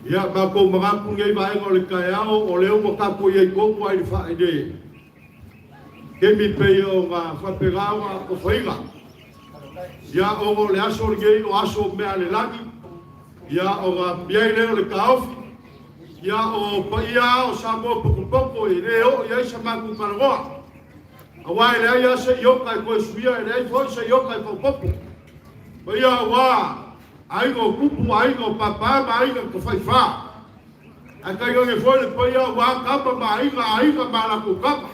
Ia, matou manatu i lenei vaega o le taeao, o lea ua tatou i ai tonu lava i le i le taimi pei ona faapena ona atofaina. Ia, ona o le aso lenei o aso o mea a le lagi, ia ona i ai lea o le taofi, ia o paia lava o Samoa potopoto e le oo i ai sa matou talanoa, aua e leai lava se iota e toe suia, e leai foi se iota e faaopoopo. Paia aua aiga o tupu, aiga o papa ma aiga na tafaifa. Ae tainane foi le paia aua Tama ma Aiga, Aiga ma a latou Tama.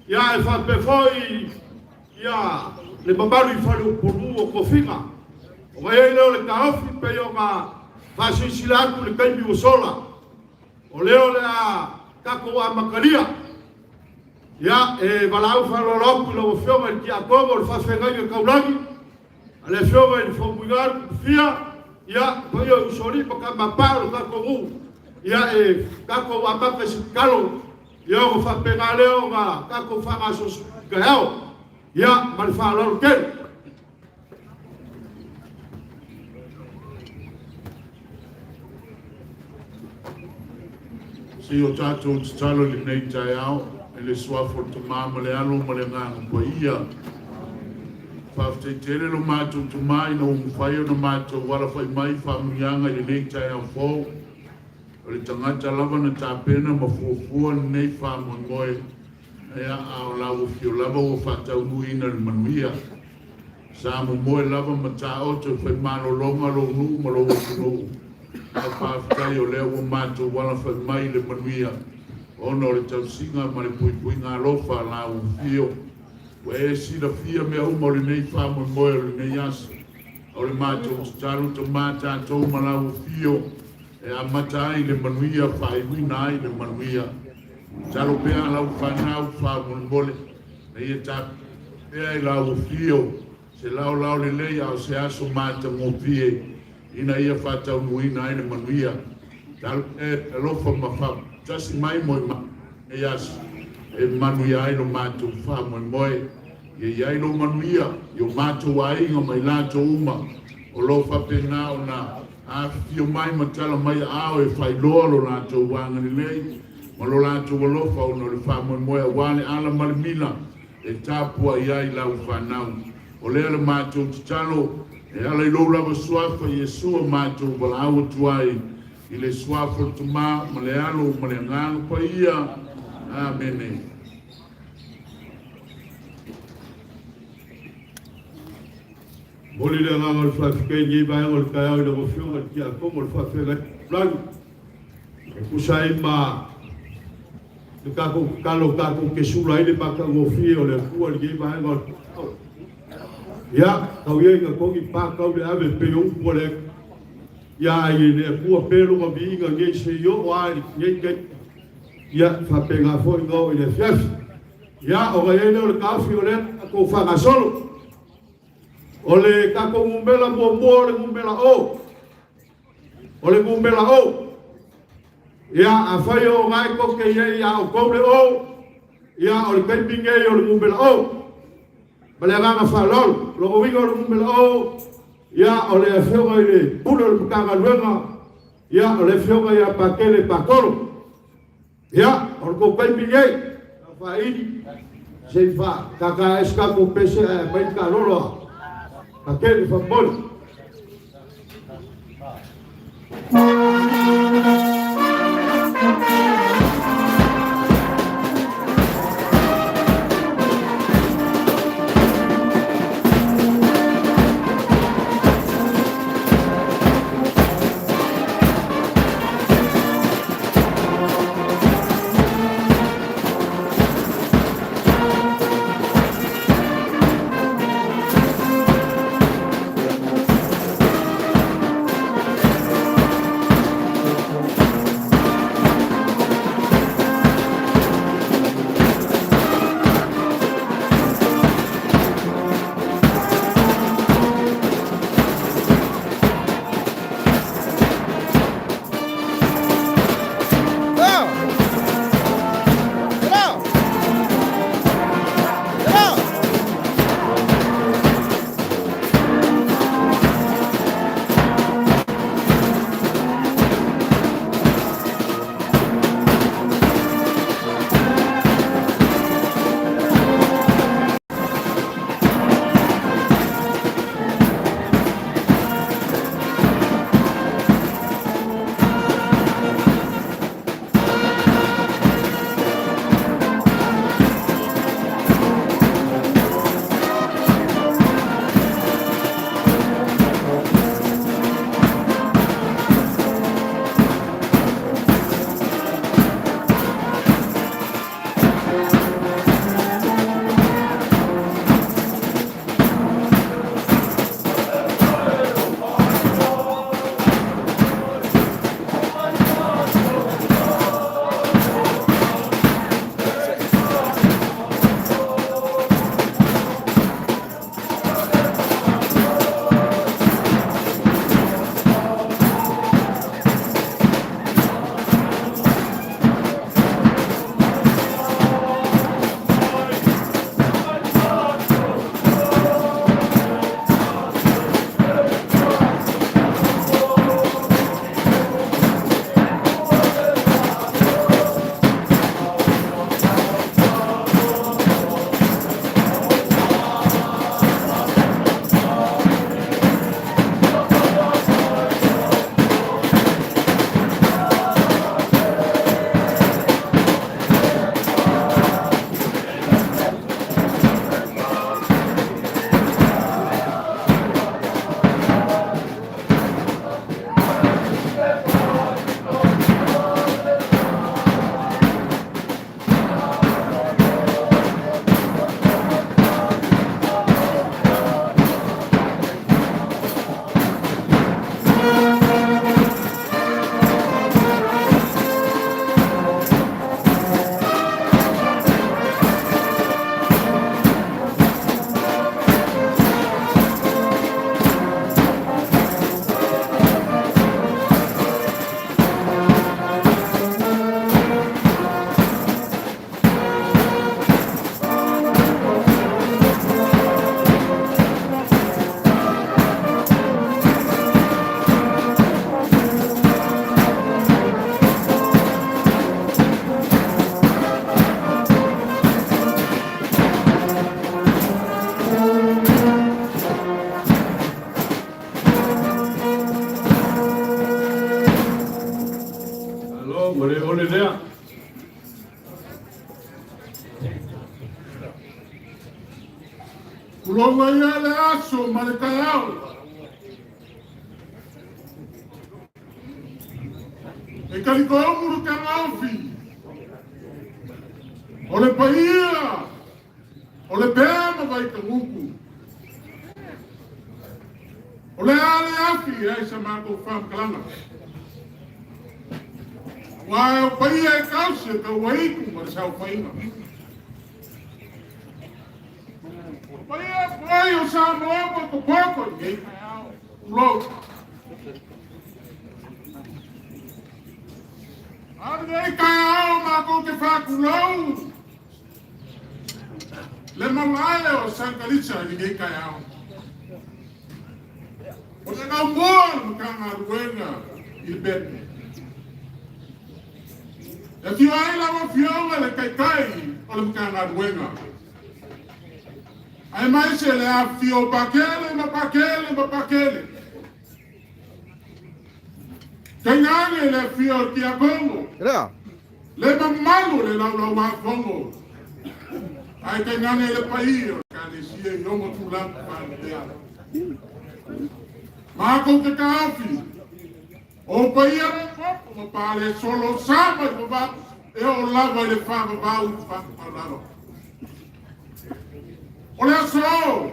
Ia ae faapea foi ia le mamalu i faleupolu o tofiga. Ona i ai lea o le taofi pei ona faasilasila atu i le taimi ua sola, o lea o le a tatou amatalia. Ia, e valaau faaaloalo atu i lau Afioga i le Tiakono o le Faafeagaiga Taulagi, a le Afioga i le Faumuina Tupufia, ia, paia o Usoalii ma Tamapaa o le tatou nuu, ia, e tatou amata i se tatalo, ia ona faapena lea ona tatou faagasoaso taeao. Ia, ma le faaaloalo tele. Se i o tatou tatalo i lenei taeao i le Suafa o le Tama ma le Alo ma le Agaga Paia. Faafetai tele lo matou Tama ina ua mafai ona matou alafai mai i faamanuiaga i lenei taeao fou. O le tagata lava na tapena ma fuafua lenei faamoemoe, ia, a o lau afio lava ua faataunuuina i le manuia. Sa momoe lava ma taoto e fai malologa lou nuu ma lou atunuu, ae faafetai o lea ua matou alafai mai i le manuia ona o le tausiga ma le puipuiga alofa a lau afio. Ua e silafia mea uma o lenei faamoemoe o lenei aso. O le matou tatalo tama tatou ma lau afio e amata ai le manuia faaiuina ai le manuia. Tatalo pea lau fanau faamolemole ina ia tapena i lau afio se laolao lelei a o se aso matagofie ina ia faataunuuina ai le manuia. Talo pea e alofa ma faatasi mai mo lenei aso e manuia ai lo matou faamoemoe. Ia i ai lou manuia i o matou aiga ma i latou uma o lo o faapena ona afifio mai ma tala mai aao e faailoa lo latou agalelei ma lo latou alofa ona o le faamoemoe aua le ala ma le mila e tapuai ai lau fanau. O lea le matou tatalo e ala i lou lava Suafa Iesu a matou valaau atu ai i le Suafa o le Tama ma le Alo ma le Agaga Paia. Amene. Momoli le agaga o le faafetai i lenei vaega o le taeao i lau Afioga i le Tiakono o le Faafeagaiga Taulagi e tusa ai ma Le tatou tatalo tatou te sula ai le matagofie o le Atua i lenei vaega o le taeao. Ia, tau ia ina togi pa tau le ave pei o upu a le Ia ai e le Atua pea lona viiga nei seia oo lava i lenei taimi. Ia, e faapena foi ona oo i le afiafi. Ia, ona i ai lea o le taofi o lea tatou faagasolo. O le tatou numera muamua o le numera O. O le numera O. Ia, afai o lena e tou te i ai ia outou le O, ia o le taimi lenei o le numera O. Ma le agaga faaaloalo. O lona uiga o le numera O, ia o le afioga i le Pule o le Matagaluega, ia o le afioga ia Patele Patolo. Ia, o le tou taimi lenei, Saofaili, se i faatata ese tatou pese ae aumai le taalolo a Patele faamolemole. Malo, ua le ole lea. Tulou ai le aso ma le taeao. E talitoonu le Tamaofi. O le paia o le pea ma Vaitagutu. O le a le afi ai sa matou faamatalaga. Aua o paia e tausi e tauaitu ma le saofaiga. O paia foi o Samoa potopoto i lenei taeao. Tulou. A lenei taeao matou te faatulou le malae o Sangalisa i lenei taeao. O le gaumua o le Matagaluega i le Pepe. E afio ai lau Afioga le Taitai o le Matagaluega. Aemaise le afifio o Pakele ma Pakele ma Pakele. Tainane le afio o le Tiakono. Le mamalu o le Laulau-a-Fono. Ae tainane le paia o le Ekalesia i ona tulaga faalupea. Matou te taofi, o paia le popo ma pale solo sa mai vavau e oo lava i le faavavau i faatamalalo. O le aso,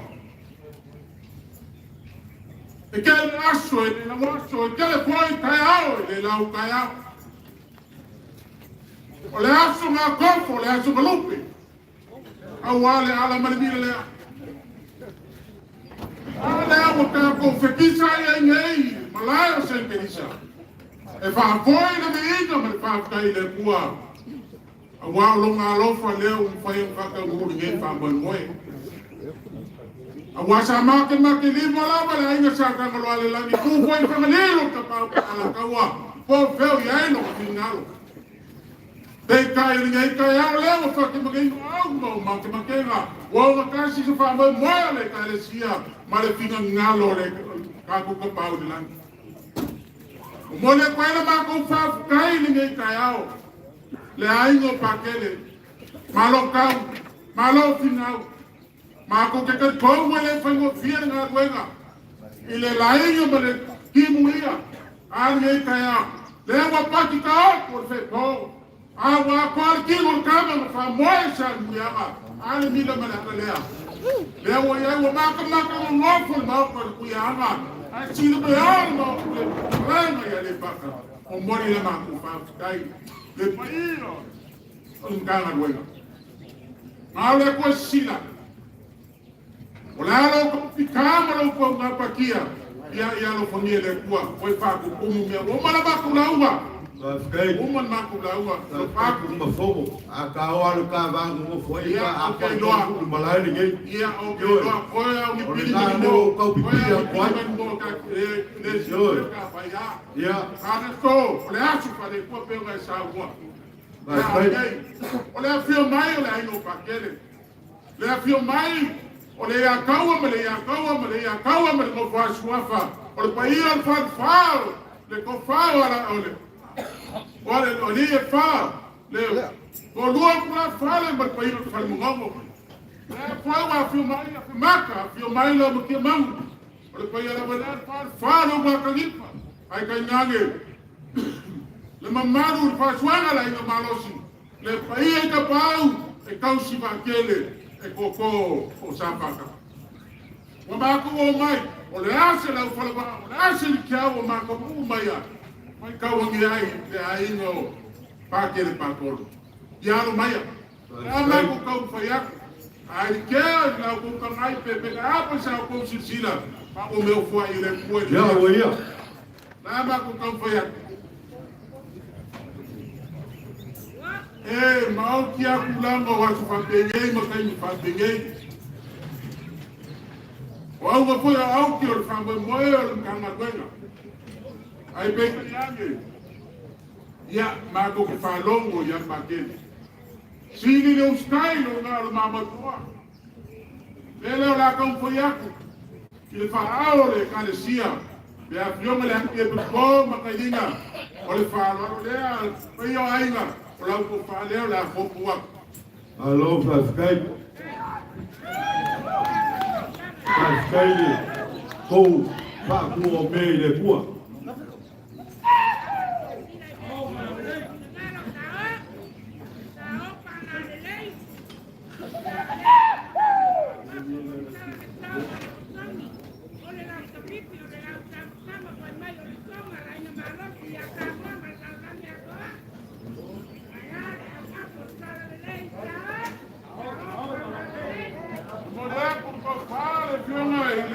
e tele aso e le lau aso, e tele foi taeao e le lau taeao. O le aso gakofo, o le aso galupe, aua le ala ma le mila lea. A lea ua tatou fekisa ai ai nei, malae o Saint Elisa. E faafoe le viiga ma le faafetai i le Atua. Aua o lona alofa lea ua mafai ona faataunuu lenei faamoemoe. Aua sa makemakelima lava le aiga sa Tagaloaalelagi tu foi i Fagalilo Tapaau ma Alataua po o fea o i ai lona finagalo. Peitai o lenei taeao lea ua faakemakeina au ma o makemakega ua ogatasi se faamoemoe o le Ekalesia ma le finagalo o le tatou Tapaau i le lagi. Momoli atu ai le matou faafetai i lenei taeao. Le aiga o Pakele, malo tau, malo finau. Matou te talitonu e le faigofie le galuega i le laina ma le timuia a lenei taeao. Lea ua pati taoto o le feto, a ua atoa le tino o le tama na faamoe sa le muliaga, a le mila ma le ala lea. Lea ua i ai ua matamata nonofo le maota i le Tuiaana, ae silamea le maota i le malae mai Aleipata. Momoli le matou faafetai le paia o le Matagaluega. Ma o le Atua sisila, o le a lo outou fita ma lo outou gapatia, ia ia alofagia e le Atua, ua faatutumu mea ua uma le matou lauga. Faafetai. Uma le matou lauga. Faafetai Tumafono. A ta o alu ta va nonofo ai Ia, ta ok, apa i loa. tonu le malae lenei. Ia, ok, Ioe. loa, oe au ni O le pili na mani lea mo. ua tau Oe pipii au ni atu pili ai. mani mo ta le le Ioe. ka fai a. Ia. Ana so, o le aso fa le kua pe ngai sa ua. Faafetai. O le afio mai o le aiga o Pakele. Le afio mai o le Iataua ma le Iataua ma le Iataua ma le nofo a Suafa. O le paia o le falefa, le tofa o ala o le o le o le e fa, le toalua kula fale ma le paia o le falemogogo. Le foi ua afio mai a Maka, afio mai le matia mangu. O le paia lava lea le falefa le uakalifa. Ai tainane le mamalu le faasuaga le aiga malosi. Le paia i tapau e tausi vaatele e koko o Safata. Ua matou o mai, o le ase lau falava, o le ase le kiau o matou uu mai a. Mai tauangi ai le aiga o Pakele Pakolo. Ia alo maia. Le a matou tau fai atu. Ai le kea i lau kou kangai pe pe apa sa kou silasila. Pa o mea fua i le kua i le Ia, ua ia. Le a matou tau fai atu. E maoti aku langa o aso faapegei ma taimi faapegei. O auga foi o auki o le faamoemoe o le Matagaluega. Ai peitai ane, ia matou te faalogo ia Pakele. Sili le usitai lo na o le mamatoa. Le lea o le a taumafai atu i le faaao o le Ekalesia, le afioga le Arikiepiskopo ma Kailina, o le faaaloalo lea, paia o aiga, o lau tofa lea o le a fofu atu. Malo faafetai. Faafetai le tou faatua o mea i le Atua.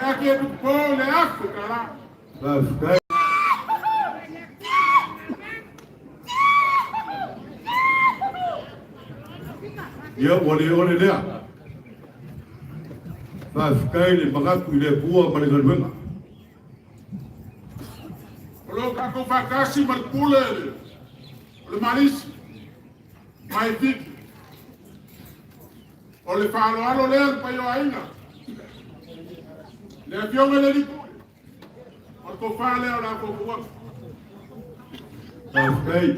Taki e tupo le Afrika la. Faafetai. Ia ua le ole lea. Faafetai le manatu i le Atua ma le galuega. O lo tatou faatasi ma le pule o le Malisi mai Fiti. O le faaaloalo lea le paia o aiga. Le afioga i le alii pule, o le tofa lea o le afoafoaga. Faafetai.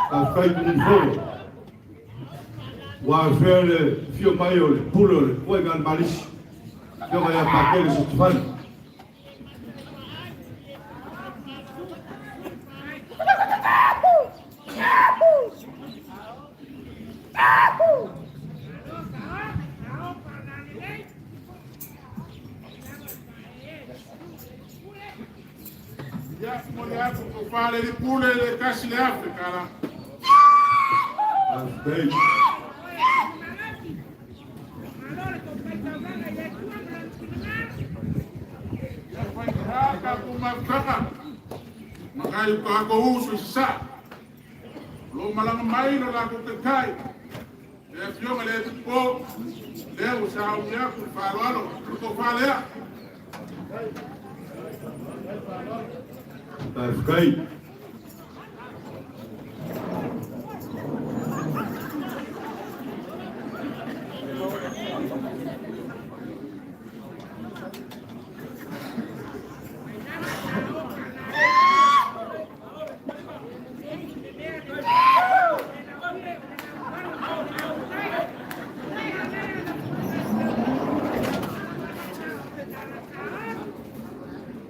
Faafetai Tunumafono. Ua afea le afio mai o le pule o le Tuaiga a le Malisi, afioga ia Pakele Setefani. Ia momoli atu le tofa le alii pule le tasi le Afrika la. Faafetai. Ia faitaā tatou mafutaga ma nai o tatou uso i Sasae. O lo o malaga mai lo latou taitai, le afioga i le Epikopo, lea ua sauni atu le faaaloalo, o le tofa lea. Faafetai.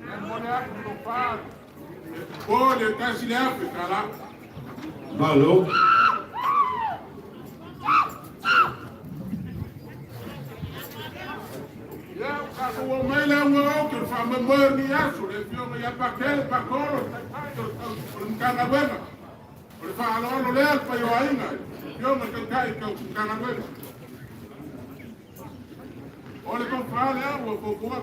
Ia momoli atu le tofa le Epikopo le tasi le Afrika la. Malo. Ia ua tatou oo mai le auga o oke o le faamoemoe o lenei aso, le afioga ia Pakele Pakolo, le taitai o le Matagaluega. O le faaaloalo lea le paia o aiga, le afioga i le taitai o le Matagaluega. O le tofa lea ua fofoga.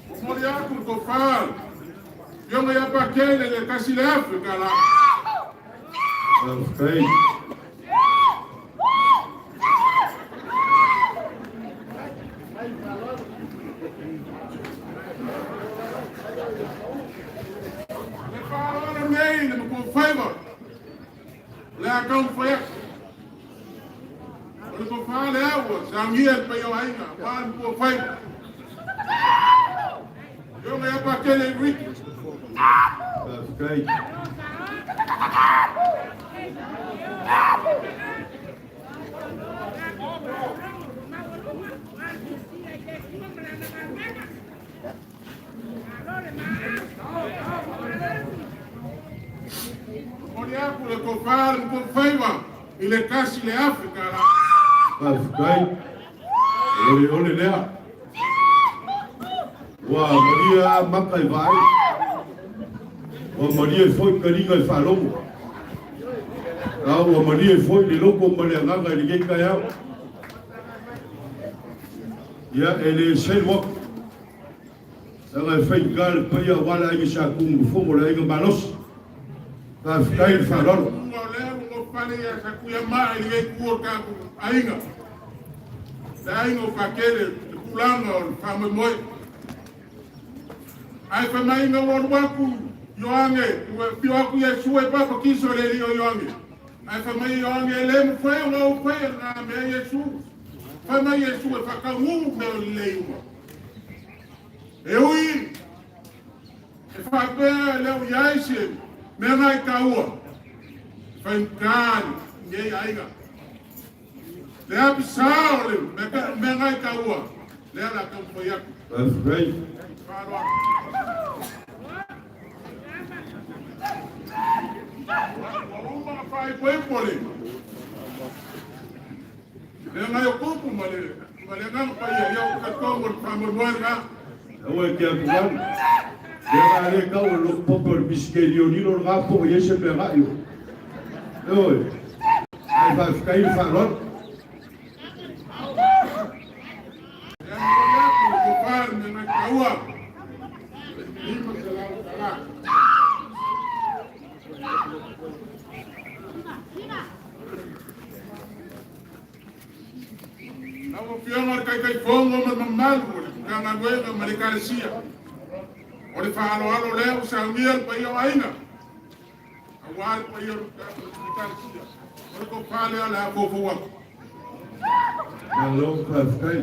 Momoli atu le tofa, afioga ia Pakele le tasi le Afrika la. Faafetai. Le faaaloalo nei le mapuafaiva, o le a taumafai atu. O le tofa lea ua saunia le paia o aiga, aua le mapuafaiva. Afioga ia Pakele Riki. Faafetai. Momoli atu le tofa le mapuafaiva i le tasi le Afrika la. Faafetai. O le ole lea. Ua malie maka i vaai. Ua malie foi taliga i faalogo. A ua malie foi le loto ma le agaga i lenei taeao. Ia e le selu atu. Leaga e faigata le paia aua le aiga Sa Tunumafono le aiga malosi. Faafetai le faaaloalo. Ua o lea ua nofale ia Satuiamaa i lenei itu o le tatou aiga. Le aiga o Pakele, le tulaga o le faamoemoe. Ae fai mai ina ua alu atu Ioane, ua afio atu Iesu e papatiso i le alii o Ioane. Ae fai mai Ioane, e le mafai ona ou faia lena mea Iesu. Fai mai Iesu e faataunuu mea o lelei uma. E ui e faapea e le o i ai se mea nai taua, e faigata lenei aiga. Le apisa o le mea nai taua, lea la taumafai atu. Faafetai. Faaaloalo. Ua uma ona faaipoipo le le ngai o kupu ma le agaga paia, ia o talitonu o le faamoemoe lena. Aua e te atugalu. Lea o le a le tau o le lotu pope o le pisike i Lionilo lena po o i ai se mea agai o. Ioe. Ae faafetai le faaaloalo. Ia momoli atu le tofa i le mea nai taua, $500. Lau Afioga i le Taitaifono ma le mamalu o le Matagaluega ma le Ekalesia, o le faaaloalo lea ua saunia le paia o aiga, aua le paia o le Ekalesia. O le tofa lea o le a foufou atu. Malo faafetai.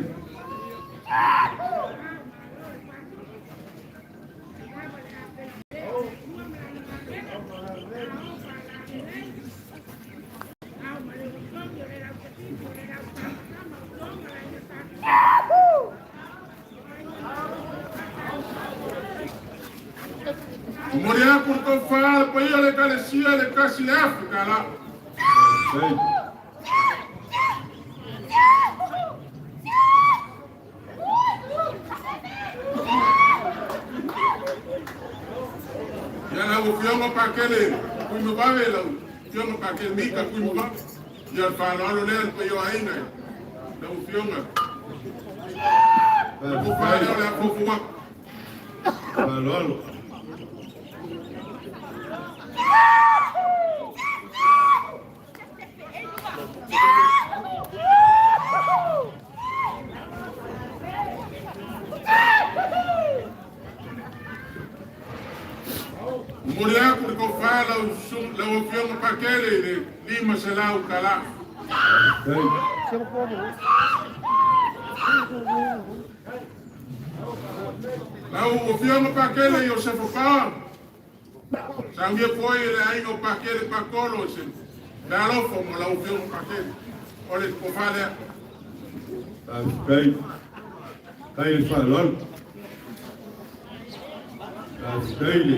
Momoli atu le tofa le paia o le Ekalesia le $1,000 tala. Faafetai. Ia lau Afioga Pakele Tuimavave, lau Afioga Pakele Mika Tuimavave, ia le faaaloalo lea le paia o aiga i lau Afioga. O le tofa lea o le a foufou atu. Faaaloalo. Momoli atu le tofa lau Afioga Pakele i le $500 tala. Faafetai. Lau Afioga Pakele Iosefa Paoa, saunia foi e le aiga o Pakele Pakolo se meaalofa mo lau Afioga Pakele. O le tofa lea. Faafetai. Faafetai le faaaloalo. Faafetai le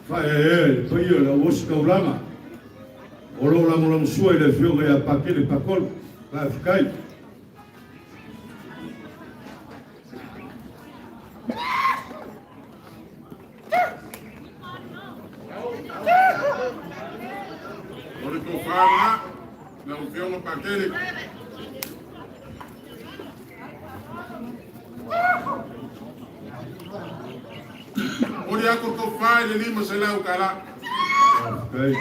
faaeaea i le paia o le au ositaulaga o lo o lagolagosua i le Afioga ia Pakele Pakolo. Faafetai. O le tofa lena, lau Afioga Pakele. Momoli atu le tofa i le $500 tala. Faafetai.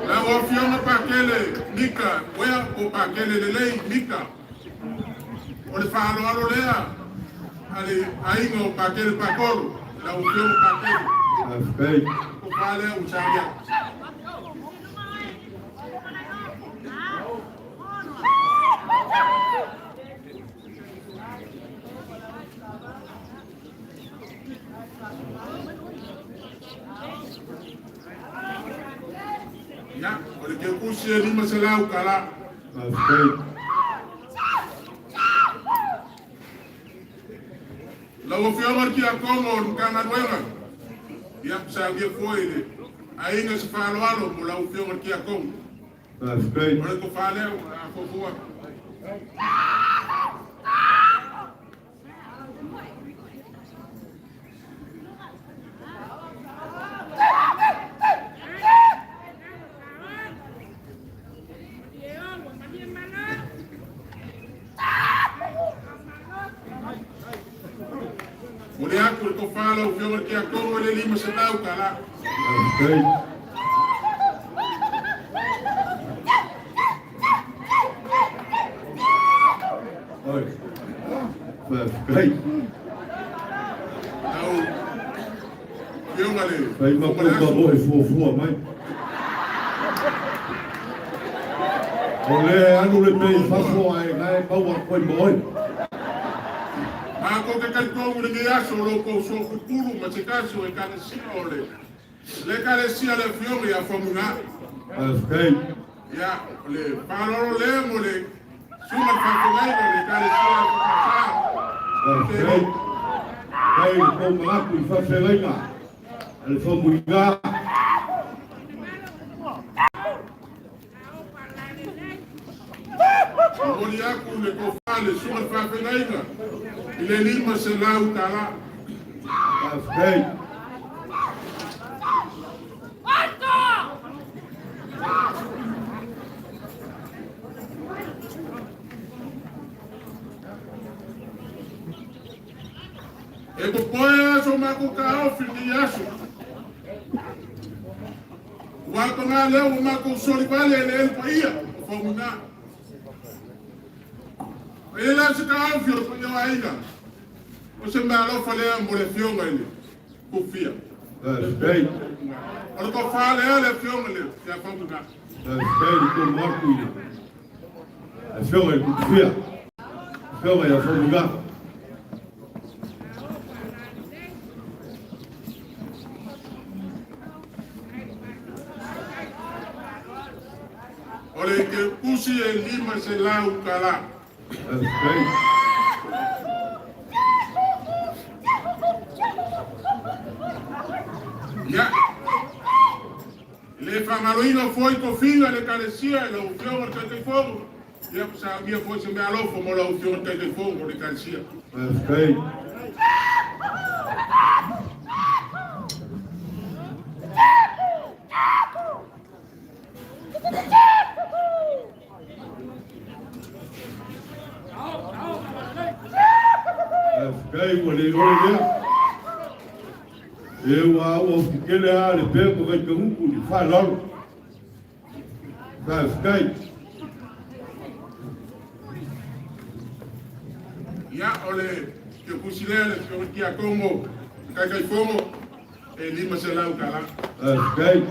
Lau Afioga Pakele Mika, uea po Pakele Lelei Mika. O le faaaloalo lea a le aiga o Pakele Pakolo, lau Afioga Pakele. Faafetai. Tofa lea ua saunia. Ia, o le kekusi e $500 tala. Faafetai. Lau Afioga le Tiakono o le Matagaluega, ia, saunia foi le aiga se faaaloalo mo lau Afioga le Tiakono. Faafetai. O le tofa lea o le a foufou atu. Momoli atu le tofa lau Afioga le Tiakono i le $500 tala. Faafetai. Oi. Faafetai. Lau Afioga le Fai ma Fofoga pou Aso. e fuafua mai. O le alu le mea i fafo ae gae maua koe ma oe. Matou te talitonu i lenei aso o lo outou soofupulu ma se tasi o Ekalesia o le le Ekalesia le Afioga ia Faumuina. Faafetai. Ia, o le faaaloalo lea mo le susuga i le faafeagaiga o le Ekalesia e Faafetai. Faafetai le tou manatu i faafeagaiga a le Faumuina. Momoli aku le tofa le susuga i le faafeagaiga i le $500. Faafetai. E popoe aso makou taofi i lenei aso. Ua paga lea ua makou solivale eleele paia o Faumuina. E le la se taofi o le paia o aiga. O se meaalofa lea mo le afioga i le Kufia. Faafetai. O le tofa lea le afioga i le ia Faumuina. Faafetai le tonu atu i le afioga i le Kutufia, afioga ia Faumuina. O le keukusi e $500. Faafetai. Ia. Le faagaloina foi tofiga le ekalesia i lau afioga i le Taitaifono. Ia saunia foi se meaalofa mo lau afioga i le Taitaifono o le ekalesia. Faafetai. Faafetai ua le ole lea. E ua ua fikele a le pea ko vai kaguku i whalalo. Faafetai. Ia, o le keukusi lea le afioga i le Tiakono, le Taitaifono, e $500. Faafetai.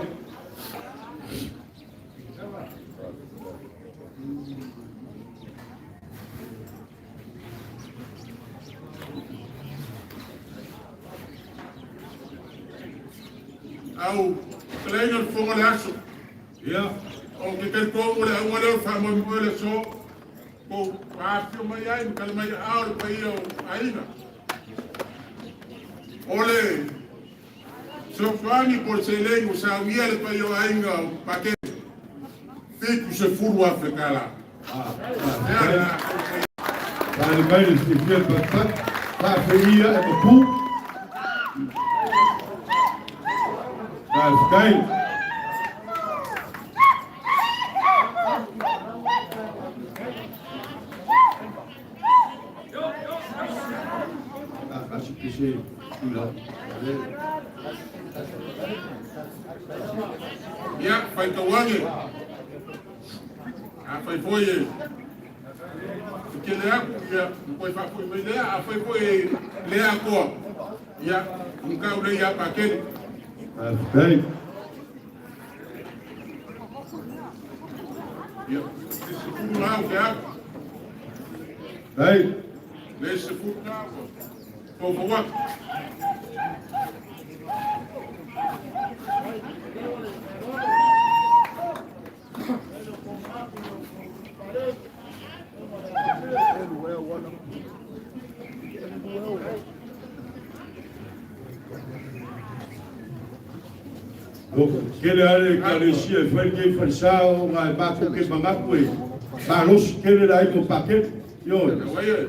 Au, fetalaiga i le Fofoga o le aso. Ia. O ke talitonu le auga lea o le faamoemoe le aso. Ko afifio mai ai ma tali mai aao le paia o aiga. O le fesoasoani po o le seleni ua saunia le paia o aiga o paketi $70,000. Faafetai. Fale mai le fiafia le patupatu. Faafeia e mapu. Faafetai. Kasi pese tula. Ia, faitauage. Afai foi e tele aku, ia, ma koe faafoi mai lea. Afai foi e le atoa, ia, mukau le ia paketi. Faafetai. Ia, le 10 lau ke aku. Ai. Le 10 lau. Fofo atu. Kele ale ekalesia e fai lenei falesa ona e matou ke manatu e malosi tele le aiga o Pakele. Ioe. Wai e.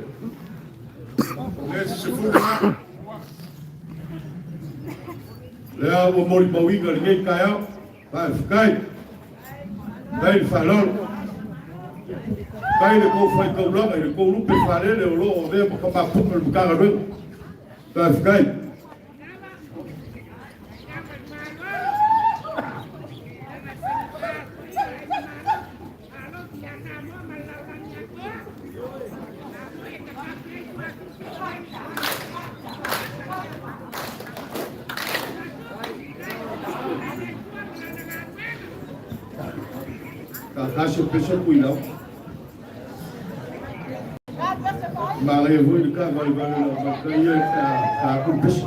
Le 10 lau. Lea ua molimauina lenei taeao. Faafetai. Tai le faaaloalo. Tai le tou faitaulaga i le tou lupe faalele o lo o avea ma tamapuga o le Matagaluega. Faafetai. Tasi o pesa kuilau. Manaia foi le tavalevale o lau matai e ka pesa.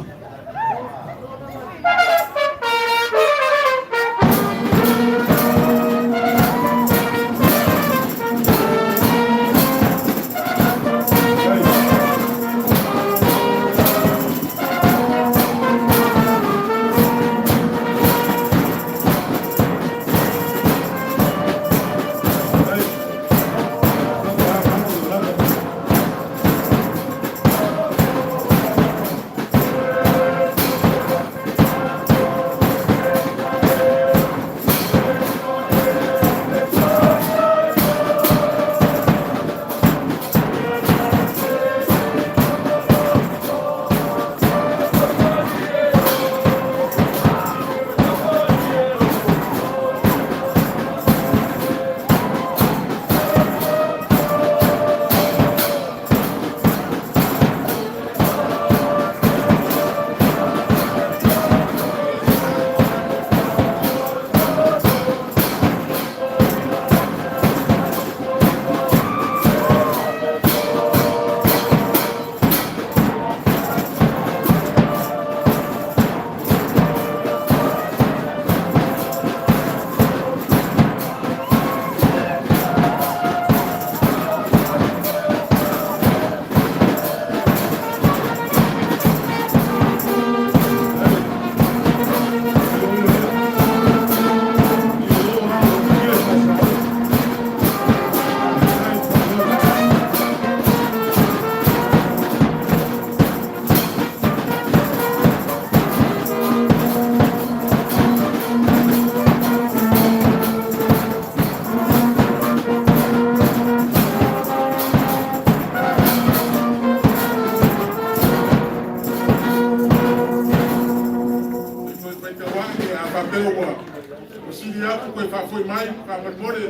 ua sili atu koe faafoi mai faamolemole.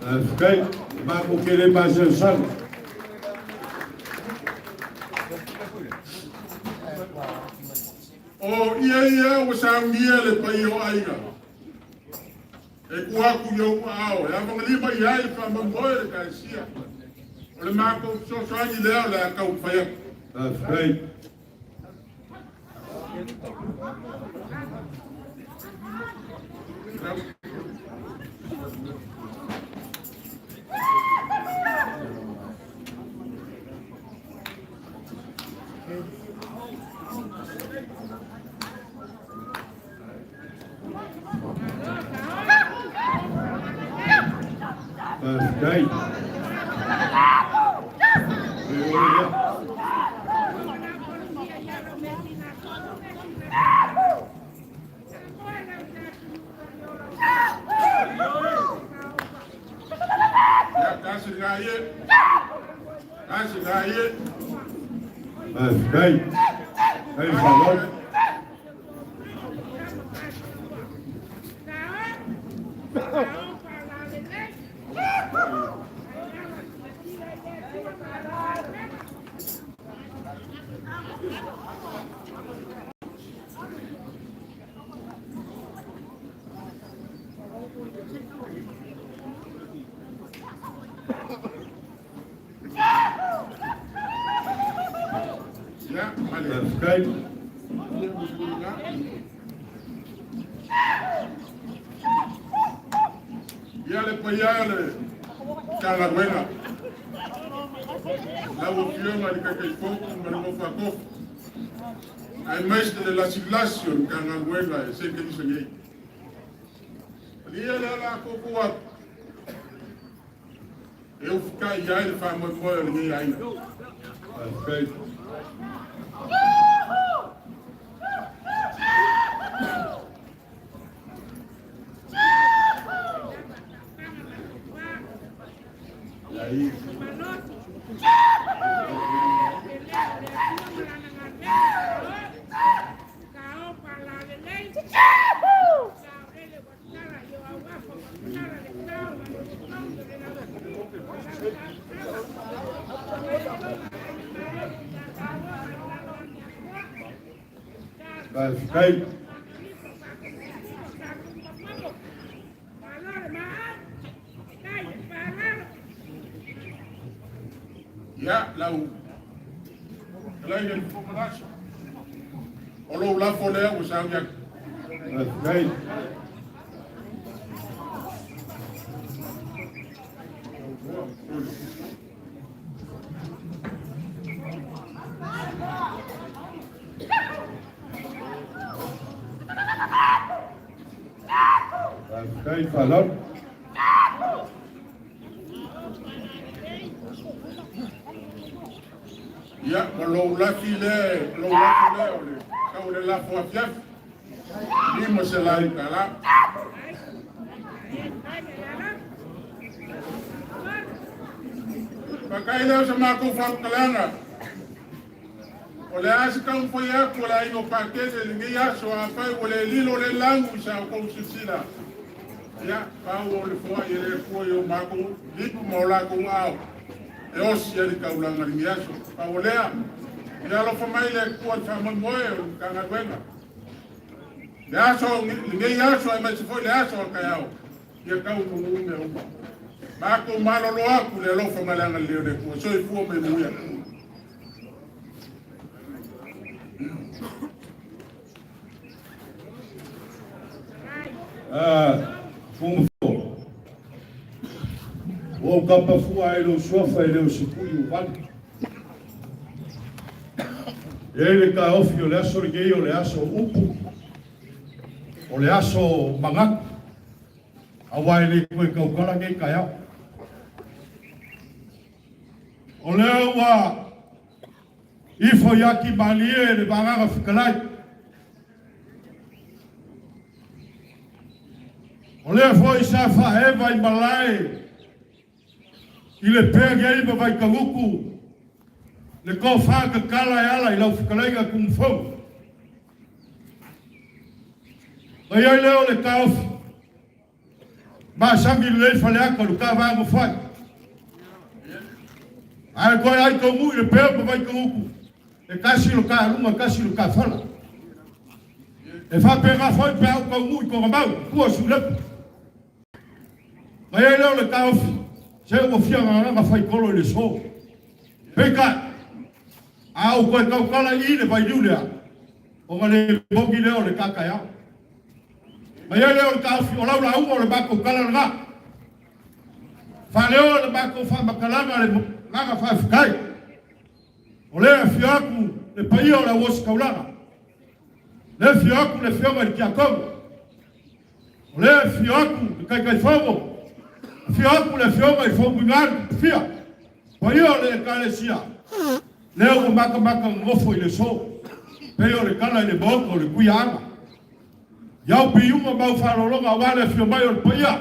Faafetai, matou te le masalosalo. O ia ia ua saunia le paia o aiga. E tuu atu i ou aao e avagalima i ai le faamoemoe o le Ekalesia. O le matou fesoasoani lea o le a taumafai atu. Faafetai. Faafetai. E ole lea. Ia, tasi lena ie. Tasi lena ie. Faafetai. Faafetai le faaaloalo. Ia, ma le. Faafetai. Ia, mulimuli. Ia le paia e o le Matagaluega. Lau Afioga i le Taitaifono ma le nofo a tofi, aemaise le lasilasi o le Matagaluega e sekelisa nei. Malie lea o le a tuutuu atu e ufitai ai le faamoemoe o lenei aiga. Faafetai. Faafetai. Ia, lau fetalaiga i le Fofoga Fetalai, o lou lafo lea ua sauni atu. Faafetai. Faafetai le faaaloalo. Ia, ma lou lafi lea, lou lafo lea o le tau o le lafo afiafi, $500. Faafetai lea o sa matou faamatalaga. O le a se taumafai atu o le aiga o Patele i lenei aso, afai ua le lilo le lagu i sa outou silasila. Ia, pau o le foai e le Atua i o matou lipu ma o latou aao e osi ai le taulaga i lenei aso. Pau o lea, ia alofa mai le Atua i le faamoemoe o le Matagaluega. Le aso, lenei aso aemaise foi le aso a taeao, ia tau manu mea uma. Matou malolo atu le alofa ma le agalelei o le Atua. Soifua ma ia manuia. Fugafo. Ua ou kapafua ai lou suafa e le o se tui ua vale. E i ai le taofi o le aso lenei o le aso upu, o le aso manatu, aua e le toe tautala nei taeao. O lea ua ifo i ati malie le Vagaga Fetalai. O lea foi sa faaeva i malae i le pea nei ma Vaitagutu le tofa tatala e ala i lau fetalaiga Tumu Fono. Na i ai lea o le taofi, masani lelei Faleata o le ta vaega fai. Ae toe ai taunuu i le pea ma Vaituutu, e tasi lo ta luga, tasi lo ta fala. E faapena foi pe a ou taunuu i Togamau, tua o Siulepa. Na i ai lea o le taofi, se ua fia gagaga faitolo i le so. Peitai, a ou toe tautala i i le vailiu lea, ona le moni lea o le ta taeao. Na i ai lea o le taofi, o lau lauga o le matou tala lena. Faaleo le matou faamatalaga le agaga faafetai. O lea e afio atu le paia o le auositaulaga. Lea e afio atu le afioga i le Tiakono. O lea e afio atu le Taitaifono. Afio atu le afioga i le Fonomuigalu Tupufia. Paia o le Ekalesia. Lea ua matamata nonofo i le aso. Pei o le tala i le Maota o le Tuiaana. Iau piiuga ma au faaaloaloga aua le afio mai o le paia,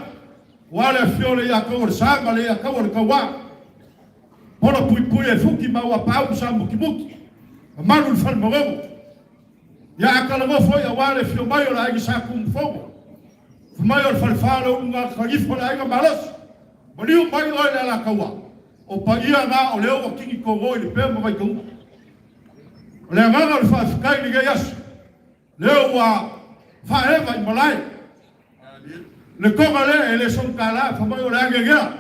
aua le afio o le Iatau o le Sa ma le Iatau o le Tauā. Pola puipui e fuki ma ua paau sa mutimuti, mamalu i le fale manono. Ia a talanoa foi aua le afio mai o le aiga Sa Tumufono, afio mai o le falefa o le uluga kalifo o le aiga malosi, maliu mai oe le Alataua, o paia na o lea ua kini togo i le pea ma Vaitauga. O le agaga o le faafetai i lenei aso, lea ua faaeva i malae le toga lea e le sogatala, fai mai o le agegea,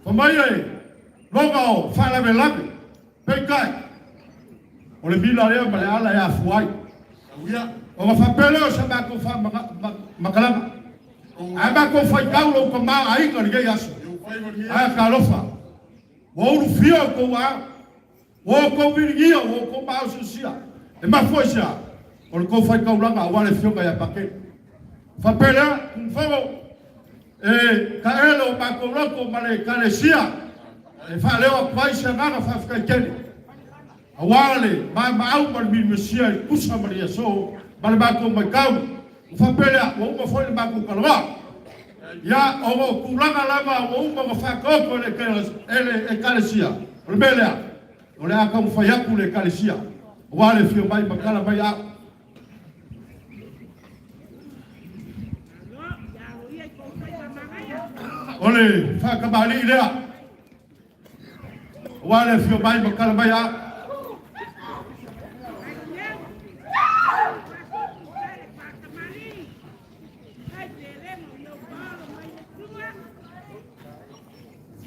fai mai e loga o faalavelave, peitai o le mila lea ma le ala e afua ai. Ona faapea lea o sa matou faamatalaga, ae matou faitau lou tama aiga lenei aso, ae talofa, ua ulufia outou ao. Ua outou viligia, ua outou maosiosia. E mafua i se a? O le tou faitaulaga aua le Afioga ia Pakele. Faapea lea, Tunufono, e taele o matou loto ma le Ekalesia e faaleo atu ai se agaga faafetai tele aua le maamaau ma le milimisia i tusa ma le aso ma le matou matau. Ua faapea lea, ua uma foi le matou talanoa. Ia, ona o tulaga lava ua uma ona faataoto e le Ekalesia, o le mea lea, o le a taumafai atu le Ekalesia, aua le afio mai ma tala mai au. O le faatamalii lea, aua le afio mai ma tala mai au.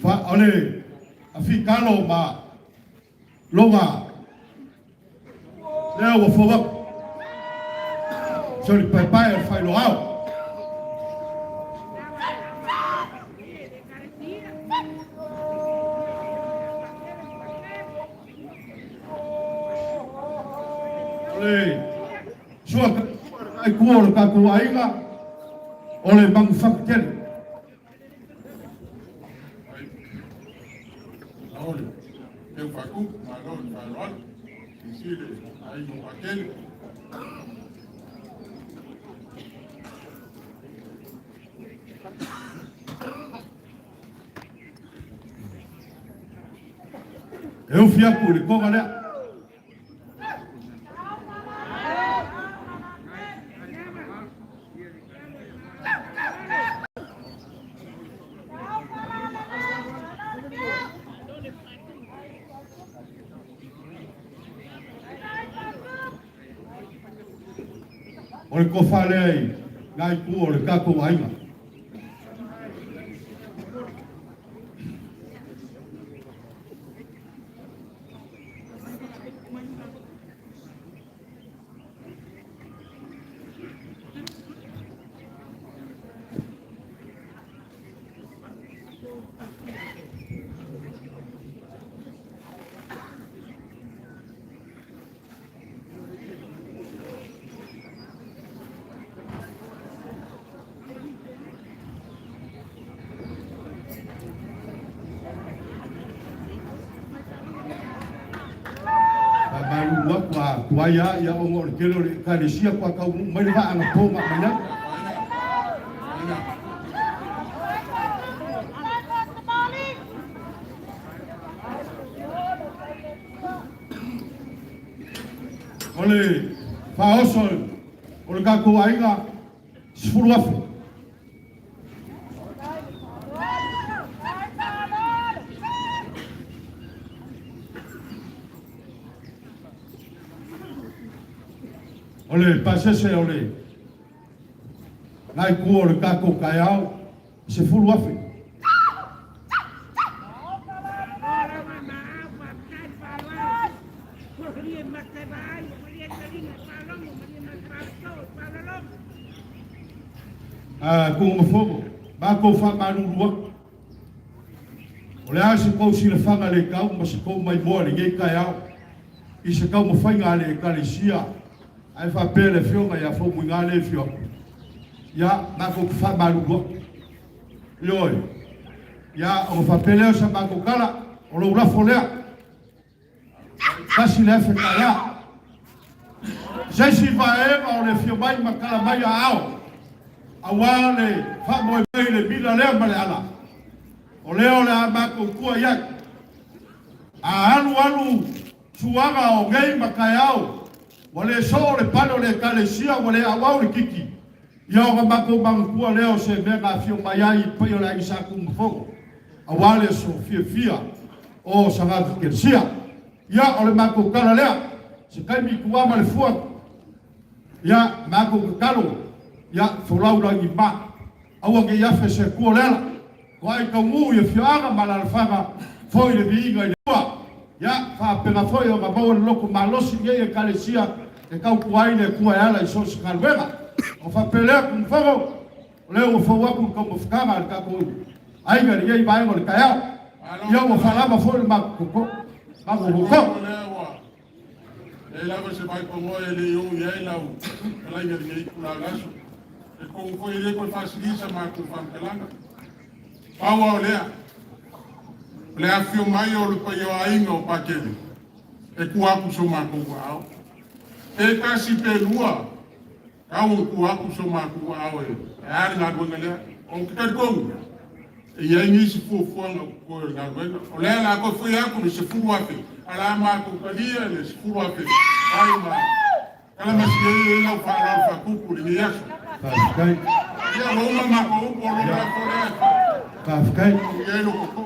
Fa o le afikalo ma loga lea ua fou atu. Se o le paepae o le faailoao. O le Sua ai tua o le tatou aiga o le manufatu tele. Aole, teu faatupu, malo le faaaloalo, silasila aiga o Patele. E ufi atu i le toga lea. O le tofa lea i nai itu o le tatou aiga. Faamalulu atu a tuai lava ia ona o le tele o le Ekalesia faatoa taunuu mai le vaa anapo ma aumai ai. O le faaoso o le. kakou aiga 10,000. O le pasese o le nai ku o le kakou kaeao 10,000. Kuga ma fogo, matou faamalulu atu. O le a se tou silafaga le tau ma se tou maimoa i lenei taeao i se taumafaiga a le Ekalesia ae faapea le Afioga ia Faumuina lea e afio atu, ia, matou te faamalulu atu. Ioe. Ia, ona faapea lea o sa matou tala, o lou lafo lea. $1,000. Se isi vaega o le afio mai ma tala mai aao aua le faamoemoe i le mila lea ma le ala, o lea o le a matou tua i ai. A alu alu suaga o nei ma taeao, ua le soo le pale o le Ekalesia, ua le auau le kiki, ia ona matou manatua lea o se mea na afio mai ai i le paia o le Aiga Sa Tunumafono, aua le aso fiafia o Sagata Kelesia. Ia, o le matou tala lea, se taimi tua ma le fua, ia, matou tatalo, ia, folau lagi ma, aua ne i afe se Atua o le ala, toai taunuu i afioaga ma alaalafaga, foi le viiga i le Atua. Ia, faapena foi ona maua le loto malosi i nei Ekalesia e tautua ai le Atua e ala i so o se galuega. Ona faapea lea, Tunumafono, O lea ua fou atu le taumafataga a le tatou aiga i lenei vaega o le taeao. Ia ua faalava foi le matou toto. E lava se vaipanoa e le i oo i ai lau fetalaiga i lenei itula o le aso. E talitonu foi e le toe faasilia sa matou faamatalaga. Pau lava o lea, o le afifio mai o le paia o aiga o Patele e tua atu i so matou aao. Pe tasi pe lua, Tau o tua atu so matou aao e a le galuega lea. Ou te talitonu, e i ai nisi fuafuaga o totoe o le galuega. O lea o le a toe fai atu le 10,000, ae o le a matou talia le 10,000 ai ma kalamasina ai lau faaaloalo faatupu i lenei aso. Faafetai. Ia, ua uma matou upu, o lou lafo lea e Faafetai. faamanuia ai lou toto.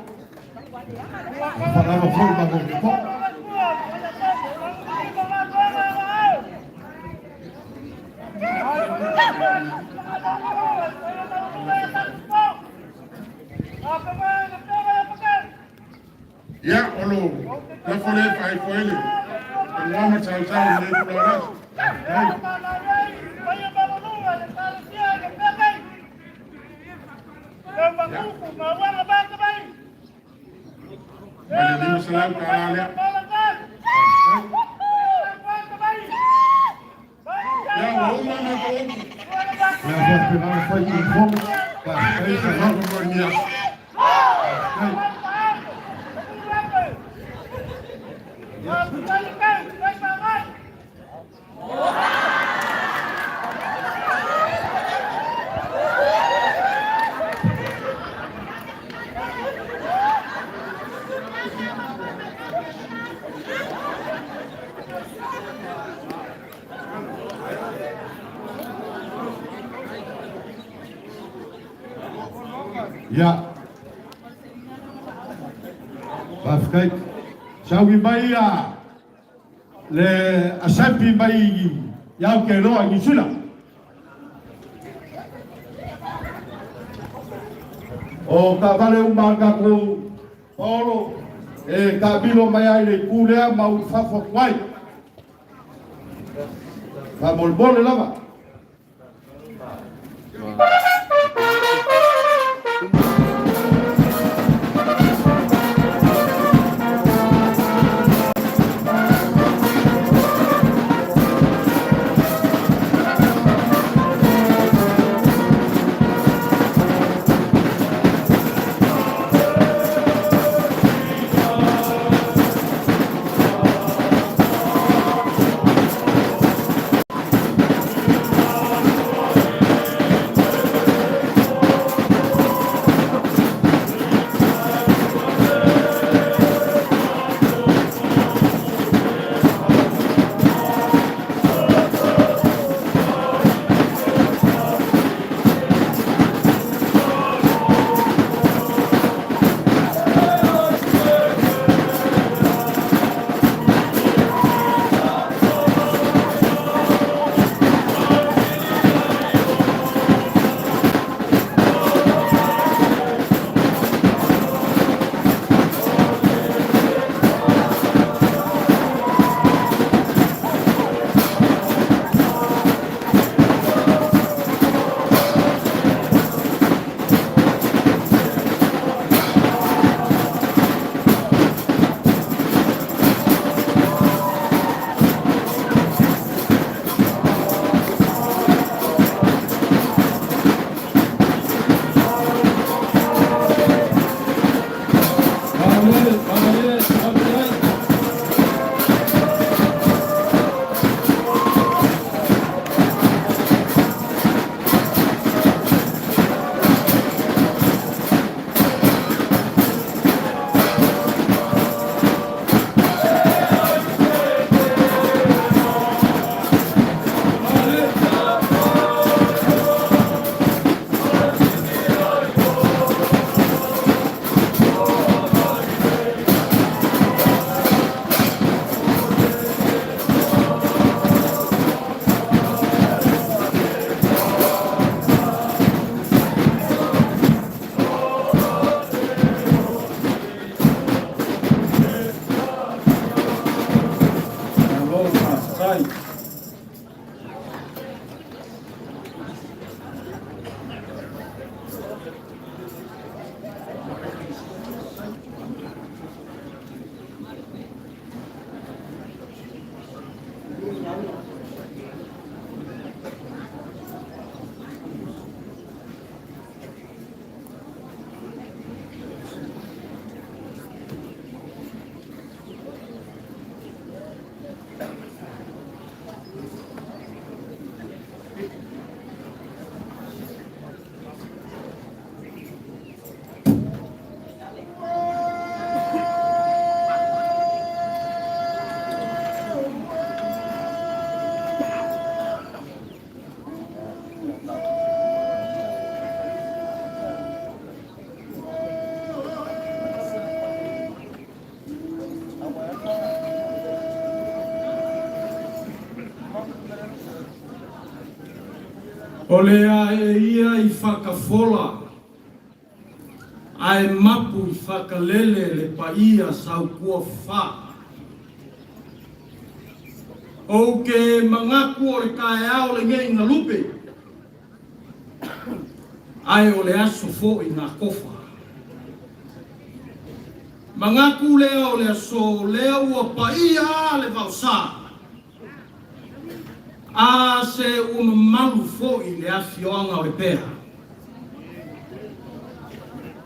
Ua faalava foi le matou toto. Ia, o lo lafo lea e faaifo ai le igoa ma le sausau i lenei itula o le aso. Ma le $500 lea. Ia, ua uma matou upu. Le a faapena ona fai i fono. Faafetai sa Faafetai. Ia. Faafetai. Saui mai ia le asampi mai i Aotearoa i Niu Sila. O taavale uma a le tatou Paolo e taamilo mai ai le itu lea ma uli fafo atu ai. Faamolemole lava. O le ae ia i fakafola, ae mapu i fakalele le paia saukuafa. Ou ke manatu o le taeao lenei na lupe, ae o le aso foi na tofa. Manatu lea o le aso lea ua paia le vaosa. A se ua mamalu foi le afioaga o Lepea.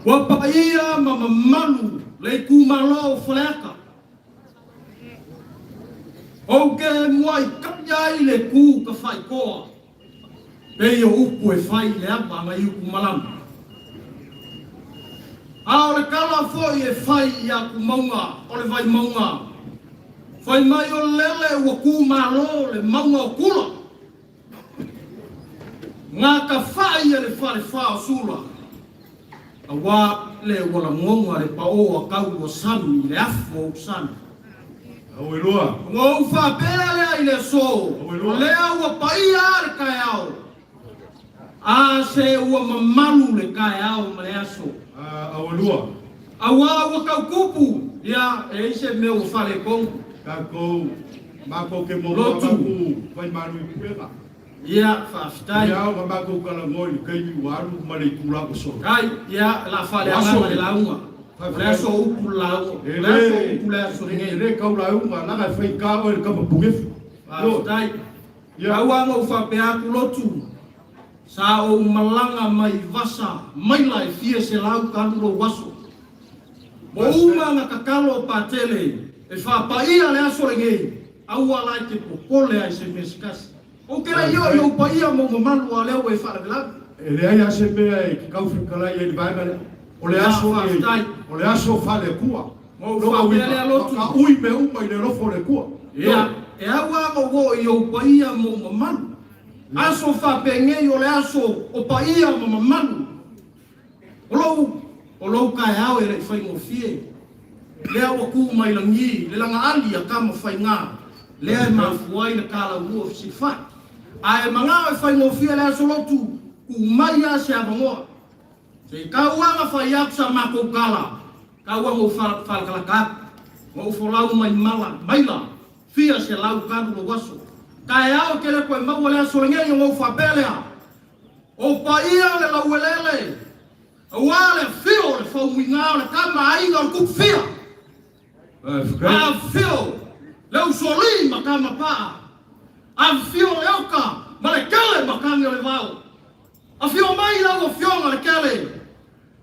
Ua paia ma mamalu le itumalo o Faleata. Ou te muai kai ai le tu tafaitoa pei o upu e fai i le ava nai upu malama. A o le tala foi e fai i atumauga o le Vaimauga, fai mai o lele ua tumalo le mauga o Tula, gatafai e le falefa o Sula, auā le ua lagona le paō a Tauluasami i le afu o Utusami. Ona ou faapea lea i le aso, o lea ua paia le taeao, A se ua mamalu le taeao ma le aso. Auā ua tau tupu, ia, e i ai se mea ua faaletonu. Lotu. Ia, faafetai. Kai, ia, o le a faaleagaga le lauga. O le aso o upu le lauga. O le aso o upu le aso lenei. Faafetai. Pau lava na ou faapea atu lotu, sa ou malaga mai Vasa maila e fia 100 lou aso. Mo uma na tatalo o Patele e faapaia le aso lenei, aua la e te popole ai se mea se tasi. Ou te le i oo i ou paia ma ou mamalu a o lea ua e faalavelave. E leai lava se mea e te tau fetalai ai i le vaega lea. O le aso lenei, o le aso faale-Atua. Ma ou faapea lea lotu. Ka ui mea uma i le alofa o le Atua. Ia, e au lava ma ou oo i ou paia ma ou mamalu. Aso faapenei o le aso o paia ma mamalu. O lou, o lou taeao e le i faigofie. Lea ua tu mai lagi le lagaali a tama faiga, lea e mafua ai le talaulua fesilafai. Ae manao e faigofie le aso lotu, tu mai lava se avanoa. Se i tau aga fai atu sa matou tala, tau aga ou falakalaka atu, ma ou folau mai mala, maila, fia 108 lou aso. Taeao e tele koe maua le aso lenei ona ou faapea lea, O paia le lauelele, aua le afio o le faumuiga o le tama aiga o le tupu fia. Afifio le usolī ma tama paa, afifio le oka ma le kele matagi o le vao. Afio mai lau Afioga le Kele,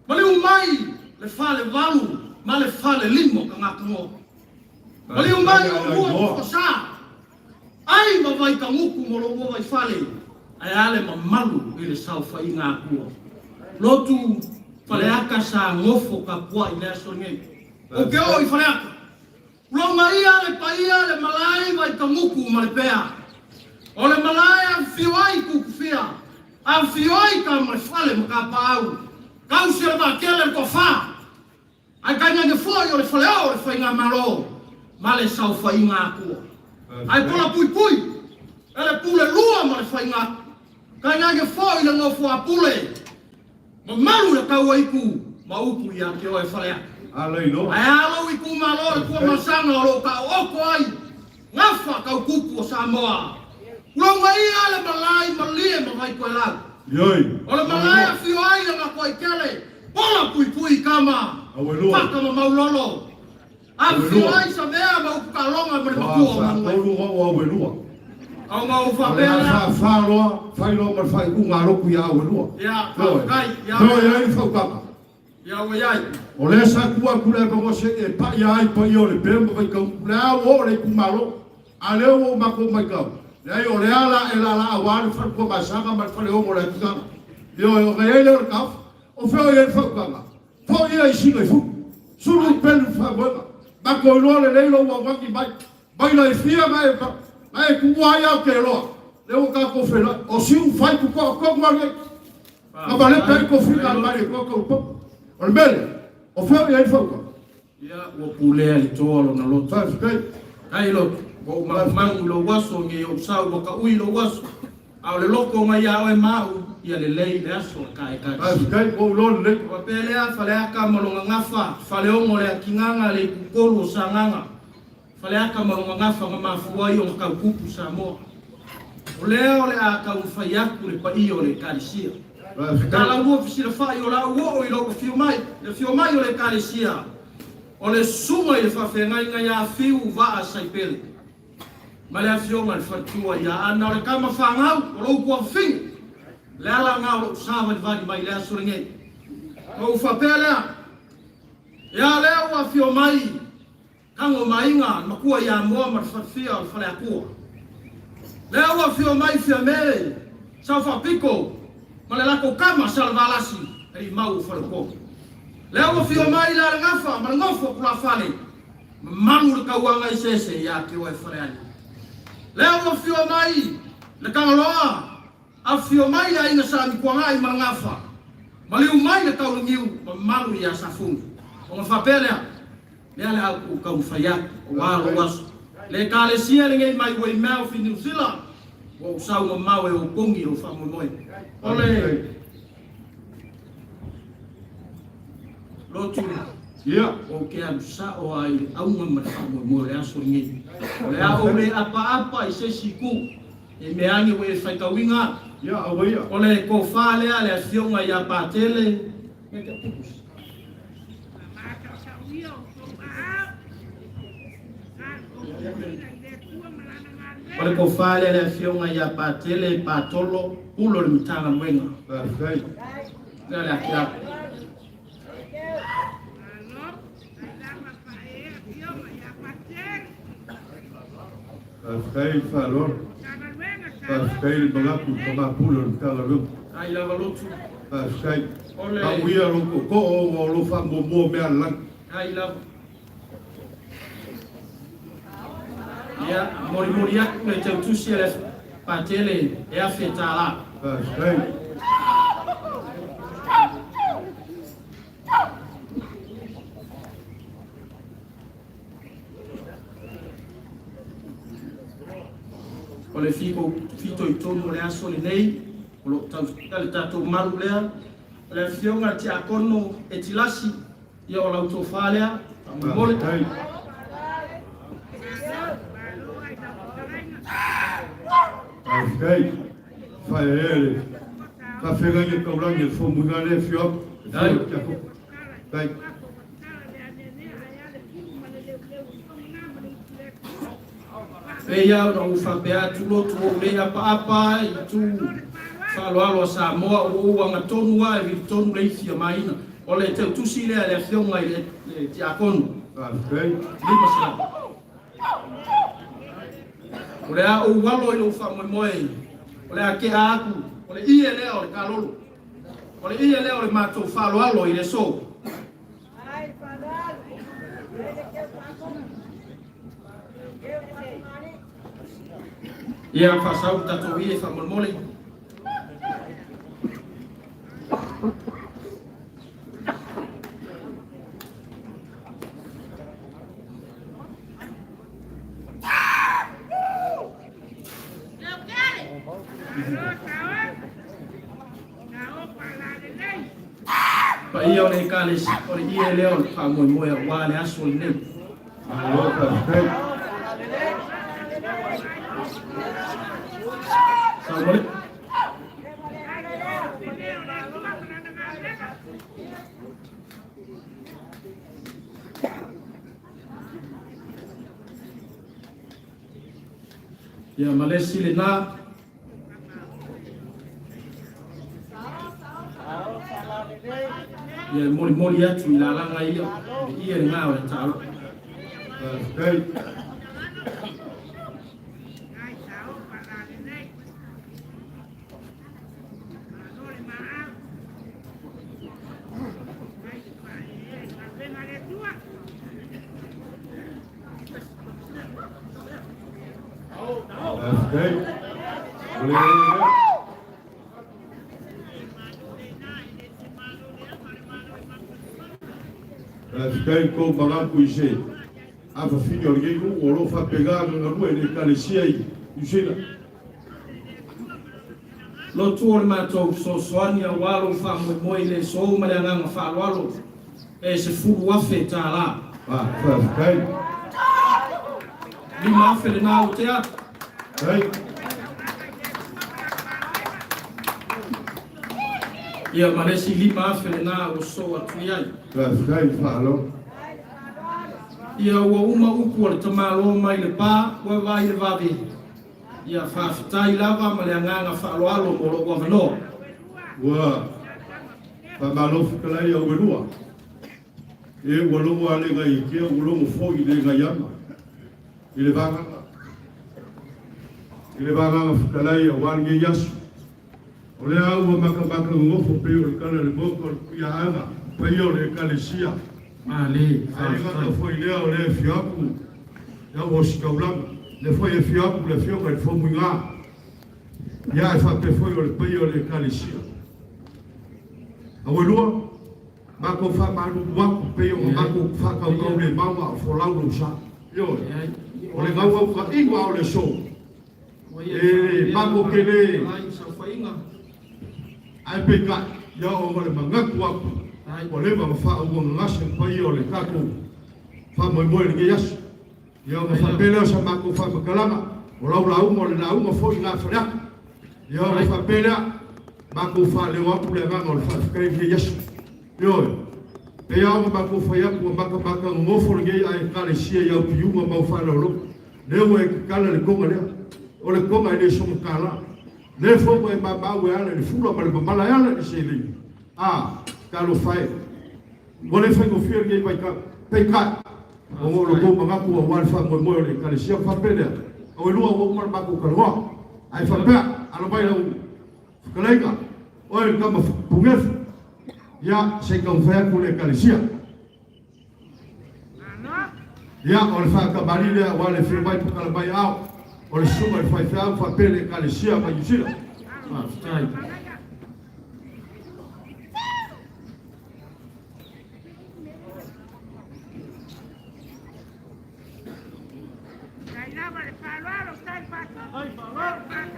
maliu mai le falevalu ma le falelima o Tagatagoa. Maliu mai oulua Tofutosa, ai ma Vaitagutu ma lou Vaifale, ae a le mamalu i le saofaiga Atua. Lotu Faleata sa nofo tapuai i le aso lenei. Ou te oo i Faleata. Loga ia le paia le malae Vaitamuku ma le pea. O le malae afifio ai Kukufia, afifio ai Tamaifale ma Kapaau, tausi e le vaatele le toafa, ae tainane foi o le faleoo o le Faigamalo ma le saofaiga Atua. Ae pola puipui e le pule lua ma le faiga, tainane foi le nofo a pule. Mamalu le taua ipu ma upu ia te oe Faleata. Ae a lou itumalo le Tuamasaga o lo o taooko ai gafa tau tupu o Samoa. Tulou mai ia le malae malie ma Vaitoelau. O le malae afio ai le Matuaitele, pola puipui tama, faka ma maulolo. Afifio ai Savea ma Uputaaloga ma le matua o Manuela. Au ma ou faapea lea. Ia, faafetai. Ia, ia ua iai. O lea sa tuu atu le avanoa se i e paia ai paia o le pea ma Vaitagutu, le a ua oo le itumalo. A lea ua ou matou matau, leai o lea la e laalaa aua le fale Tuamasaga ma le faleono o le Atigaga. Ioe, ona i ai lea o le taofi. O fea o i ai le faautaga? Foi ia i sina i fulu. Sulu pelu i faamoega. Matou iloa lelei lou augani mai. Mai la i fia na e na e tuua ai au ke loa. Lea ua tatou feiloai. O siu fai tu toa tonu ali ai. Na malepe ai tofiga mai le toa tau popo. O le mea lea, o fea o i ai le fautuaga? Ia, ua pulea i le toa lona loto. Faafetai. Kai loto, ua ou magumagu i lou aso, nei ou sau ua taui i lou aso. A o le loko mai ia oe ma au, ia lelei le aso a ta Ekalesia. Faafetai ua ou iloa lelei. Ona faapea lea, Faleata ma lona gafa, Faleono le Atigaga, le Itutolu o Sagaga, Faleata ma lona gafa na mafua ai ona tau tupu Samoa. O lea o le a taumafai atu le paia o le Ekalesia. Faafetai. Talaulua fesilafai o le a ou oo i lou afio mai, le afio mai o le Ekalesia, o le susuga i le faafeagaiga ia Fiu Vaa Saipele. Ma le afioga i le faletua ia Ana o le tama fanau o lou tuafafine. Le ala na o lou savalivali mai i le aso lenei. Ona ou faapea lea, Ia lea ua afio mai Tago ma Aiga, le matua ia Amoa ma le falefia o le Faleatua. Lea ua afio mai Fiame, Sao Faapito ma le latou tama Salevalasi, alii mau o Faleupolu. Lea ua afio mai le Alegafa ma le nofo a Tulafale, Mamalu le tauaga eseese ia te oe Falealili. Lea ua afio mai le Tagaloa, afifio mai le aiga Sa Mituanai ma le Gafa, maliu mai le Taulagiu, mamalu ia Safune. Ona faapea lea, lea le a ou taumafai atu, aua lou aso. Le Ekalesia lenei mai Weymouth i Niu Sila, ua ou sau mamao e opogi lou faamoemoe. O le. Lotu, Ia. Ou te alu sao lava i le auga ma le faamoemoe o le aso lenei. O le a ou le apaapa i se isi itu, e mea ane ua e faitauina au. Ia, aua ia. O le tofa lea a le afioga ia Patele. O le tofa lea a le afioga ia Patele Patolo, Pule o le Matagaluega. Faafetai. Lea le ake atu. Faafetai le faaaloalo. Faafetai le manatu i le tama pule o le Matagaluega. Ai lava lotu. Faafetai. O le. Amuia lou tootoo ona o lou faamuamua o mea a le lagi. Ai lava. Ia, molimoli atu le tautusi a le Patele e $1,000. Faafetai. O le fitoitonu o le aso lenei, o lo o tausia le tatou malu lea, o le afioga a le Tiakono Etilasi, ia o lau tofa lea, faamolemole. Faafetai. Faafetai. Faeaea le faafeagaiga taulagi a le Fomuga lea e afio atu. E afio atu Tiakono. Faafetai. Pei lava ona ou faapea atu lotu ua ou le apaapa i itu faaaloalo a Samoa, ua ou agatonu lava e vilitonu le ifi a Maina. O le teutusi lea a le afioga i le Tiakono. Faafetai. 500. O le a ou alo i lou faamoemoe, o le a tea atu, o le ie lea o le kalolo. O le ie lea o le matou faaaloalo i le aso. Ia faasau le tatou ie faamolemole. Paia o le Ekalesia, o le ie lea o le faamoemoe aua le aso lenei. Malo faafetai. Saumole. Ia ma le isi lena. Ia e molimoli atu i lalaga ia, le ie lena o le taalo. Faafetai. Faafetai. O le Faafetai tou manatu i se afafine o lenei nuu o lo o faapena ona galue i le Ekalesia i Niu Sila. Lotu o le matou fesoasoani aua lou faamoemoe i le sou ma le agaga faaaloalo e $10,000. Faafetai. 5,000 lena ua tea atu. Faafetai. Ia ma le isi 5,000 lena ua sosoo atu i ai. Faafetai faalogo. Ia ua uma upu a le tamaloa mai le pa ua vaai le vave. Ia faafetai lava ma le agaga faaaloalo mo lou avanoa. Ua faamalo fetalai au elua. E ua logo a le ngai ikea ua logo foi i le ngai ama. I le vagaga i le vagaga fetalai aua lenei aso. O lea ua matamata nonofo pei o le tala i le Maota o le Tuiaana, paia o le Ekalesia. Male, Ae le gata faafetai. foi i lea, o lea e afio atu le au ositaulaga, lea foi e afio atu le afioga i le Fomuiga, ia ae faapea foi o le paia o le Ekalesia. Auelua, matou faamalulu atu pei ona matou faatautau le mau a o folau lou sa. Ioe, o le naunautaiga lava o le aso, E mako tele ae peitai ia ona o le manatu atu ua leva ona faauagagase le paia o le tatou faamoemoe i lenei aso. Ia ona faapea lea o sa matou faamatalaga, o lau lauga o le lauga foi na a Faleata. Ia ona faapea lea, matou faaleo atu le agaga o le faafetai i lenei aso. Ioe, pei lava ona matou fai atu ua matamata nonofo lenei Ekalesia i au piuga ma au faaaloaloga. Lea ua e tatala le toga lea. O le toga e le soga tala. Lea foi ua e mamau e ala i le fula ma le mamala e ala i le seleni. A, talofa e. Ua le faigofie lenei vaitau. Peitai, ona o lo outou manatu aua le faamoemoe o le Ekalesia ona faapea lea, Auelua ua uma le matou talanoa. Ae faapea, alo mai lau fetalaiga, oe le tama punefu, ia se i taumafai atu le Ekalesia. Ia, o le faatamalii lea aua le afio mai tatala mai ao o le susuga i le faifeau faapea le Ekalesia mai Niu Sila. Faafetai.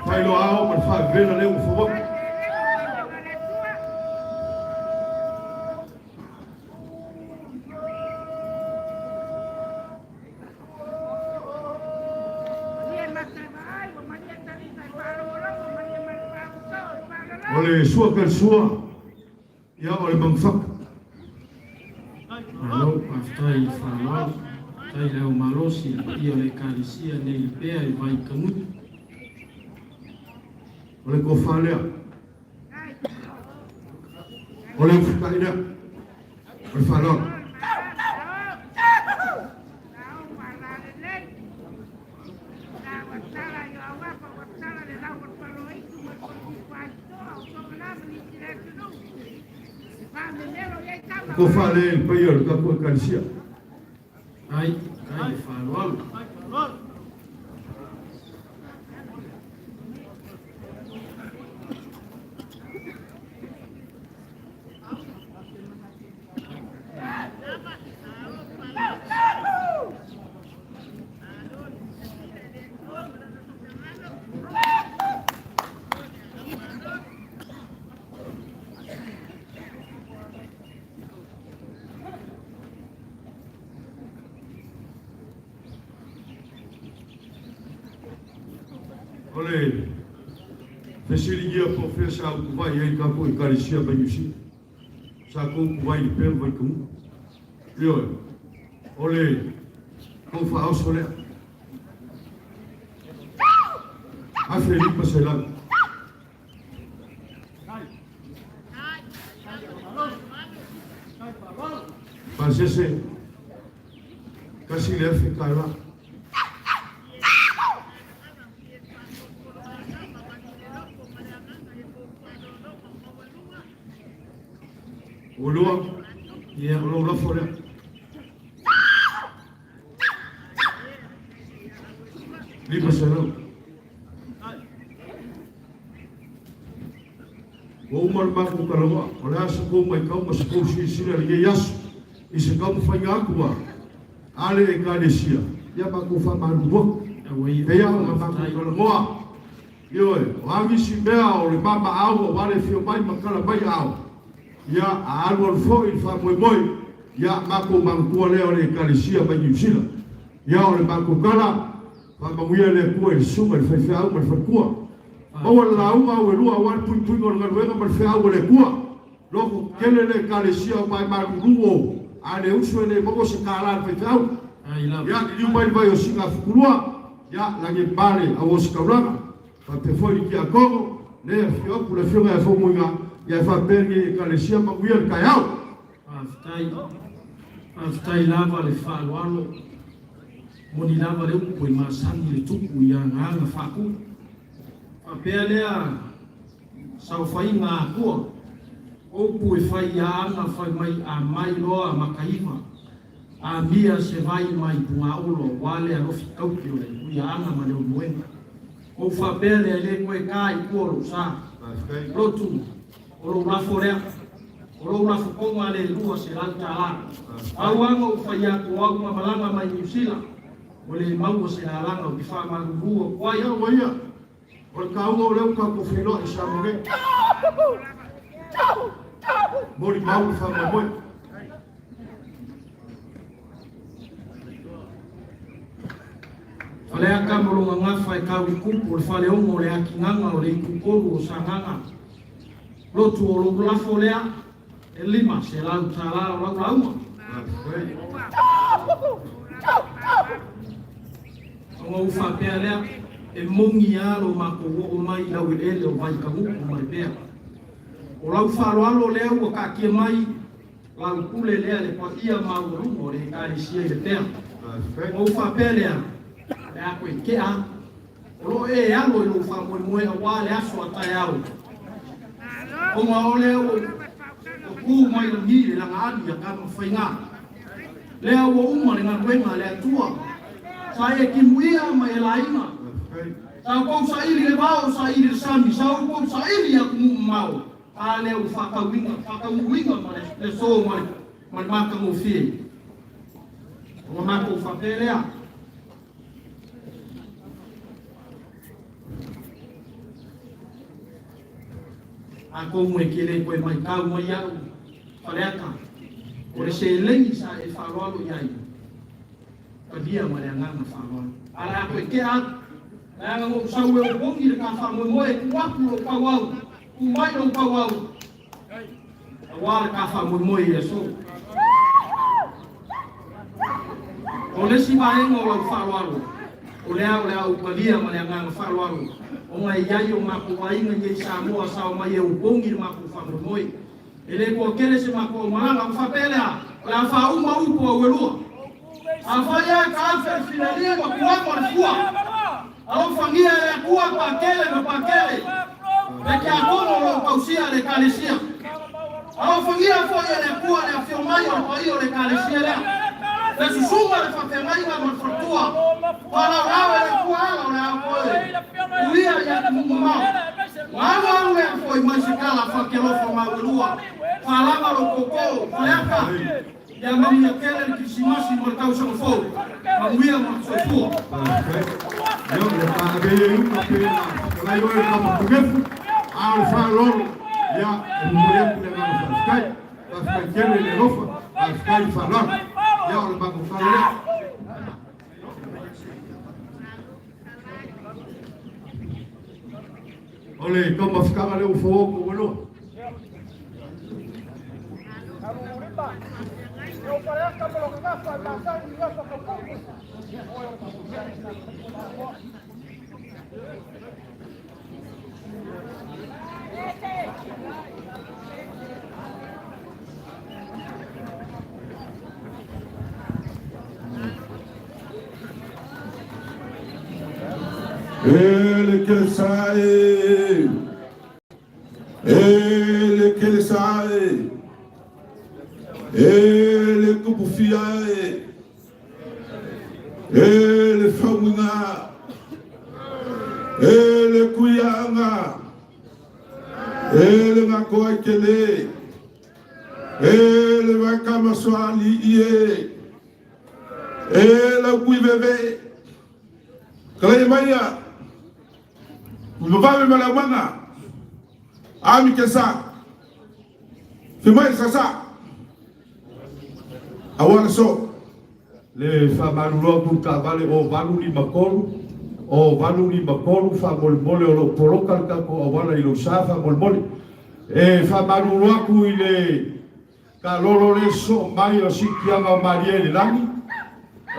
Failoa ao ma le faavevela lea ua fou atu. O le sua ka le sua, ia o le manufaka. Malo, faafetai i le faaaloalo. Faafetai i le au malosi i le paia o le Ekalesia nei i Lepea i Vaikagutu. O le tofa lea. O le ufutai lea. O le faaaloalo. Tofa lea i le paia o le tatou Ekalesia. Ai, ai le faaaloalo. O le fesiligia po o fea sa utuvai ai tatou Ekalesia mai Niu Sila. Sa tou utuvai i le pea ma Vaituuga. Ioe, o le tou faaoso lea. 1500. Pasese, 1,000 tala. Ua lua, Ia, o lou lafo lea. 500. Ua uma le matou talanoa, o le a sa tou matau ma sa tou silasila i lenei aso i se taumafaiga atu a le Ekalesia, ia matou faamalulu atu. Ua ia Pei lava ona matou faafetai. talanoa. Ioe, o a nisi mea o le mamaau aua le afio mai ma tala mai aao, ia, a alualu foi le faamoemoe, ia, matou manatua lea o le Ekalesia mai Niu Sila. Ia, o le matou tala, faamanuia le Atua i le susuga i le faifeau ma le faletua. Maua le lauga auelua aua le puipuiga o le galuega ma le feau a le Atua. Loto tetele le Ekalesia o mae malulu o, a le uso e le maua se kālā a le faifeau. Ia, liliu mai le vai o Sigafukulua, ia, lagi e pale au ositaulaga. Faapea foi le tiakono, le afio atu le afioga ia Faumuina, ia e faapea lenei Ekalesia manuia le taeao. Faafetai. Faafetai lava le faaaloalo. Moni lava le upu e masani le tupu i agaga faakumu. Faapea lea saofaiga a Akua, upu e fai ia aga fai mai a mai loa Makaiva, amia se vai mai Pugaolo aua le alofi tauki o le Uiaaga ma Leulumoega. Ou faapea lea e le koe ka i tua o lou sa. Lotu, o lou lafo lea. O lou lafo koga le $200. Pau lava na ou fai atu o au na malaga mai Niu Sila, ua le maua se lalaga ou te faamalulu atu ai. Ia ua ia, o le taua o lea ua tatou feiloai i Samoa nei. Molimau le faamoemoe. Faleata ma lona gafa e tau i kupu o le faleono o le atinaga o le itutolu o Sagaga. Lotu o lou lafo lea e $500 o lau lauga. Ona ou faapea lea, e moni lava lo matou oo mai i laueleele o Vaitagutu ma Lepea. O lau faaaloalo lea ua taatia mai Lau pule lea le paia maualuga o le Ekalesia i Lepea. Ona ou faapea lea, o le a koe tea atu. O lo o e alo i lou faamoemoe aua le aso a taeao. Ona o lea ua tu mai lagi le lagaali a Tamafaiga. Lea ua uma le galuega a le Atua. Sa e timuia ma e laina. Sa outou saili le vao, saili le sami, sa outou saili i atunuu mamao. A lea ua faatauina, faataunuuina ma le aso ma le, ma le matagofie. Ona matou faapea lea, Atonu e te le toe maitau mai iaʻu, Faleata, o le seleni sa e faaaloalo i ai, talia ma le agaga faaaloalo. A o le a toe tea atu, leaga na ou sau e opogi le ta faamoemoe e tuu atu lou tauau, tuu mai lou tauau, aua le ta faamoemoe i le aso. O le isi vaega o lau faaaloalo, o lea o le a ou talia ma le agaga faaaloalo, ona e i ai o matou aiga i nei Samoa sa omai e opogi le matou faamoemoe. E le toatele se matou aumalaga, ua faapea lea, o le a faauma upu auelua. Afai lava e taafe le filelia ma tuaga o le fua, alofagia e le Atua Pakele ma Pakele, le tiakono o lo o tausia le Ekalesia. Alofagia foi e le Atua le afio mai o le paia o le Ekalesia lea, le susuga le faafeagaiga ma le faletua, Faalaolao e le Atua ala o le a toe uia i atunuu mamao. Ua alu alu lea foi mai se tala fakelofa mauelua, faalava lou tootoo, Faleata, ia manuia tele le Kirisimasi ma le tausaga fou, manuia ma le soifua. Ia, ua ta ave ia i uta pe na fetalai oe le tama punefu, a o le faaaloalo, ia, e momoli atu le agaga faafetai. Faafetai tele i le alofa, faafetai le faaaloalo. Ia, o le matou tala lea. O le taumafataga lea ua fauau tou aloa. E le kelesa e. E le kelesa e. E le tupufia e. E le fauiga. E le kuiaga. E le gakoa i tele. E le vaekamasoalii e. E lau kuiveve. Kalai maia. Tuimavave ma Leaumaga, Ami Kesa, Afio mai le Sasa, aua le so. Le faamalulu atu i le taavale o 853, o 853 faamolemole o lo o poloka le tatou auala i lou sa faamolemole. E faamalulu atu i le taalolo le sosoo mai o siitiaga o malie i le lagi,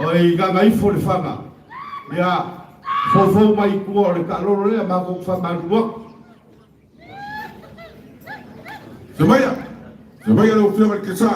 o i Gagaifo le faga, ia foufou mai i tua o le taalolo lea matou te faamalulu atu. Afio maia, afio maia lau Afioga i le Kesa.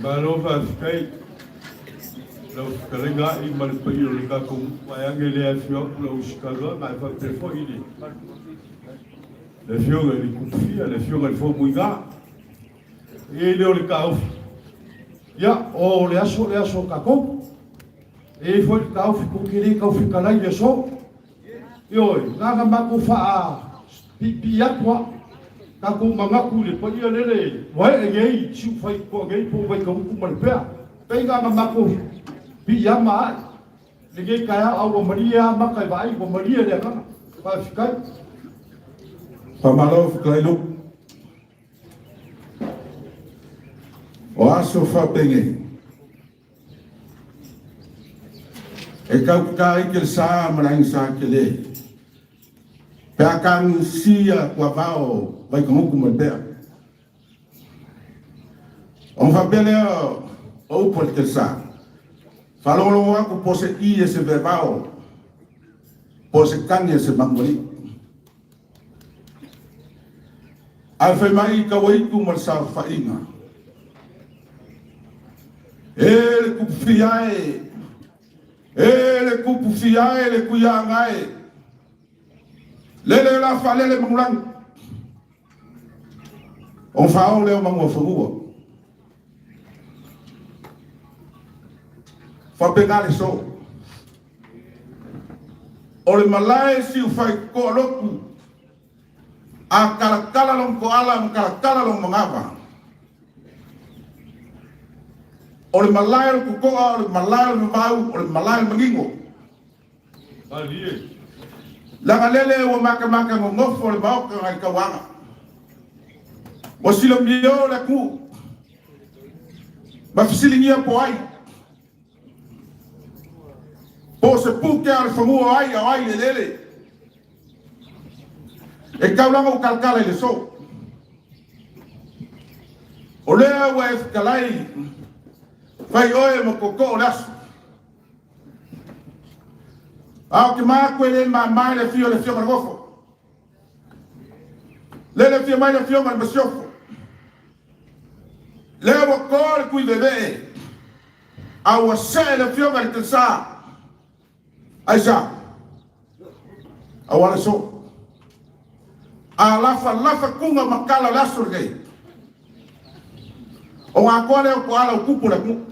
Malo faafetai lau fetalaiga A'i ma le paia o le tatou vaeage lea e afio atu lau usitaga ma e faapea foi i le afioga i le Tupufia, le afioga i le Fomuiga. E i ai lea o le taofi, ia, o le aso le aso o tatou. E i ai foi le taofi tou te le tau fetalai i le aso. Ioe, na ona matou faapiipii atu lava, tatou manatu i le paia lele ua ee nei i Siufai toa nei po o Vaitautu ma Lepea. Pei na ona matou piiama ae lenei taeao, a ua malie lava maka e vaai, ua malie le agaga. Faafetai. Faamalo fetalai Luke. O aso faapenei. E tautata ai ke sa ma le aiga sa tele. Pe a tagusia tuavao Vaikagutu ma Lepea. Ona faapea lea o upu a le Telesa, Faalogologo atu po o se i e se vevao, po o se tagi a se manualii. Ae fai mai i Tauaitu ma le saofaiga, E le Tupufia e, e le Tupufia e le Tuiaga e, lele la faalele Manulagi, ona faaoo lea o Manuafanua. Faapena le so. O le malae siufai toa lotu, a talatala lona toala ma talatala lona manava. O le malae o le totoa, o le malae o le vavau, o le malae o le manino. Leaga lele ua matamata nonofo le maota nai tauaga. Ua silomio le atunuu ma fesiligia po ai. Po o se pukea o le fanua o ai a o ai le eleele. E taulaga ua talatala i le aso. O lea ua e fetalai, fai oe ma tootoo o le aso. A o te manatu e le mama i le afio o le Afioga i le Nofo. Lea le afio mai le Afioga i le Masiofo. Lea ua to le tuivevee, a ua see le Afioga i le Telesa. Aisea? Aua le aso. A lafalafa tuga ma tala o le aso lenei, ona atoa lea o toala o tupu o le atunuu.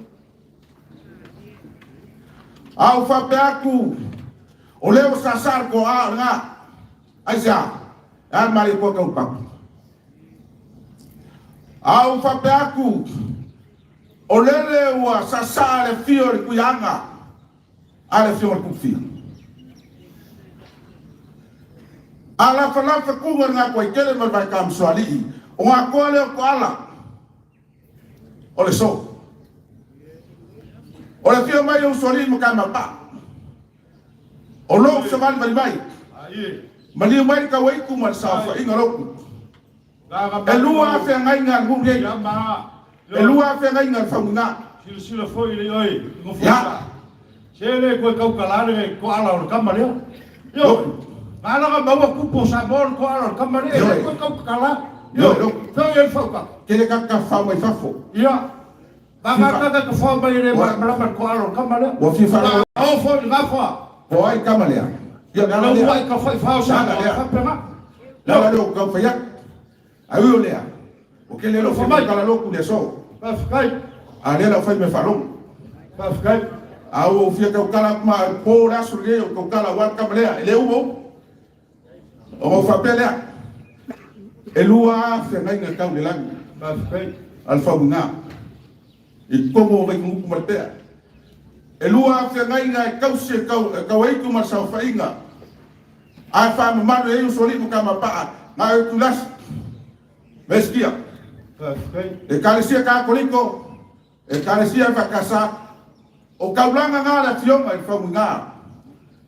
A ou faapea atu, o lea ua saasaa le toa o lena. Aisea? E a le malie toa tau patu? A ou faapea atu, o lele ua saasaa le afio o le Tuiaana a le Afioga i le Tupufia. A lafalafa tuga le Gatoaitele ma le Vaetamasoalii, o gatoa lea o toala o le so. O le afio mai o Usoalii ma Kamapa, o lou savalivali mai, maliu mai le tauaitu ma le saofaiga lotu. E lua feagaiga a le nuu nei. E lua feagaiga a le faumuina. Silasila foi le oe Gofosa. Se le koe kaukala le koala o le kama lea. Ioe. Ngalaga maua kupu o Samoa le koala o le kama lea. Le koe kaukala. Ioe. Feo i fauka. Tele kaka fau mai fafo. Ia. Ngaka ka fau mai le malama le koala o le kama lea. Ua fia faalogologo. O foi le gafa. Po ai kama lea. Ia le ala lea. Lau ka fai fao Samoa. Fapena. Le ala lea o kau fai atu. Ai o lea. O ke lelo fai mai kala loku le aso. Faafetai. A lea lau fai me faalogo. Faafetai. A ua ou fia tautala atu ma po le aso lenei o tautala aua le kama lea. E le uma upu. Ona ou faapea lea, e lua lava feagaiga tau le lagi. Faafetai. A le faumuina. I totonu o Vaitugutu ma Lepea. E lua lava feagaiga e tausi e Tauaitu ma le saofaiga. Ae faamamalu e ai Usoalii ma Kamapaa, na o Tulasi, Mesikia. Faafetai. Ekalesia Katoliko, Ekalesia EFKS, o taulaga na a le Afioga i le Faumuina,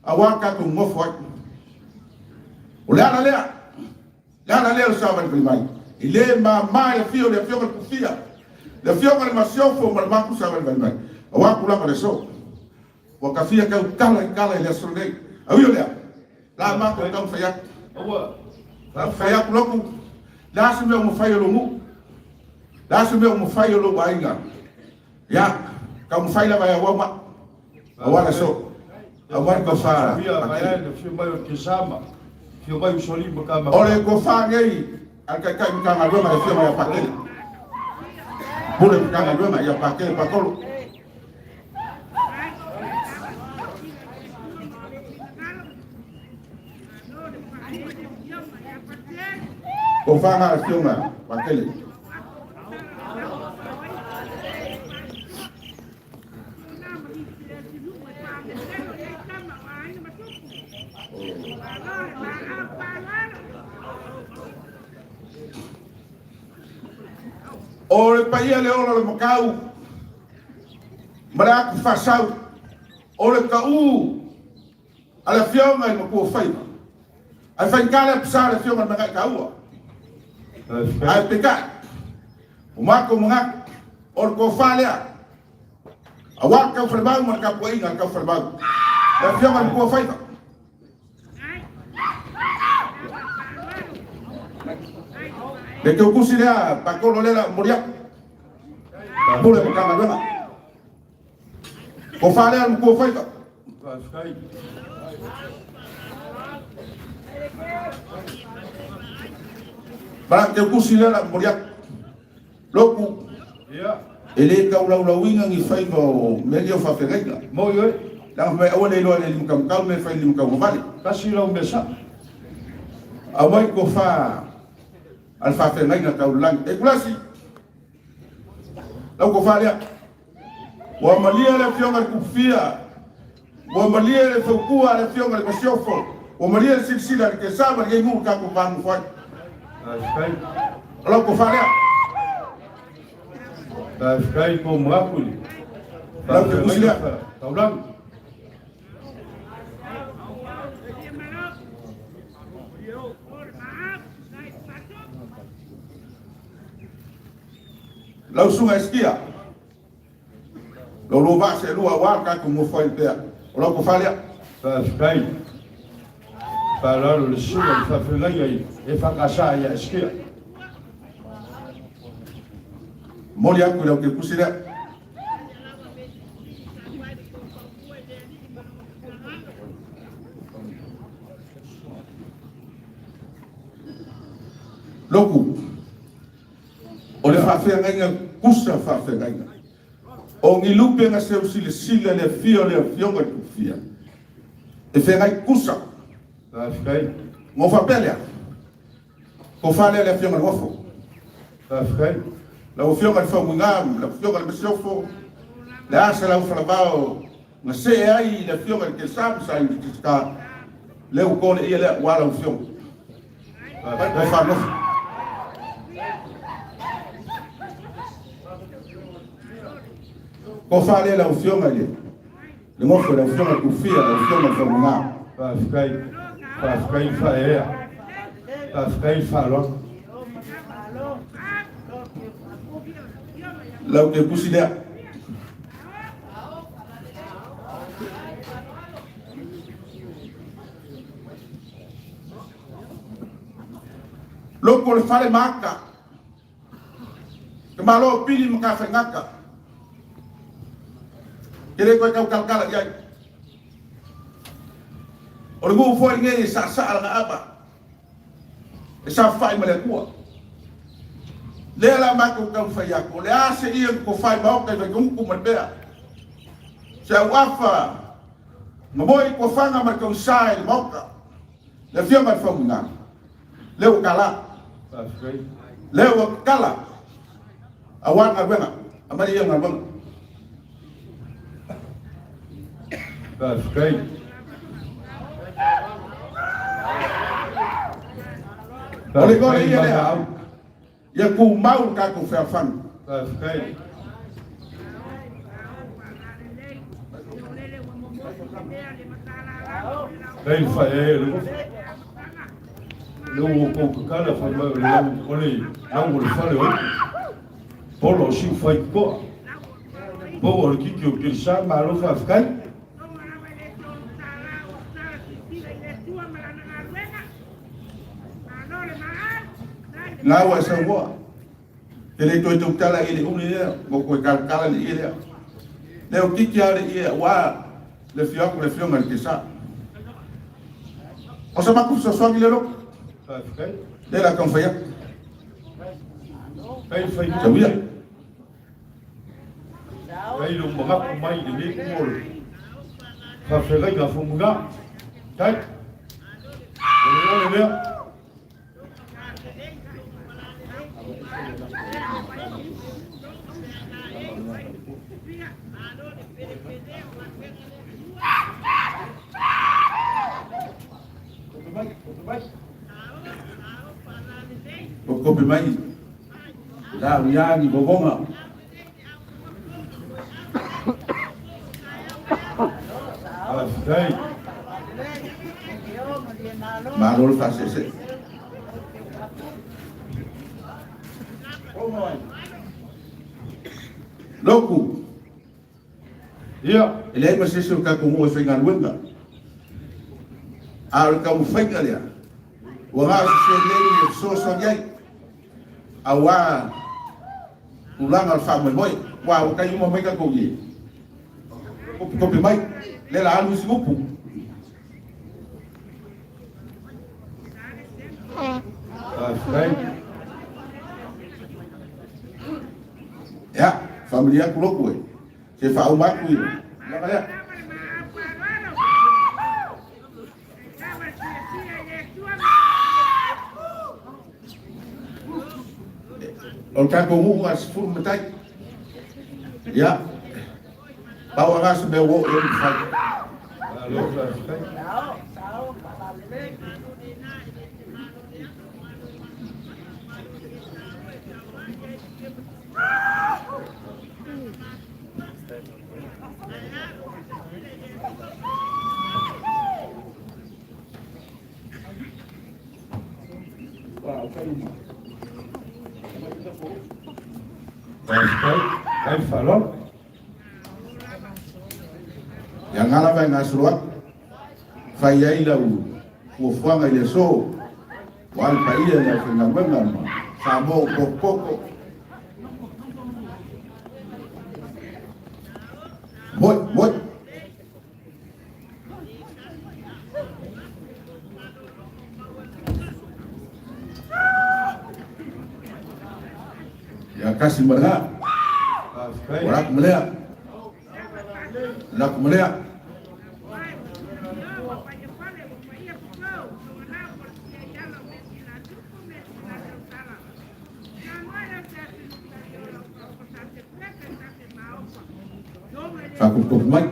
aua le tatou nonofo ai. O le ala lea, le ala lea o le savalivali mai. E le mama i le afio o le Afioga i le Kufia, le Afioga i le Masiofo ma le matou savalivali mai, aua tulaga o le aso. Ua tafia tautala i tala i le aso lenei. A ui o lea, la matou taumafai atu. Taumafai atu lotu, le a se mea ua mafai e lou nuu, le a se mea ua mafai e lou aiga. Ia, taumafai lava e auau ma. Aua le aso. Aua le tofa. O le tofa nei a le Taitai Matagaluega le Afioga ia Patele. Pule Matagaluega ia Patele Patolo. Tofaga a le Afioga Patele. O le paia le ola o le makau ma le atu faasau o le taʻu a le Afioga i le Matuafaiva. Ae faigata le apisa a le Afioga i le Magaitaua. Ae peitai, ua matou manatu, o le tofa lea, aua le taufalemau ma le tapuaiga a le taufalemau. Le Afioga i le Matuafaiva. Le teutusi lea, patolo lea la momoli atu. Pule Matagaluega. Tofa lea le Matuafaiva. Faafetai. Bala teutusi lea la momoli atu. Loku. Ia. E le taulaulauina ni faiva o mea ia o faafeagaiga. Moi oe. Leaga fai mai aua le iloa e le limatamatau mea e fai i le limataugavale. Tasi lau mea sao. Aumai tofa a le faafeagaiga tau le lagi. E Tulasi, lau tofa lea. Ua malie le Afioga i le Tupufia, ua malie le fautua a le Afioga i le Masiofo, ua malie le silasila i le Kesa ma lenei nuu i tatou va nofo ai. Faafetai. O lau tofa lea. Faafetai po manatu i le Lau te tusi lea. Taulagi. Lau susuga Esikia, lo lua vaa seelua aua le tatou nofo ai pea. O lau tofa lea. Faafetai. Faaaloalo i le susuga i le faafeagaiga i EFKS ia Esikia. Momoli atu i lau ketusi lea. Loku, o le faafeagaiga kusa faafeagaiga. O ni lupe na seu silasila le afio o le afioga i le Tufia. E feagai kusa. Faafetai. Mo faapea lea, tofa lea le afioga i le Nofo. Faafetai. Lau afioga i le Faumuina, lau afioga i le Masiofo, le asa lau falavao, na see ai le afioga i le Kelesa ma sa i le Star, lea ua to le ia lea, ua lau afioga. Faafetai. Tofa Nofo. Tofa lea lau afioga i le Nofo, lau afioga i le Tufia, lau afioga i le Faumuina. Faafetai. Faafetai le faaeaea. Faafetai le faaaloalo. Lau ketusi lea. Loko o le fale ma aka. Ke malo o pili ma ka whaingaka. Ke le koe kau kalakala i ai. O le nuu foi nei e saasaa lana ava. E saofai ma le Atua. Lea la matou taumafai atu, o le a se ia na tofa i maota i Vaitugutu ma le pea. Se auafa na moe i tofaga ma le tausa i le maota. Le afioga i le Faumuina, lea ua tala. Lea ua tatala aua le galuega. Aumai ia le galuega. Faafetai. O le gole ia lea. Ia tumau le tatou fealofani. Faafetai. Faafetai le faaeaea i le nofo. Lea ua outou tatala fai mai o le lau o le lau o le fale o ipu. Polo o siu fai totoa. Po o le kiki o Kelesa, malo faafetai. Na ua e saunoa. E le toe tautala i le uli lea, ua toe talatala le ie lea. Lea o kiki lava le ie aua le afio atu le afioga i le Kesa. O sa matou fesoasoani lea Lotu. Faafetai. Lea la taumafai atu. Faafetai le fai Tauia. Faafetai lou manatu mai i lenei tumu o le faafeagaiga a Faumuina. Faafetai. O le ole lea. Kope mai la uia ni vovoga. Faafetai. Malo le faasese. Loku. Ia. E leai ma se isi o le tatou nuu e faigaluega. A o le taumafaiga lea, ua na o se seleni e fesoasoani ai, aua tulaga o le faamoemoe. Aua ua tai uma mai tatou ie, kopikopi mai, lea la alu isi upu. Faafetai. Ia, faamalie atu loku e, se faauma atu i le tulaga lea. O le tatou nuu na o le 10 matai. Ia, pau lava na o se mea ua oo i ai le mafai. Malo faafetai. Faafetai, faafetai le faaaloalo. Ia nga lava e gasolo atu, fai ai lau fuafuaga i le aso, ua le paia i le aufaigaluega ma Samoa ua potopoto. Moi, moi. Ia kasi ma lena. Faafetai. Ua laku ma lea. Laku ma lea. Faakopokopo mai.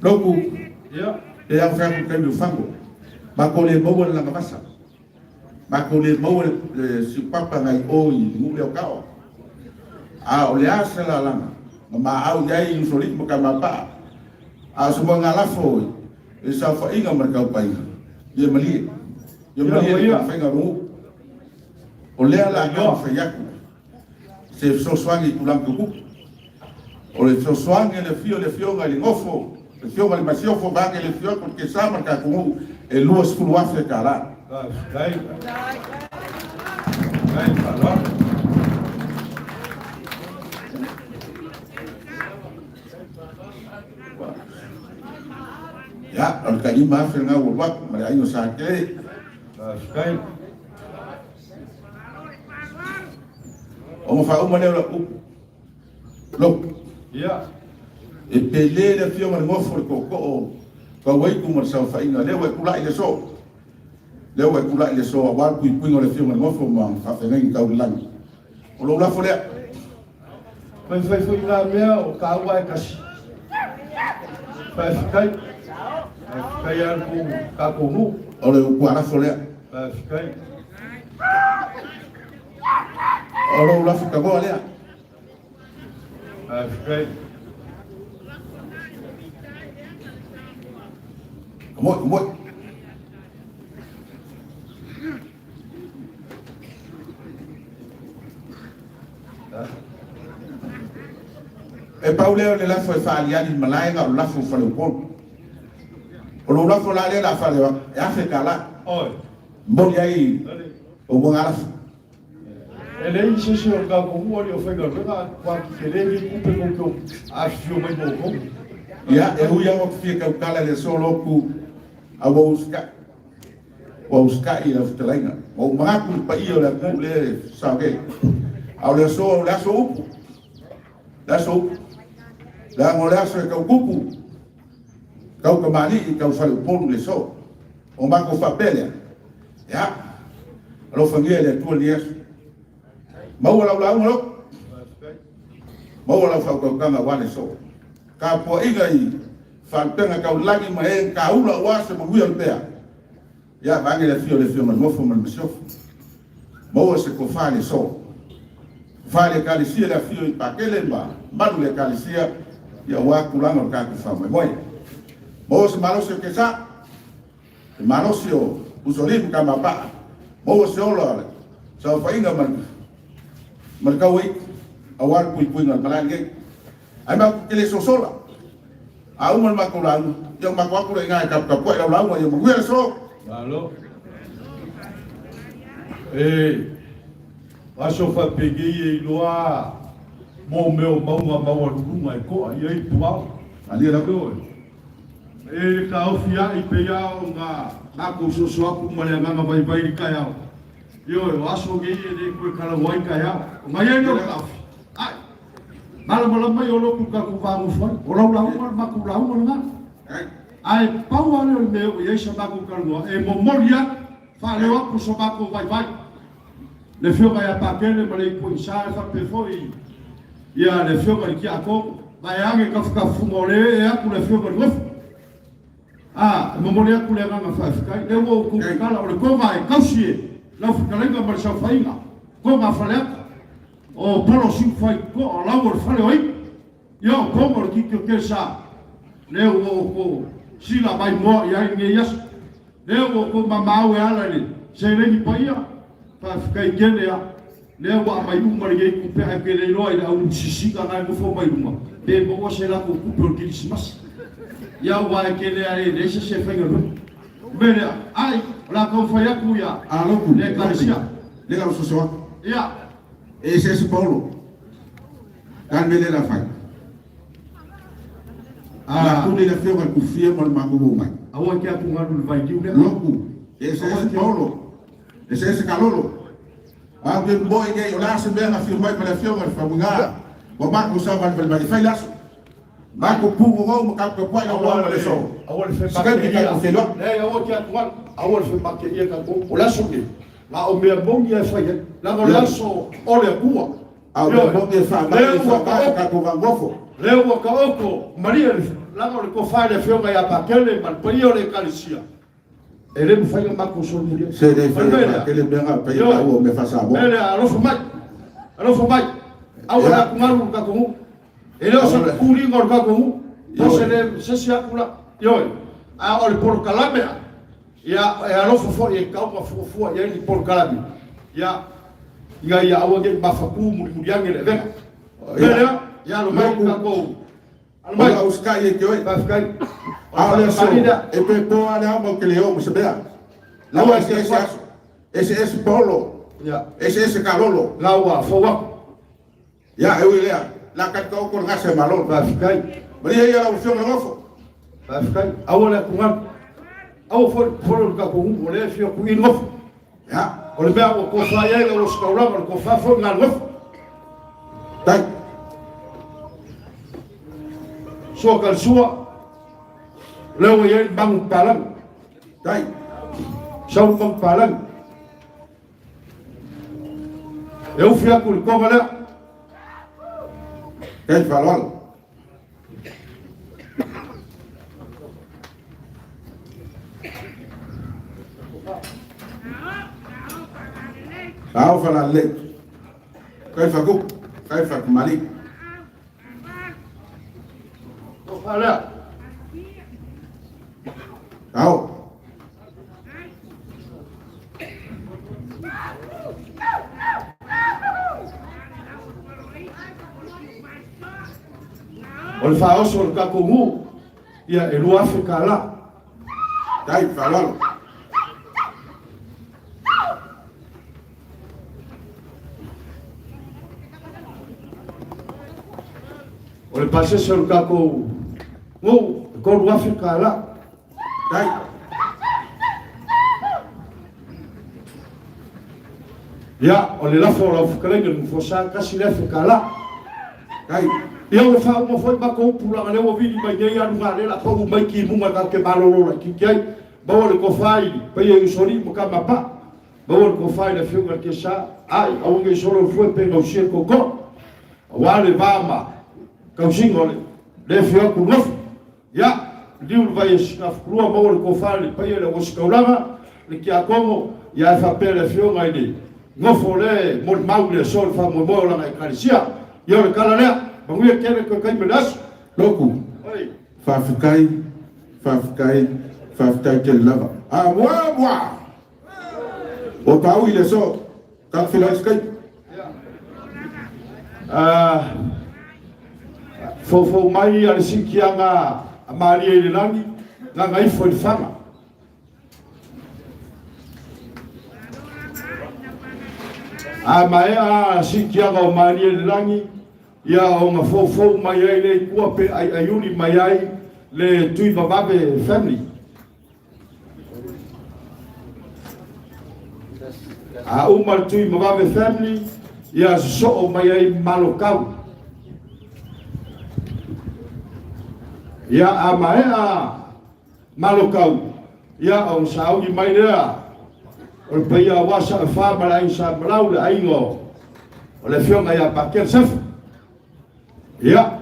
Loku, e au fai atu taimi o fango. Matou le maua le lagavasa. Matou le maua le siupapa nai o i le nuu lea o Kaoa. A o le a se lalaga na maau i ai Usoalii ma Kamapaa. A o se moegalafo i le saofaiga ma le taupaiga, ia malie. Ia malie le taumafaiga o le nuu. O lea la taumafai atu se fesoasoani i tulaga tutupu. O le fesoasoani a le afio le afioga i le nofo, le afioga i le masiofo vaeane le afio atu o le Kesa ma le tatou nuu e $20,000 tala. Faafetai. Faafetai le faaaloalo. Ia, o le tai $5,000 lena ua alu atu ma le aiga o Satele. Faafetai. Ona faauma lea o lau upu. Loku. Ia. E pele le afioga i le nofo le tootoo Tauaitu ma le saofaiga. Lea ua e tulai i le aso. Lea ua e tulai i le aso aua le puipuiga o le afioga i le nofo ma faafeagaiga tau i le lagi. O lou lafo lea. Faifai foi na mea o taua e kasi. Faafetai. Faafetai a le tatou nuu. O le upu lafo lea. Faafetai. O lou lafo tagoa lea. Faafetai. Moi, moi. E pau lea o le lafo e faaliali i malae na o le lafo o Faleupolu. O lou lafo la lea o le a faaleo atu, e $1,000. Oi. Momoli ai o uaga lafo. E leai se isi o le tatou nuu alii o faigaluega matou te le ni tupe tou te afifio mai mo outou. Ia, e ui lava ou te fia tautala i le aso lotu a ua usitai. Ua usitai i lau fetalaiga. Ua ou manatu i le paia o le atunuu lea e sao nei. A o le aso, o le aso upu. Le aso upu. Leaga o le aso e tau tupu, tau tamalii, tau faleupolu le aso. O matou faapea lea, ia, alofagia e le Atua lenei aso. Maua lau lauga lotu. Maua lau faautautaga aua le aso. Tapuaiga i faalupega tau lagi ma e taula aua se manuia o le pea. Ia, vaeane le afio o le Afioga i le Nofo ma le Masiofo. Maua se tofa i le aso. Tofa i le Ekalesia le afio i Pakele ma malu le Ekalesia, ia aua tulaga o le tatou faamoemoe. Maua se malosi o Kesa, se malosi o Usoalii ma Kamapaa. Maua se ola o le saofaiga ma ma le tauaitu aua le puipuiga o le malae lenei. Ae matou te le sosola. A uma le matou lauga, ia o matou atu lea i ina e taputapuai lau lauga, ia manuia le aso. Malo. E aso faapenei e iloa mo mea o mauga maualuluga e to'a i ai puao. Malie lava. Ioe. E taofi a'i pei a ona matou soso atu ma le agaga vaivai i le taeao. Ioe, o aso nei e le toe talaua ai taeao. O nai ai lea o le taofi. Ai, malamalama ia o lotu i tatou va nofo ai. O lau lauga le matou lauga lena. Ae pau lava lea o le mea e oo i ai sa matou talanoa, e momoli atu, faaleo atu so matou vaivai. Le afioga ia Patele ma le Ipuisa e faapea foi ia le afioga i le Tiakono, vaeane tafatafuga o le ee atu le afioga i le nofo. A, e momoli atu le agaga faafetai. Lea ua outou tatala, o le toga e tausi e lau fetalaiga ma le saofaiga, toga a Faleata, o Polo Siufai toa, o lau o le fale o Ipu, ia o toga o le Titi o Kesa, lea ua outou sila mai moa i ai lenei aso. Lea ua outou mamao e ala i le seleni paia, faafetai tele a. Lea ua aumai uma lenei tupe ae ou te le iloa i le au sisiga na e nofo mai luma pe maua se latou tupe o le kerisimasi. Ia aua e tele a e leai se isi e faigaluega. O le mea lea, ai, o le a taumafai atu ia A loku, le Ekalesia. Le ka soso atu. Ia. E ese ese Paulo. Ka le mea lea la fai. La tuli le afioga i le kufia ma le magogo mai. Aua e te atugalu i le vailiu lea. Loku, e ese ese Paulo. Ese ese Kalolo. A ou te moe nei, o le a se mea na afio mai ma le afioga i le Faumuiga, ua matou savalivali mai e fai le aso. Matou pugogou ma tatou tapuai lau lauga le aso. Aua le Se taimi tatou feiloai. Leai, aua te atugalu. Aua le femateia tatou. O le aso lenei, na o mea moni lava e fai ai. Leaga o le aso o le Atua. A o mea moni e faamai e faamai i tatou vaanofo. Lea ua taoto malie le leaga o le tofa i le afioga ia Pakele ma le paia o le Ekalesia. E le mafai ona matou solomuli ai. Se le fai e Pakele mea na paia taua o mea faa-Samoa. Mea lea, alofa mai, alofa mai. Aua le atugalu i le tatou nuu. E le o se puliga o le tatou nuu. Po se le se isi atu la. Ioe. A o le polokalame a, ia, e alofa foi e tatau ona fuafua i ai ni polokalame, ia, ina ia aua ne i mafapu mulimuli ane le avega. Mea lea, ia alo mai le tatou. Alo mai. O le auskai e te oe. Faafetai. A o le aso, e pe po lava le ao ma ou te le o ma se mea. La ua eseese aso, eseese paolo, eseese kalolo. La ua fou atu. Ia, e ui i lea, la tali taoto le gase a Malo. Faafetai. Malie ia lau Afioga Nofo. Faafetai. Aua le atugalu. Aua foi le popole o le tatou nuu, o lea e fia tu'i nofo. Ia. O le mea ua tofa i ai lau ositaulaga, o le tofa foi lena nofo. Tai. Sua ka le sua, lea ua i ai le magu papalagi. Tai. Sau le magu papalagi. E ufi atu i le toga lea. Tai faaaloalo. Ao falalelei. Kai fakupu, kai fakumali. Tofa lea. Ao. O le faaoso o le tatou nuu, ia e $2,000. Tai faaaloalo. O le pasese o le tatou nuu, e $3,000. Tai. Ia, o le lafo o lau fetalaiga le Nofoa-sa, $1,000. Tai. Ia ua faauma foi matou upu leaga lea ua vili mai nei aluga lea la pau mai timuga tatou te malolo laitiiti ai. Maua le tofa i le paia i Usoalii ma Kamapa. Maua le tofa i le afioga i le Kesa. Ai, aua ne i solo le fue pe gausia le tootoo. Aua le va ma tausiga o le le afio atu nofo. Ia, liliu le vai e Sinafukulua, maua le tofa i le paia i le auositaulaga, le tiakono, ia ae faapea le afioga i le nofo lea e molimau i le aso o le faamoemoe o lana Ekalesia. Ia o le tala lea, manuia tele toe taimi o le aso. Loku, faafetai, faafetai, faafetai tele lava. A mua mua! Ua paui le aso, tatou feiloai isi taimi. Foufou mai a le siitiaga a Malie i le lagi, gagaifo i le faga. A maea siitiaga o Malie i le lagi, ia ona foufou mai ai lea i tua pe aiaiuli mai ai le Tuivavave family. A uma le Tuimavave family, ia sosoo mai ai Malokau. Ia a maea Malokau, ia ona sauni mai lea o le paia aua Saofa ma le aiga Sa Malau, le aiga o le afioga ia Pakel Sefa. Ia.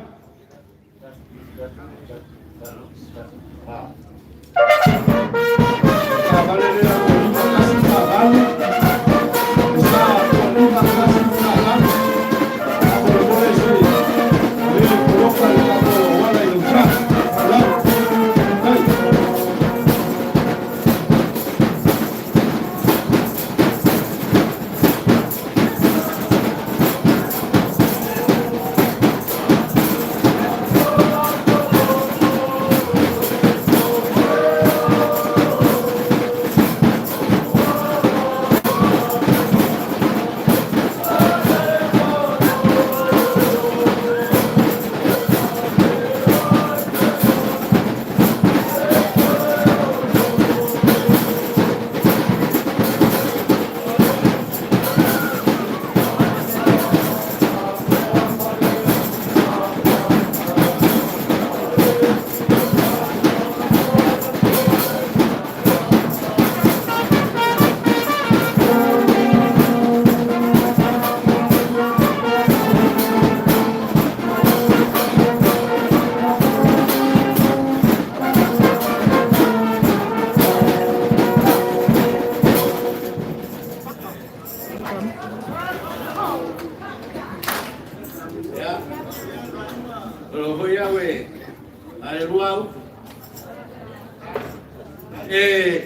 E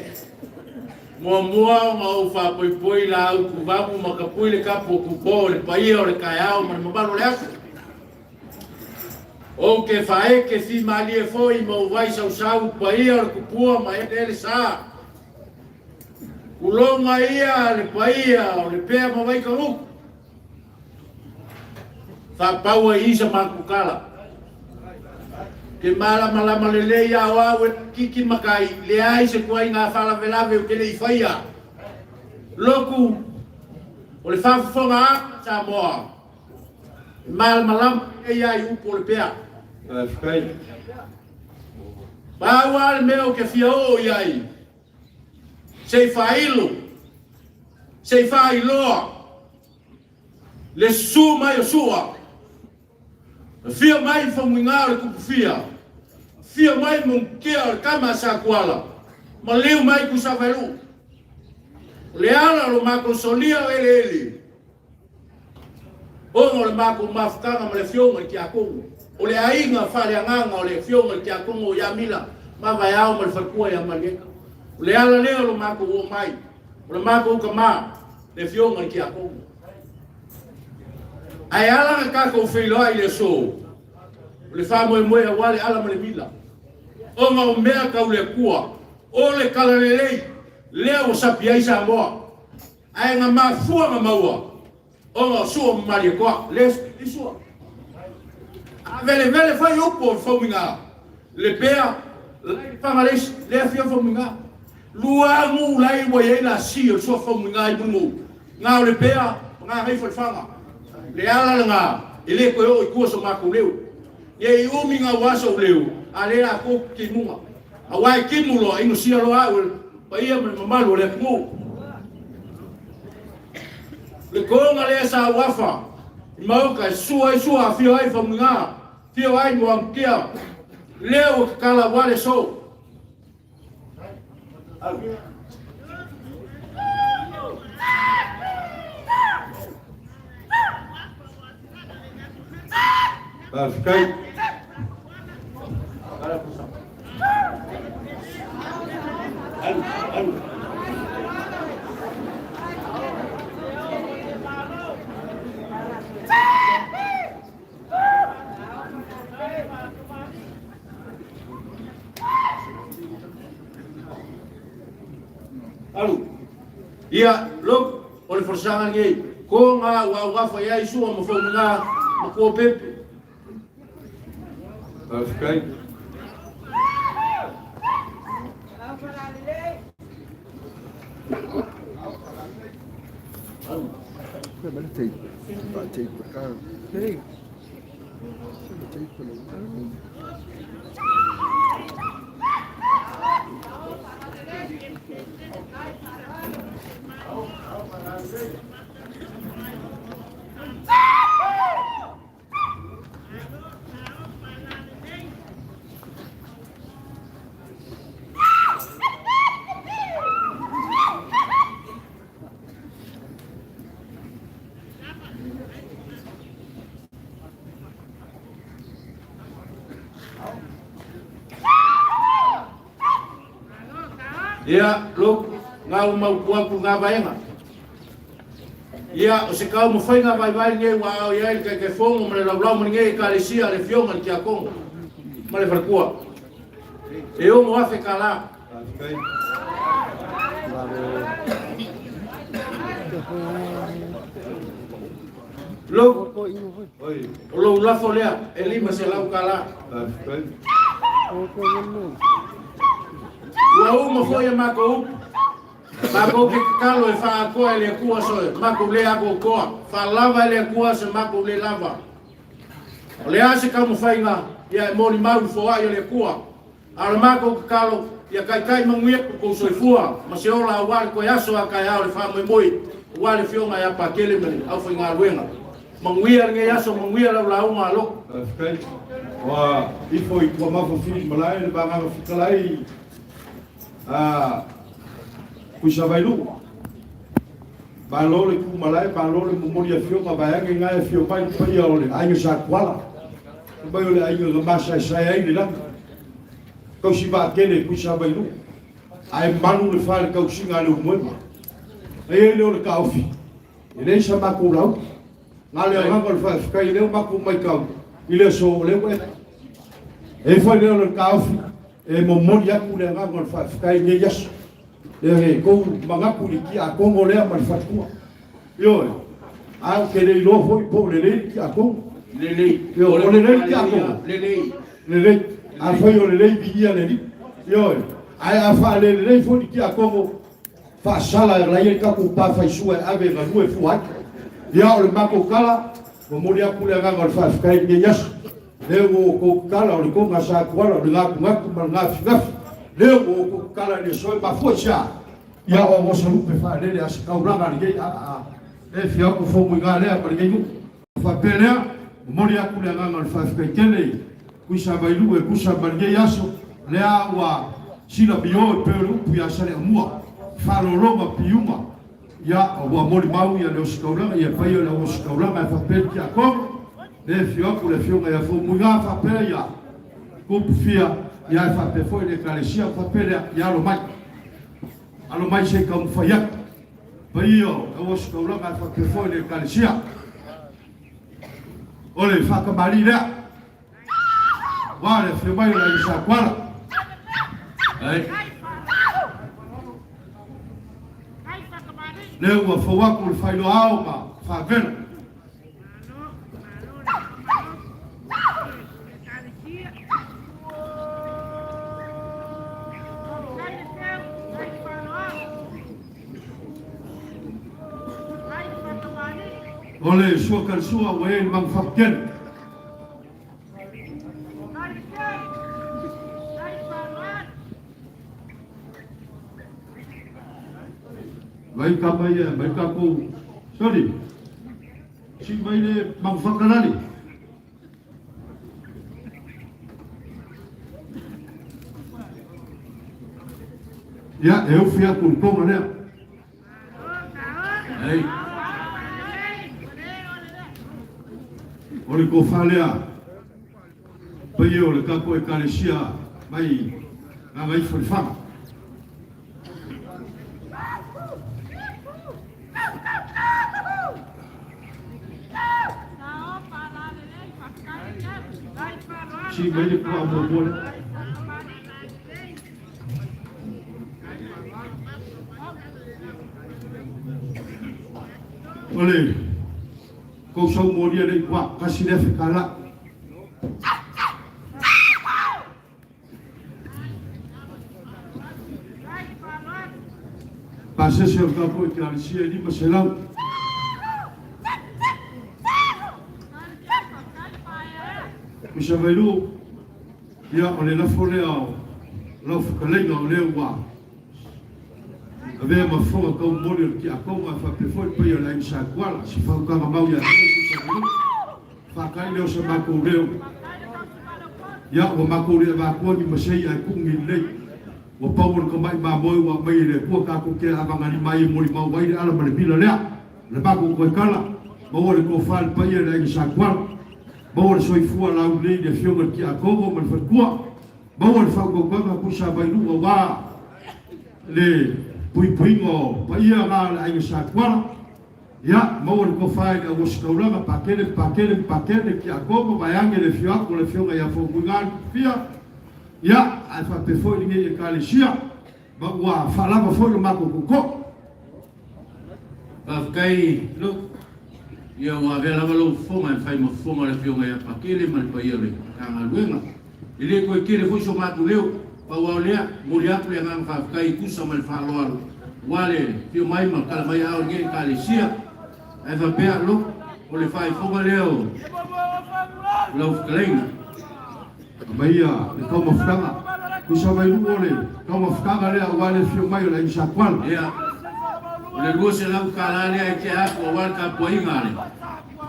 muamua ona ou faapoipoi la au tuvamu ma tapui le tapu o Tupō i le paia o le taeao ma le mamalu o le aso. Ou te faaeke fimalie foi ma ou vai sausau paia o le tupua ma eleele sa. Tulou ia le paia o Lepea ma Vaikaluku. Faapau ai i sa matou tala. Ke malamalama lelei a o au e kiki makai, leai se tuaiga faalavelave ou te le i faia. Loku, o le faafofoga a Samoa, e malamalama lelei a i upu o Lepea. Faafetai. Pau lava le mea ou te fia oo i ai, se i faailo, se i faailoa le susu mai o Sua, afio mai Faumuiga o le Tupufia, afio mai Monukia o le tama a Satuala, maliu mai Tuisavailuu. O le ala o lo matou solia o eleele, ona o le matou mafutaga ma le afioga i le Tiakono, o le aiga faaleagaga o le afioga i le Tiakono o Iamila Mavaeao ma le faletua ia Maliega. O le ala lea o lo matou oo mai, o le matou tama, le afioga i le Tiakono. Ae ala na tatou feiloai i le aso, o le faamoemoe aua le ala ma le mila, ona o mea tau le Atua, o le talalelei lea ua sapi ai Samoa. Ae na mafua na maua ona o Sua ma Malietoa, le Sua. A velevele foi upu o Faumuiga, Lepea, lai le faga le isi, le afio Faumuiga. Lua nuu lai ua i ai lasi o le Sua Faumuiga i Mulinuu, na o Lepea ma Gagaifo le faga. Le ala lena e le toe oo i tua so matou leo. Ne i umi gaua sou leo, a le latou timuga. Aua e timu loa, inosia loa au e le paia ma le mamalu o le atunuu. Le toga lea sa uafa i maoka e sua ai sua afio ai Faumuiga, afio ai Moamutia, lea ua tatala aua le aso. Faafetai. Alu. Ia, look, o le folasaga lenei, ko ngā ua augafa i ai Sua ma Faumuiga ma Kuapepe. Faafetai. Ia, look, ngā uma upu aku ngā vaega. Ia, o se taumafaiga vaivai lenei ua ao i ai le Taitaifono ma le laulau ma lenei Ekalesia a le Afioga i le Tiakono ma le Faletua. E $6,000 tala. Lou, o lou lafo lea e $500 tala. Ua uma foi a matou upu. Matou te tatalo e faaatoa e le Atua so matou le atoatoa, faalava e le Atua se matou le lava. O le a se taumafaiga, ia e molimau i le foai a le Atua. A o le matou tatalo, ia taitai manuia lo outou soifua ma se ola aua le toe aso a taeao i le faamoemoe aua le Afioga ia Pakele ma le aufaigaluega. Manuia lenei aso, manuia lau lauga a Loko. Faafetai. Ua ifo i Tuamafa Filimalai le Vagaga Fetalai a Tuisavailuu. Malo le tumalae, malo le momoli afioga, vaeane na e afio mai le paia o le aiga Satuala. Fai mai o le aiga na masaesae ai le lagi. Tausi vaatele Tuisavailuu. Ae malu le fale tausiga a le umuema. E i ai lea o le taofi, e leai sa matou lauga. Na o le agaga o le faafetai lea ua matou matau i le aso o lea ua e. E i ai foi lea o le taofi e momoli atu le agaga o le faafetai i lenei aso. Lea e tou manatu i le tiakono lea ma le faletua. Ioe, ae ou te le iloa foi po o lelei le tiakono. Lelei. Ioe, o lelei le tiakono. Lelei. Lelei. Afai o lelei, viia le Alii. Ioe. Ae a faalelelei foi le tiakono, faasala e ala ai le tatou pa faisua e ave e galue fua ai. Ia, o le matou tala, momoli atu le agaga o le faafetai i lenei aso. Lea ua outou tatala, o le toga sa tuala, o le gatunatu ma le gafigafi. Lea ua outou tatala i le aso e mafua i se a? Ia, o Gosalupe faalele a se taulaga lenei a a e fia atu fomuiga lea ma lenei nuu. Faapea lea, momoli atu le agaga o le faafetai tele i Tuisavailuu e tusa ma lenei aso, lea ua silafio e pei o le upu ia Saleaaumua, faalologa piuma, ia ua molimau ia le ositaulaga, ia paia o le ositaulaga e faapea le tiakono, le afio atu le afioga ia Fomuiga faapea ia tupu fia, ia e faapea foi le ekalesia, faapea lea, ia alo mai. Alo mai se i taumafai atu. Paia o le ositaulaga e faapea foi le ekalesia. O le faatamalii lea. Ua le afio mai o le aiga sa Tuala. Ai. Lea ua fou atu le failoa ao ma faavela. O le sua kalisua ua i ai le magufapu tele. Vai ka mai e, mai tatou. Sorry. Si mai le magufakalali. Ia, e ufi atu le tonga lea. Ai. O le tofa lea, paia o le tatou ekalesia mai Gagaifo-le-Faga. Si mai le pua muamua lea. O le kou sau molia le ua kasi le fekala. Pasese o tatou ekalesia e 500. Kusa Vailu, ia o le lafo lea o lau fetalaiga o lea ua avea ma fofoga taumoli o le tiakono ae faapea foi le paia o le aiga Sa Tuala, se fautuaga mau ia te oe Kusa Vailu, faata'i lea o sa matou leo. Ia ua matou le avatua ni masei ae tu'u ni lelei. Ua pau o le tama'i mamoe ua aumai e le Atua tatou te avagalima ai e molimau ai le ala ma le mila lea. O le matou toe tala, maua le tofa i le paia i le aiga Sa Tuala. Maua le soifua laulelei i le Afioga i le Tiakono ma le faletua. Maua le faautautaga Tuisa Vailuu aua le puipuiga o paia na o le aiga Sa Tuala. Ia, maua le tofa i le auositaulaga, Pakele, Pakele, Pakele, Tiakono, vaeane le afio atu o le Afioga ia Fomuiga Lutufia. Ia, ae faapea foi lenei Ekalesia, ma ua faalava foi lo matou tootoo. Faafetai Luke. Ia ua avea lava lou fofoga e fai ma fofoga o le Afioga ia Pakele ma le paia o le Matagaluega. E le toe tele foi so matou leo, pau lava o lea, momoli atu le agaga faafetai e tusa ma le faaaloalo aua le afio mai ma tala mai aao i lenei Ekalesia. Ae faapea Luke, o le faaifoga lea o lau fetalaiga. Aumai le taumafataga. Tusa mai lua o le taumafataga lea aua le afio mai o le aiga Sa Tuala. Ia, o le 200 tala lea e tea atu aua le tapuaiga a le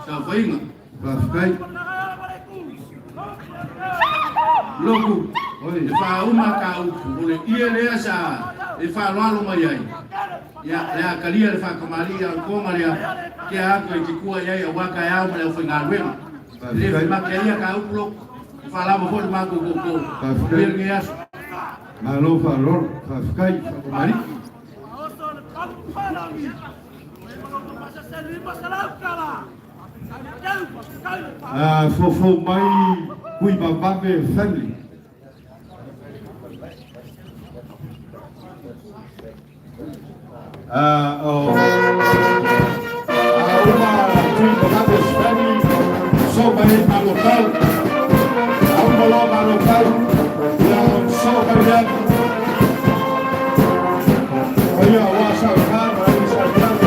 saofaiga. Faafetai. Loku, Oi. e faauma ta upu, o le ie lea sa e faaaloalo mai ai. Ia, le a talia le faatamalii a o le toga lea, tea atu e te tua i ai aua taeao ma le aufaigaluega. E le Faafetai. femake ai ia ta upu Loku, e faalava foi le matou tootoo. Faafetai. Manuia lenei aso. Malo faaaloalo, faafetai faatamalii. Foufou mai Tuimavave family. O a uma Tuimavave's family, so mai ai Malotau. A uma loa Malotau, ia ona so mai lea. Paia aua Sa o Sa ma Aiga Sa Leaga.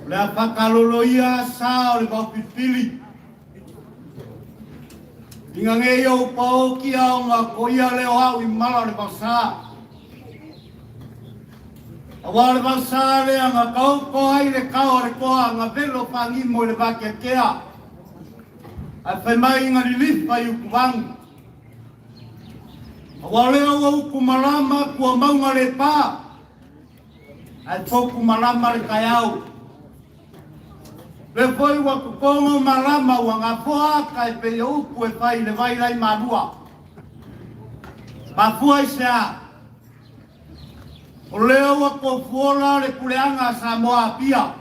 O le a fakaloloia sa o le vaupilipili. Inga ngei ou paokia o ngā koia leo au i mala o le vaosa. Aua o le vaosa lea nga kaoko ai le kao a le koa nga velo fagimo i le vakeakea. Ae fai mai nga lilifa i utuvagu. Aua o lea ua utu malama kua mauga le pa. Ae foku malama le taeao. Lea foi ua totogo malama ua gafoa aka e pei o upu e fai i le vai lai malua. Mafua i se a? O lea ua tofuola le kuleaga a Samoa Apia.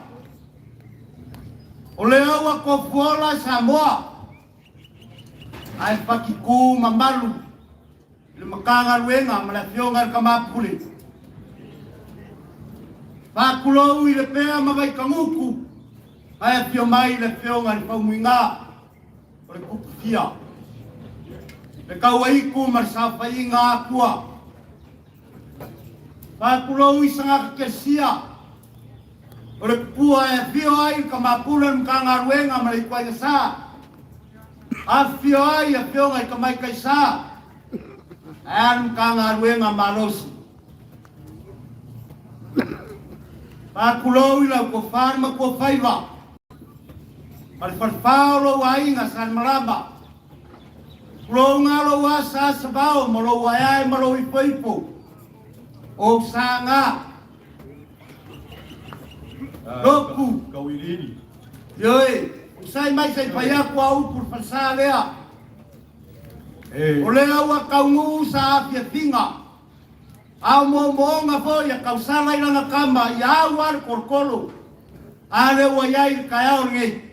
O lea ua tofuola Samoa ae fatikū mamalu i le Matagaluega ma le Afioga i le Tama Pule. Faatulou i le pea ma Vaitagutu ae afio mai le Afioga i le Faumuiga o le Tupufia, le Tauaitu ma le Saofaiga Atua. Faatulou i Sagatakesia o le Tupua e afio ai le Tama Pule o le Matagaluega ma le Ituaiga Sa. Afifio ai Afioga i Tamaitai Sa, ae a le Matagaluega Malosi. Faatulou i lau tofa le Matuafaiva ma le falefa o lou aiga Salemalama. Tulou ngā lou asa asa vao ma lou aeae ma lou ipoipo. O ou sa ngā. Loku. Kauiliili. Ioe, usai mai se i fai atu a upu le falesa lea. O lea ua taunuu sa afiafiga, a o moomooga foi a tausala i lana tama ia au a le kolokolo, a lea ua i ai i le taeao lenei.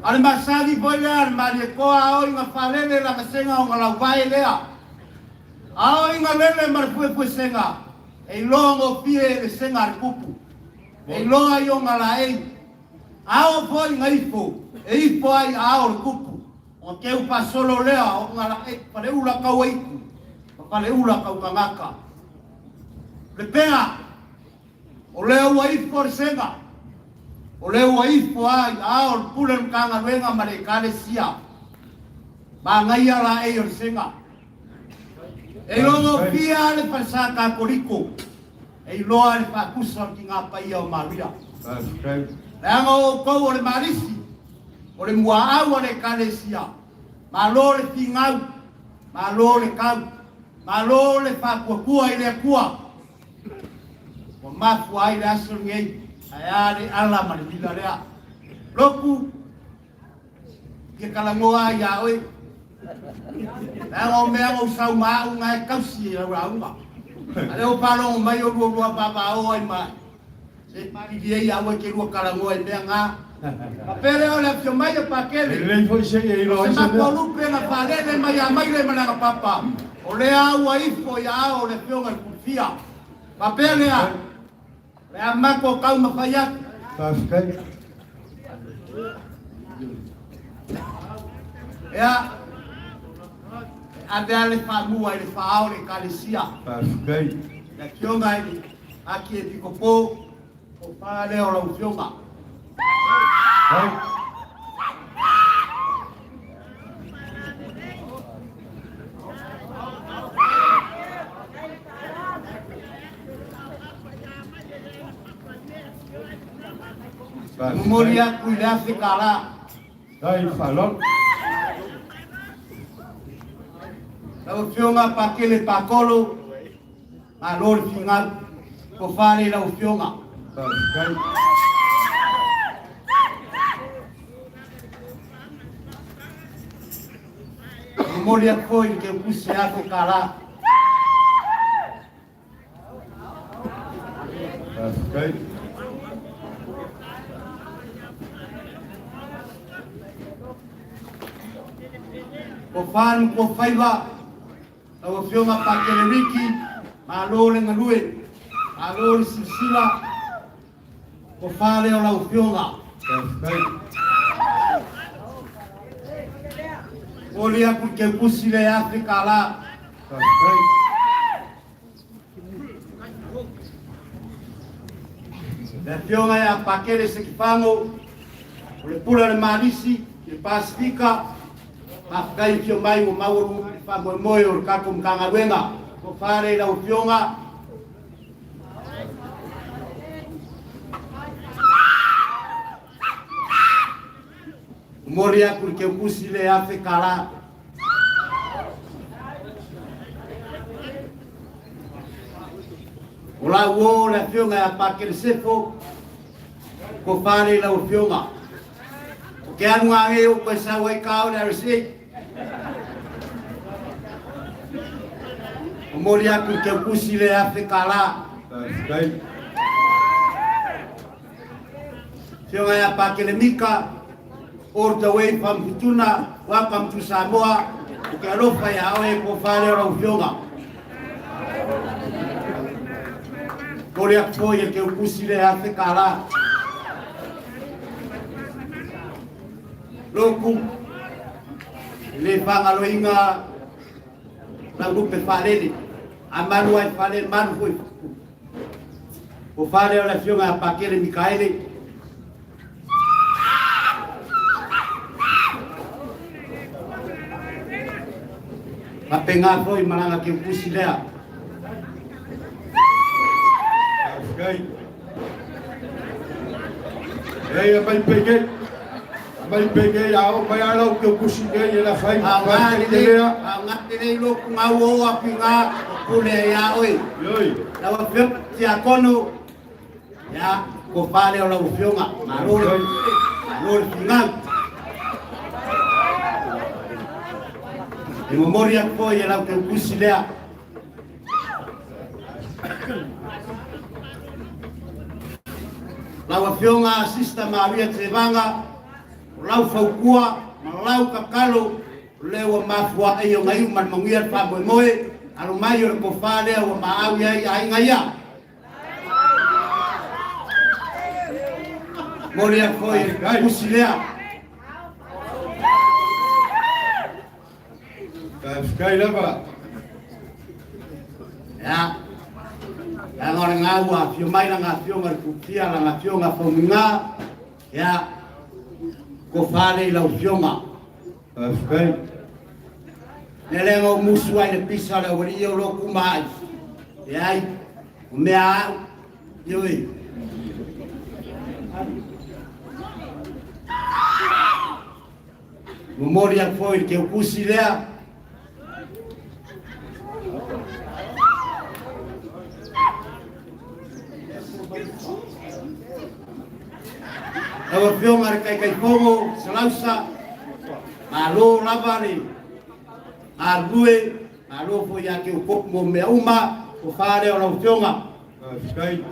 A le masani foi lea a le Malietoa a o i na falele lana sega ona lauvae lea. A o i na lele ma le fuefuesega, e iloa gofie e le sega a le tupu. E iloa i ona laei. A oo foi ina ifo, e ifo lava i aao o le tupu, ona teu faasolo lea o Ogalaei, Faleula tau aitu ma Faleula tau tagata. Lepea, o lea ua ifo le sega, o lea ua ifo lava i aao o le Pule o le Matagaluega ma le Ekalesia. Manaia laei o le sega. E iloagofia lava le falesa Katoliko e iloa le faatusa o le Tigā Paia o Maria. Leaga o outou o le malisi, o le muaau a le Ekalesia. Malo le figau, malo le tau, malo le faatuatua i le Atua. Ua mafua ai le aso lenei, ae a le ala ma le mila lea. Lotu, Fia talanoa lava ia oe. Leaga o mea na ou sau ma au na e tausi e lau lauga. A lea ua faalogo mai o lua vavao ai ma se malilie ia aua e te lua talanoa i mea na. Faapea lea o le afio mai o Pakele. E lelei foi se i e iloa ai se mea. O se matua lupe na faalele mai ia Maile ma lana papa. O lea ua ifo i aao o le afioga i le Kulufia. Faapea lea. O le a matou taumafai atu. Faafetai. Ea, e ave lava le faamua i le faaao o le Ekalesia. Faafetai. Le Afioga i le Akiepikopo, o fa lea o lau Afioga. Faafetai. Momoli atu i le $1000. Dai faalolo. Lau Afioga Pakele Pakolo, malo le figau, tofa le lau Afioga. Faafetai. Momoli atu foi i le Keukusi $1000. Faafetai. Tofa le Matua-faiva, lau Afioga Pakele Riki, malo le galue, malo le silasila, tofa lea o lau Afioga. Faafetai. Momoli atu i le Keukusi le $1000. Faafetai. Le Afioga ia Pakele Sekifago, o le pule o le Malisi i le Pasifika, faafetai afio mai ua maualuga le faamoemoe o le tatou Matagaluega. Tofa lea i lau Afioga. Momoli atu i le Keukusi le $1000. O lau uo le afioga ia Pakele Sefo, ko fale i lau afioga. O ke anu a e o koe sau ai ka o le RSA. Momoli atu i le Keukusi le $1000. Faafetai. Afioga ia Pakele Mika, all the way from Futuna, welcome to Samoa. O ke alofa ia oe ko fale o lau afioga. Kore atu foi e ke ukusi le $1000. Loku, le whangaloinga lau lupe whalele. A malu ai whale, malu foi. O fale o le afioga ia Pakele Mikaele. Faapena foi ma lana keukusi lea. Faafetai. Ei, mai pegei. Mai pegei a o mai ala o keukusi nei e la fai. Aoga lelei, aoga lelei loku ngau o atu i ngā o pule ia oe. Ioi. Lau afioga Tiakono, ia, ko fale o lau afioga. Malo le, malo le figau. E momoli atu foi e lau keukusi lea. Lau Afioga Sister Maria Tevaga, o lau faukua ma lau tatalo, o lea ua mafua ai ona iu ma le manuia le faamoemoe, alo mai o le tofa lea ua maau i ai aiga ia. Momoli atu foi i le tusi lea. Faafetai lava. Ia, leaga o lena ua afio mai lana afioga i le Tupia, lana afioga Faumuina, ia, tofa lea i lau afioga. Faafetai. Mea lea na ou musu ai i le pisa o le aualii o lotu ma ai. Leai, o mea au, ioe. Momoli atu foi i le teukusi lea. Lau Afioga i le Taitaifono Salausa, malo lava le galulue, malo foi ia te outou mo mea uma, tofa lea o lau Afioga. Faafetai.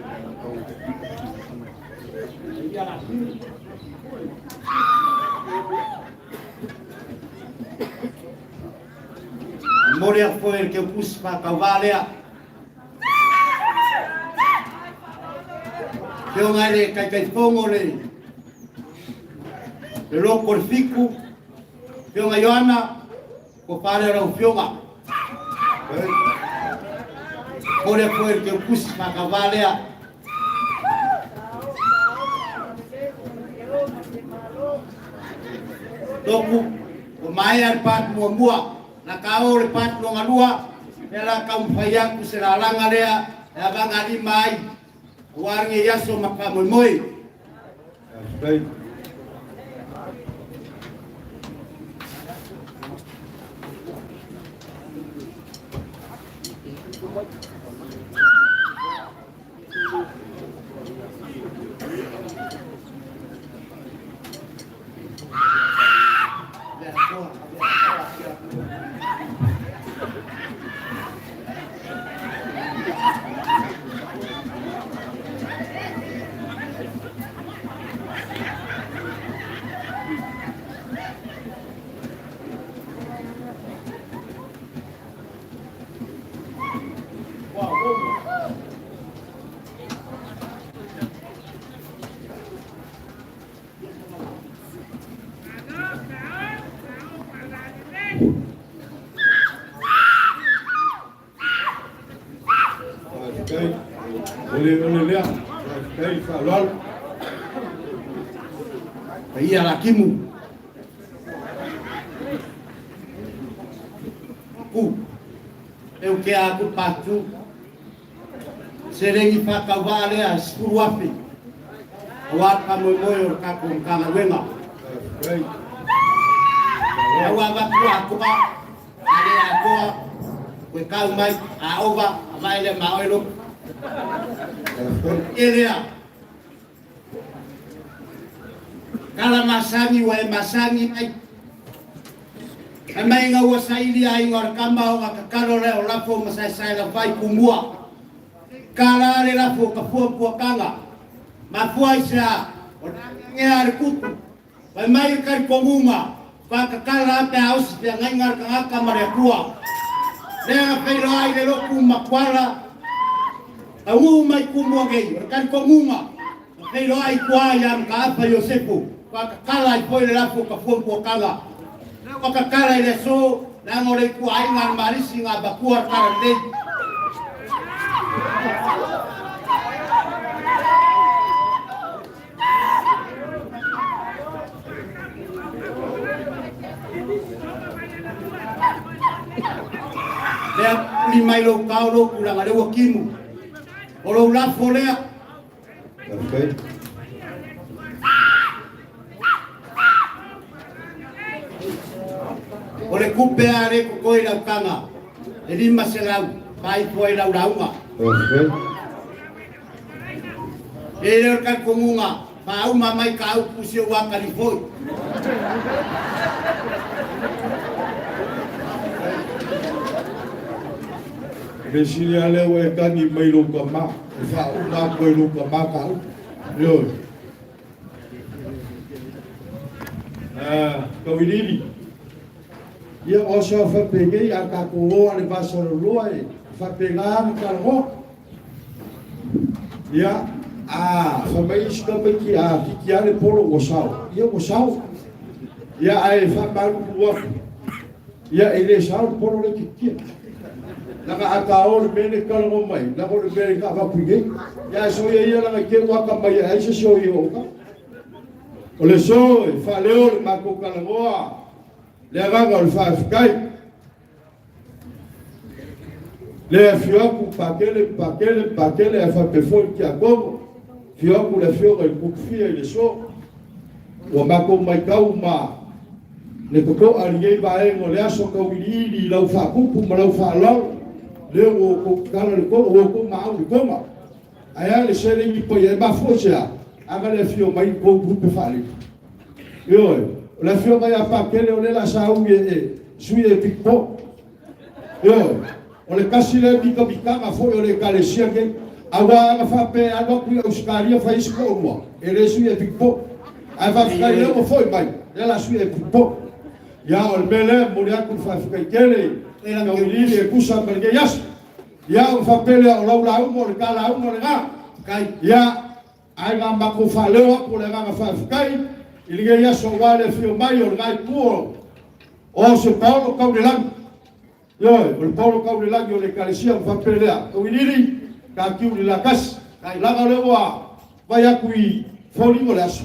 Momoli atu foi i le teukusi faatauvaa lea. Afioga i le Taitaifono le le Loto o le Fitu, Afioga Ioana, tofa lea o lau Afioga. Momoli atu foi i le teukusi faatauvaa lea. Loku, ua maea le part muamua, na ka o le part lona lua, lea la taumafai atu se lalaga lea e avagalima ai aua lenei aso ma faamoemoe. Faafetai. Faafetai. O le, o le lea. Faafetai faaaloalo. Paia Latimu. Ku. Eu ke a ku patu. Seleni faatauvaa lea e 10,000 aua le faamoemoe o le tatou Matagaluega. Faafetai. Lea ua avatu atoa, a le atoa, toe tau mai, a ova, avae lea ma oe lotu. Faafetai. E lea. Tala masani ua e masani ai. Fai mai ina ua saili aiga o le kama ona tatalo lea o lafo ma saesae lava i Tumua. Kala le lafo ka fua puakanga. Mafua i se a? O le agea a le kupu. Fai mai le talitonuga, fa tatala a pe a osi feagaiga a le tagata ma le Atua. Lea na feiloa ai le lotu ma Kuala, taunuu mai Tumua nei, o le talitonuga, na feiloa ai tua ia Mataafa Iosefu, fa tatala ai foi le lafo ka fua puakanga. Lea ua tatala i le aso, leaga o le ituaiga a le Malisi na avatua le Talalelei. Lea puli mai lou tao lou tulaga lea ua timu. O lou lafo lea. Faafetai. O le tupe a le totoe i lau taga, e 500, faaifo ai lau lauga. Faafetai. E le o le talitonuga, faauma mai ka upu si ou akali foi. Le sili lava lea ua e tagi mai i lou tama, e faauma atu ai i lou tama ka upu. Ioe. Tauiliili. Ia, o aso lava faapenei, a tatou o lava i le vasaloloa e faapena lava ona talanoa. Ia, A fai mai isi tamaiti, a kiki lava le polo ua sao. Ia ua sao. Ia ae faamalulu atu, ia e le sao le polo lea e kikitia. Leaga a ta o le mea lea e talanoa mai ai, leaga o le mea lea na avatu i inei. Ia ae soia ia leaga i te i ua ata mai ai se isi o ia o O le aso e faaleo le matou talanoa le agaga o le faafetai. Le afio atu Patele, Patele, Patele ae faapea foi le Tiakono. Afio atu le afioga i le Kutufia i le aso. Ua matou matau ma le totoa i lenei vaega o le aso tauiliili i lau faapupu ma lau faaaloalo. Lea ua outou tatala le toga, ua outou maau le toga. Ae a le seleni paia e mafua i se a? Aga le afio mai le tou lupe faalili. Ioe, o le afioga ia Patele o lea o le a sauni e sui e Big Paul. Ioe, o le tasi lea mitamitaga foi o le Ekalesia lenei. Aua ana faapea e alu atu i Ausetalia fai ai se toalua, e le sui e Big Paul. Ae faafetai lea ua foi mai, lea o le a sui e Big Paul. Ia, o le mea lea e momoli atu le faafetai tele i tauiliili e tusa ma lenei aso. Ia, ona faapea lea, o lau lauga o le ta lauga lena. Ia, ae na matou faaleo atu le agaga faafetai i lenei aso aua le afio mai o lena itu o se paolo tau le lagi. Ioe, o le paolo tau le lagi o le Ekalesia ona faapea lea, Tauiliili, tatiu i le latasi. Leaga o lea ua vaai atu i foliga o le aso,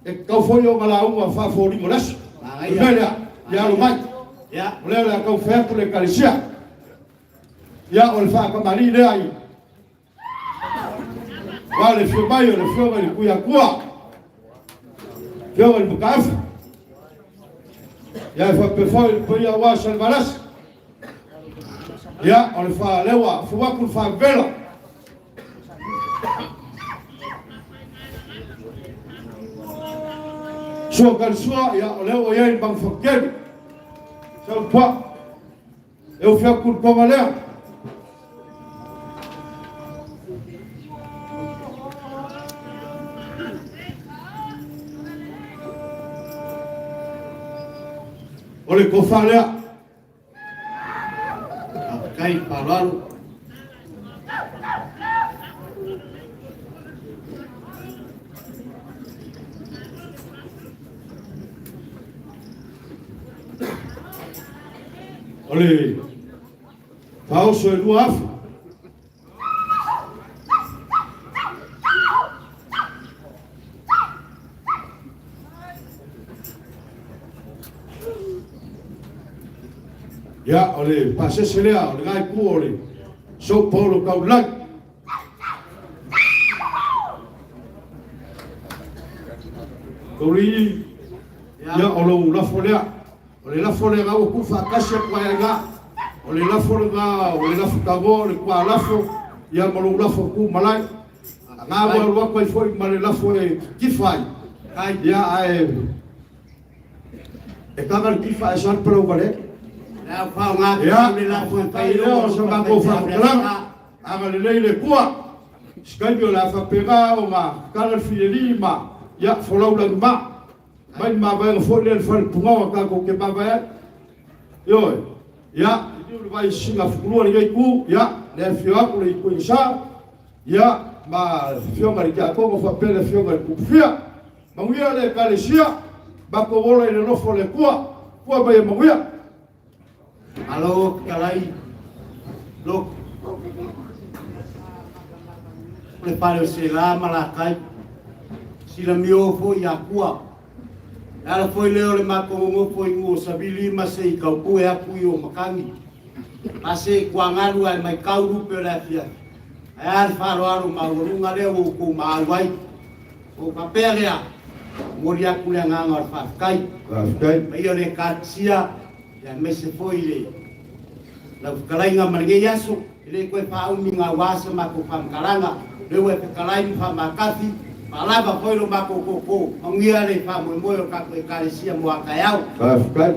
e tatau foi ona lauga faafoliga o le aso. O le mea lea, ia alo mai. O lea o le a taumafai atu le Ekalesia. Ia, o le faatamalii lea i aua le afio mai o le Afioga i le Tuiatua, Afioga i le Mataafa. Ia, e faapea foi le paia aua Salevalasi. Ia, o le faalewa, afio atu le faavela. Sua Kalisua, ia, o lea ua i ai le Manufatele. Sau pua. E ofi atu le toga lea. O le tofa lea. Faafetai faaaloalo. O le faaoso e 2000. Ia, o le pasese lea, o le gai itu o le São Paulo Taulagi. Taulii, ia, o lou lafo lea. O le lafo lena ua tuufaatasi atu ai aiga. O le lafo lena, o le lafo tagoa, o le tualafo, ia ma lou lafo tu malae. Ana ua alu atu ai foi ma le lafo e tifa ai. Ia ae e taga le tifa ae sa le palau vale. Ia, faafetai lea o sa matou faamatalaga. Agalelei le Atua. Se taimi o le a faapena ona tatala le fileli ma ia folau lagima. Mai le mavaega foi lea i le fale pugaoa tatou te mavae ai. Ioe. Ia, liliu le vai i Singafutulua lenei itu, ia, le afifio atu le Ituaiga Sa, ia, ma le Afioga i le Tiakono faapea le Afioga i le Tupufia. Manuia le Ekalesia, matou ola i le alofa o le Atua. Tua mai e manuia. Malo fetalai Loko. O le fale o Sela ma Lakai, silamio foi ia Kua. Le ala foi lea o le matou nonofo i Nuo Savili ma se i taupue atu i o Makani. A se i tuagalu ae maitau lupe o le afiafi. Ae a le faaaloalo maualuga lea ua outou maau ai. Ua faapea lea, momoli atu le agaga o le faafetai. Faafetai. Paia o le Ekalesia, aemaise foi le lau fetalaiga ma lenei aso, e le toe faaumi gaua se matou faamatalaga, lea ua e fetalai ma faamatasi, faalava foi lo matou tootoo, manuia le faamoemoe o le tatou Ekalesia mo a taeao. Faafetai.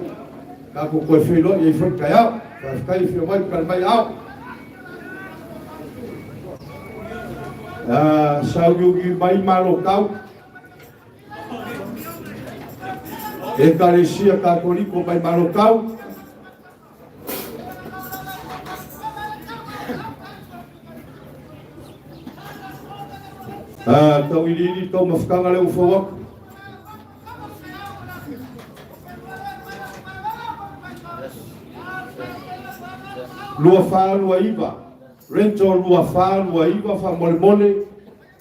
Tatou toe feiloai ai foi taeao. Faafetai afio mai tali mai ao. Sauliuli mai Malotau, Ekalesia Katoliko mai Malotau. Tauiliili taumafataga lea ua fou atu. 2429 rental 2429 faamolemole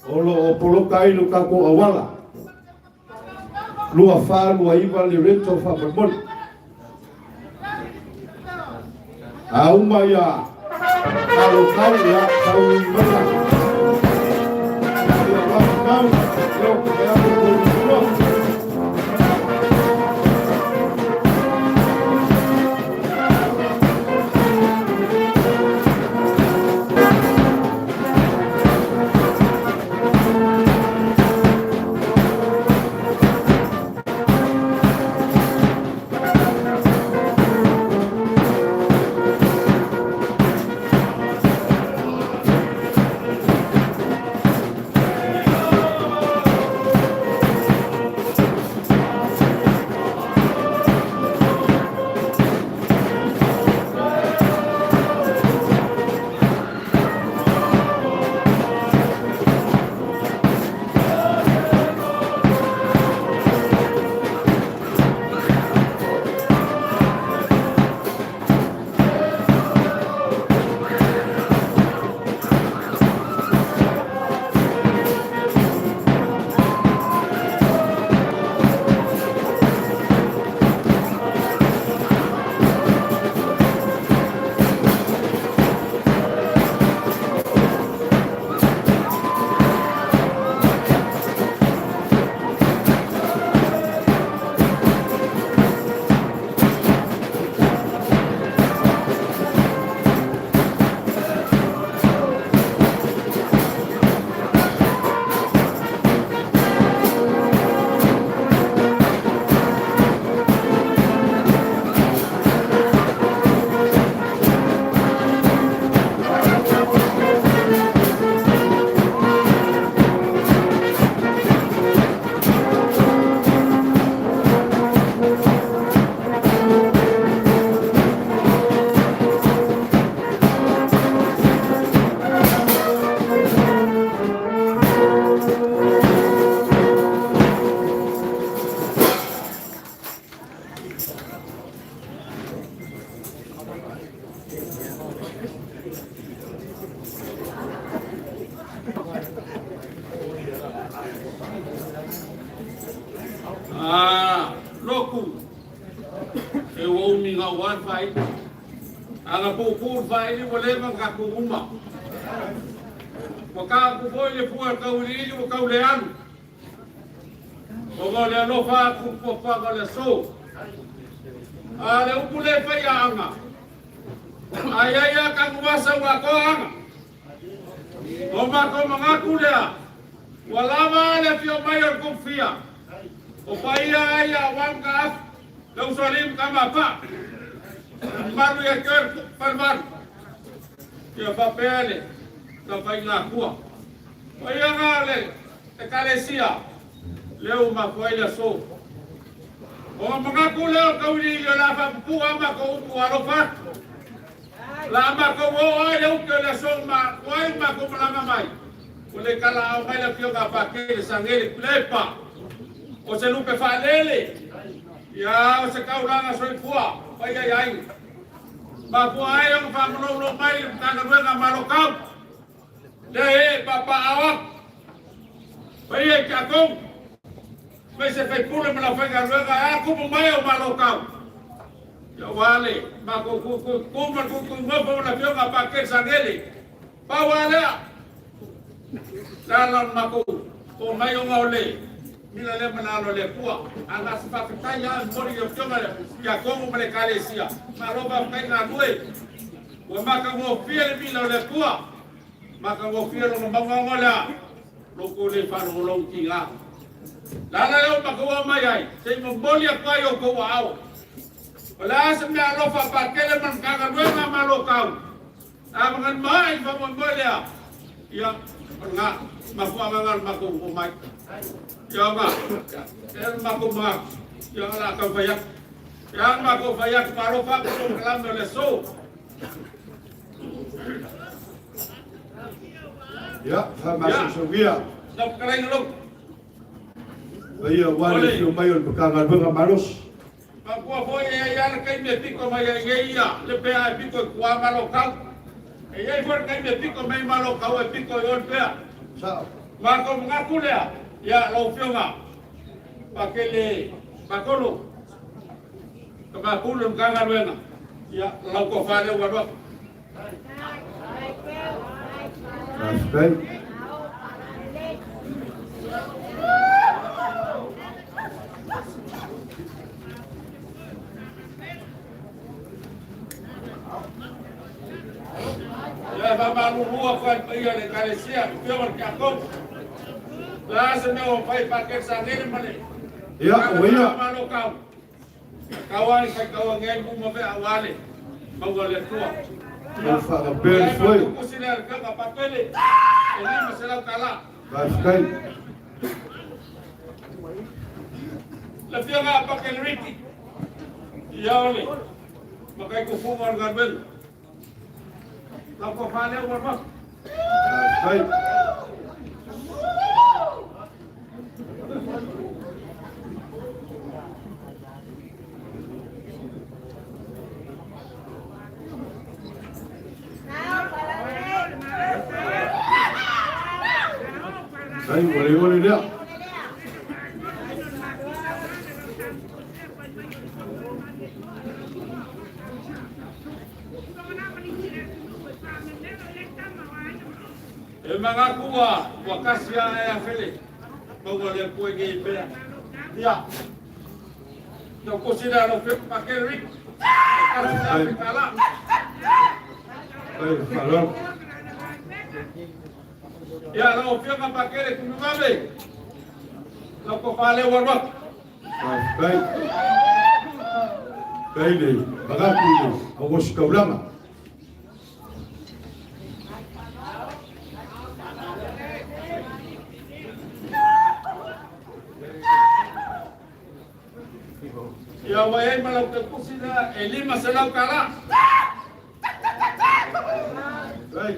o loo poloka ai lo tatou auala 2429 le rental faamolemole. A uma ia Malo kau ia tau maia. Ia wafau, leo ke au ko tua. Ah, loku. E ua umi gau ai le faaili. Aga puupuu le faaili ua leva ona tatou uma. Ua ta atu foi le fua e tauiliili ua tau le alu. Ona o le alofa atu i fuafuaga o le aso. A le upu lea e fai aanga. A i ai lava tanuvasa ua atoa aga. O matou manatu lea, ua lava le afio mai o le toufia. O paia ai aua mataafu, le usoalii ma tama a Paa. Mamalu ia te oe le Falevalu. Ia faapea le taufaiga Atua. Paia na o le Ekalesia, lea ua mafua ai le aso. Ona manatu lea o tauiliili o le a faapupuu a matou upu alofa atu. O le a matou oo ai le uti o le aso ma ai matou malaga mai. Ua le talaao mai le afioga a Pakele Sagele Tuilaepa. O se lupe faalele, ia o se taulaga soifua paia i aiga. Mafua ai ona faamalolo mai le Matagaluega a Malokau. Lea e papaaao atu. Paia i tatou, aemaise sui usufono ma le aufaigaluega e a tupu mai o Malokau. Ia aua le matou tutu ma le tutu nofo ma le afioga a Pakele Sagele. Pau lava lea, le ala o le matou oo mai ona o le mila lea ma le alo o le Atua. A na se faafetai lava e momoli i le Afioga ia Togo ma le Ekalesia. Malo faafetai galue. Ua matagofie le mila o le Atua, matagofie lona mauga ona o le a? Lo outou le faalogologo tiga. Le ala lea ua matou oo mai ai, se i momoli atu ai outou aao. O le a se mea alofa a Pakele ma le Matagaluega a Malokau? A magalima i le faamoemoe lea, ia, o lena mafuaaga lena o le matou omai. Ia ona, e le matou manatu, ia o le a taumafai atu. Ia le matou fai atu, malo faatu polokalame o le aso. Ia, faamasoosaugia. Lau fetalaiga Lotu. Paia aua le afio mai o le Matagaluega malosi. Manatua foi e i ai lava le taimi e pito mai ai nei ia le pea e pito i tua ma Lotau. E i ai foi le taimi e pito mai ma Lotau e pito i o le pea. Sao. Matou manatu lea, ia lau Afioga Pakele Patolo, Tama Pule o le Matagaluega, ia lau tofa lea ua alu atu. Faafetai. Ia faamalulu atu ai i le paia o le Ekalesia, le Afioga i le Tiakono. O le a se mea ua mafai e Pakele Sanele ma le Ia, o ia. Malo tau. Tau ai sai tau ngai mu ma vea wale. Maua le Atua. Ua faagapea le foe. Kusi lea le kaka papele. E $500. Faafetai. Le Afioga a Pakele Riki. Ia ole. Makai kufuga o le galuega. Lau tofa lea ua alu atu. Faafetai. Ai, ua le ole lea. E manatu ua tasi lava e afele maua le Atua i nei pea. Ia, lau tosi lea lau Afioga Pakele Ricky. E tasi le afe tala. Ai, faaaloalo. Ia, lau Afioga Pakele Tunumabe. Lau tofa lea ua alu atu. Faafetai. Faafetai le manatu i le auositaulaga. Ia ua i ai ma lau tautusi lea e $500. Faafetai.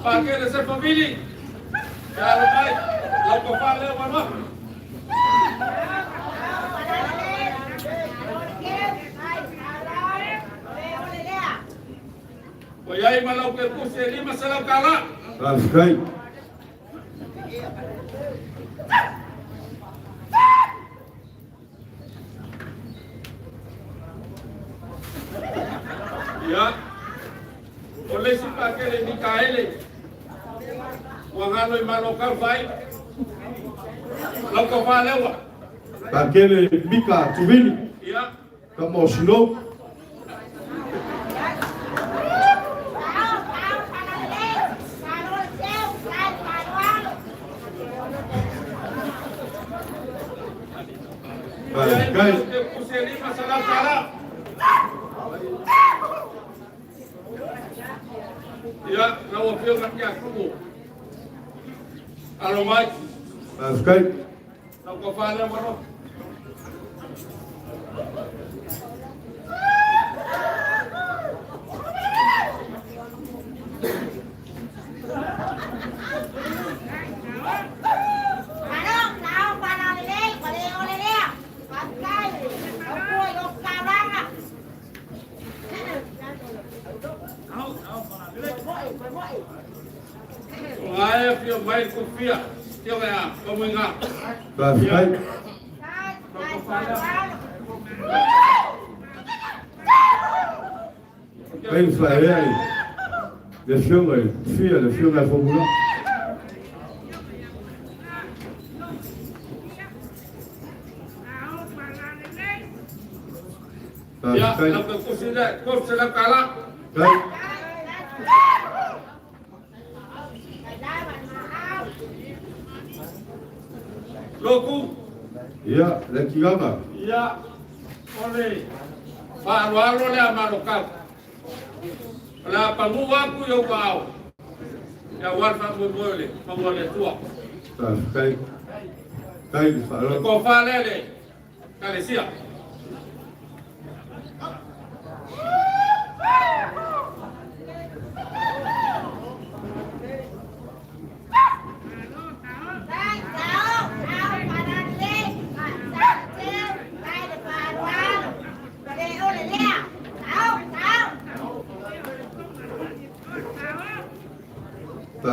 Pakele se famili. Ia alo mai, lau tofa lea ua alu atu. Ua i ai ma lau tautusi e $500. Faafetai. Ia, o le isi pakele Mikaele, ua galo i Malokau fai. Lau tofa lea ua. Pakele Mika Tuvini. Ia. Kama o Silou. Faafetai. Ia, lau Afioga Tiakono. Alo mai. Faafetai. Lau tofa lea ua loto. Ai afio mai kufia, tio ea, pamuinga. Faafetai. Fai le faaea i le afioga i Kufia, le afioga ia Faumuina. Ia, Faafetai. lau tautusi lea, $300. Faafetai. Loku. Ia, le Kigaga. Ia, o le faaaloalo lea Malokau. O le a pagū atu i ou aao, ia aua le faamoemoe o le maua a le Atua. Faafetai. Faafetai le Le faaaloalo. tofa lea le Ekalesia.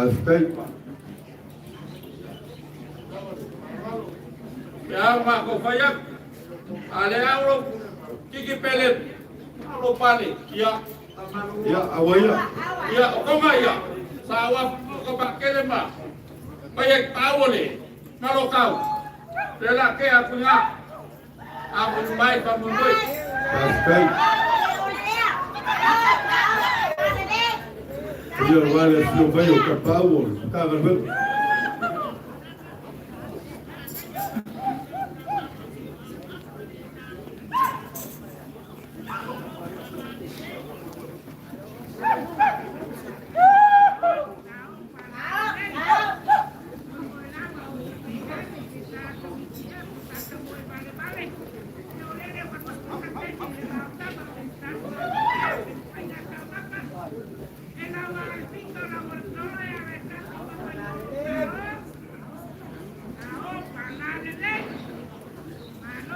Faafetai. Ia matou fai atu, a le au lou kiki pele lou pale, ia. Ia, aua ia. Ia, o konga ia, sa ua ka pakele ma, pai e pau le, na lo kau. Le la ke aku nga, aku mai pa mundoi. Faafetai. Ia o le afio mai o Kapau o le Matagaluega.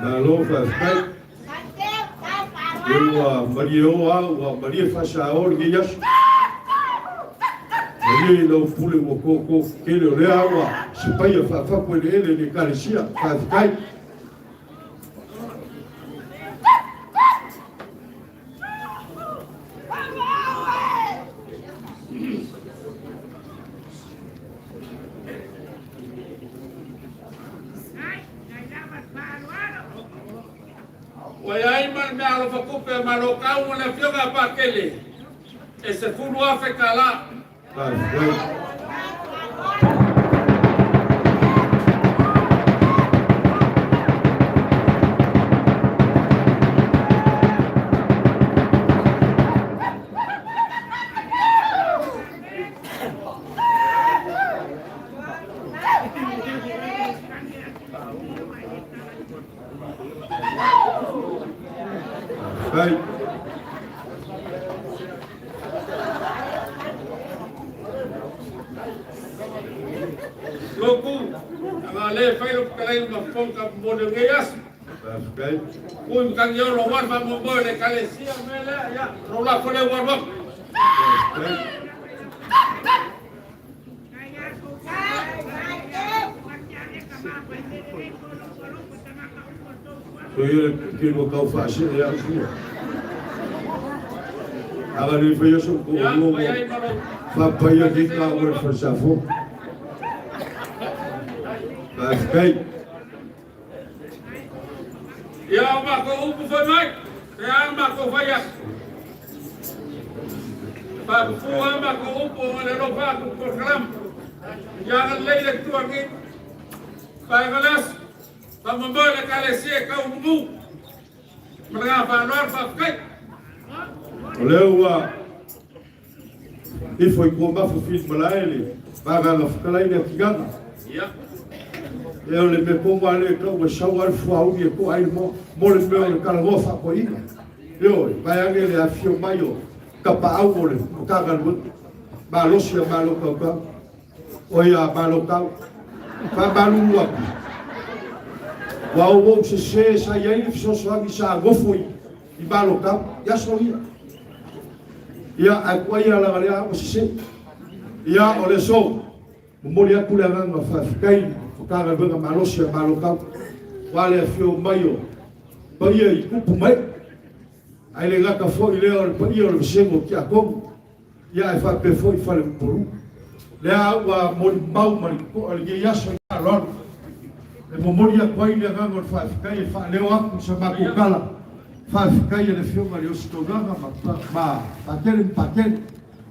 Malo faafetai. E ua malie o a ua malie faasaao lenei aso. Malie i lau pule ua koko kele o lea ua se paia faafapu eleele i le Ekalesia. Faafetai. Ua i ai ma le meaalofa tupe a Malo Kau ma le Afioga a Pakele e $10,000 tala. Faafetai. Faafetai. Loku, anga le fai lo kalai ma fonka mo le ngai aso. Faafetai. Kui mkangi olo wan fa mo mo le kale sia me le ya ro la fo le wan wa. Faafetai. So ia le ke mo kau faase e au fua. Aga le fai aso ko Ya mo fai ai ma lo fapaia ke ka o le falsafo. Faafetai. Ya ma ko upu fai mai. Te a ma ko fai atu. Fa fu a ma ko upu o le lo fa ku program. Ya ga le le tu angi. Fa galas. Fa mo mo le kale sia ka umu. Mga fa lor fa kai. O lea ua ifo i kuamafu fili malae le vagaga fetalai le atigaga. Ya. E o le mea pomo a le tau ua sau ai le fuauli e to'a ai le moa mo le mea o le talanoa faakoaina. Ioe, vaeane le afifio mai o tapaau o le Matagaluega, malosi a Malo Tautau, o ia Malo Tau. Faamalulu atu, ua ou sesē sa i ai le fesoasoani sa nofo i Malo Tau i aso ia. Ia, ae tuai ala lea ua sesē. Ia, o le aso, momoli atu le agaga faafetai i Matagaluega malosi a Malo Tau, aua le afio mai o paia i tupu mai. Ae le gata foi lea o le paia o le vasega o Tiakono, ia ae faapea foi i Faleupolu. Lea ua molimau ma le totoa lenei aso i faaaloalo. E momoli atu ai le agaga o le faafetai e faaleo atu i sa matou tala faafetai a le Afioga i le Ositaulaga ma ma Patele ma Patele,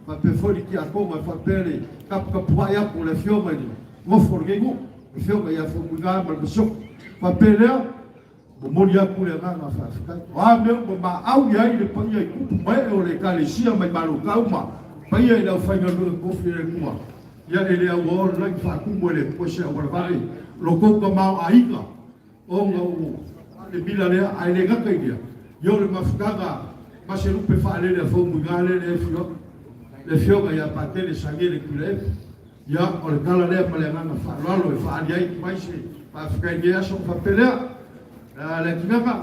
faapea foi le Tiakono e faapea le taputapuai atu o le Afioga i le nofo o lenei nuu, le Afioga ia Faumuina ma le Masiofo. Faapea lea, Momoli atu le agaga faafetai. O a mea uma maau i ai le paia i tupu ma ee o le Ekalesia mai Malokau ma paia i le aufaigaluega tofi a le Atua, ia e le auaoa le lagi faatumu e le Atua se auala vave lo tou tamaoaiga ona o le mila lea, ae le gata i lea, ia o le mafutaga ma se lupe faalele a Faumuina lea le afioaga, le afioga ia Patele Saniele Tuilaepa. Ia, o le tala lea ma le agaga faaaloalo e faaali ai mai se faafetai i lenei aso ona faapea lea, le atinaga,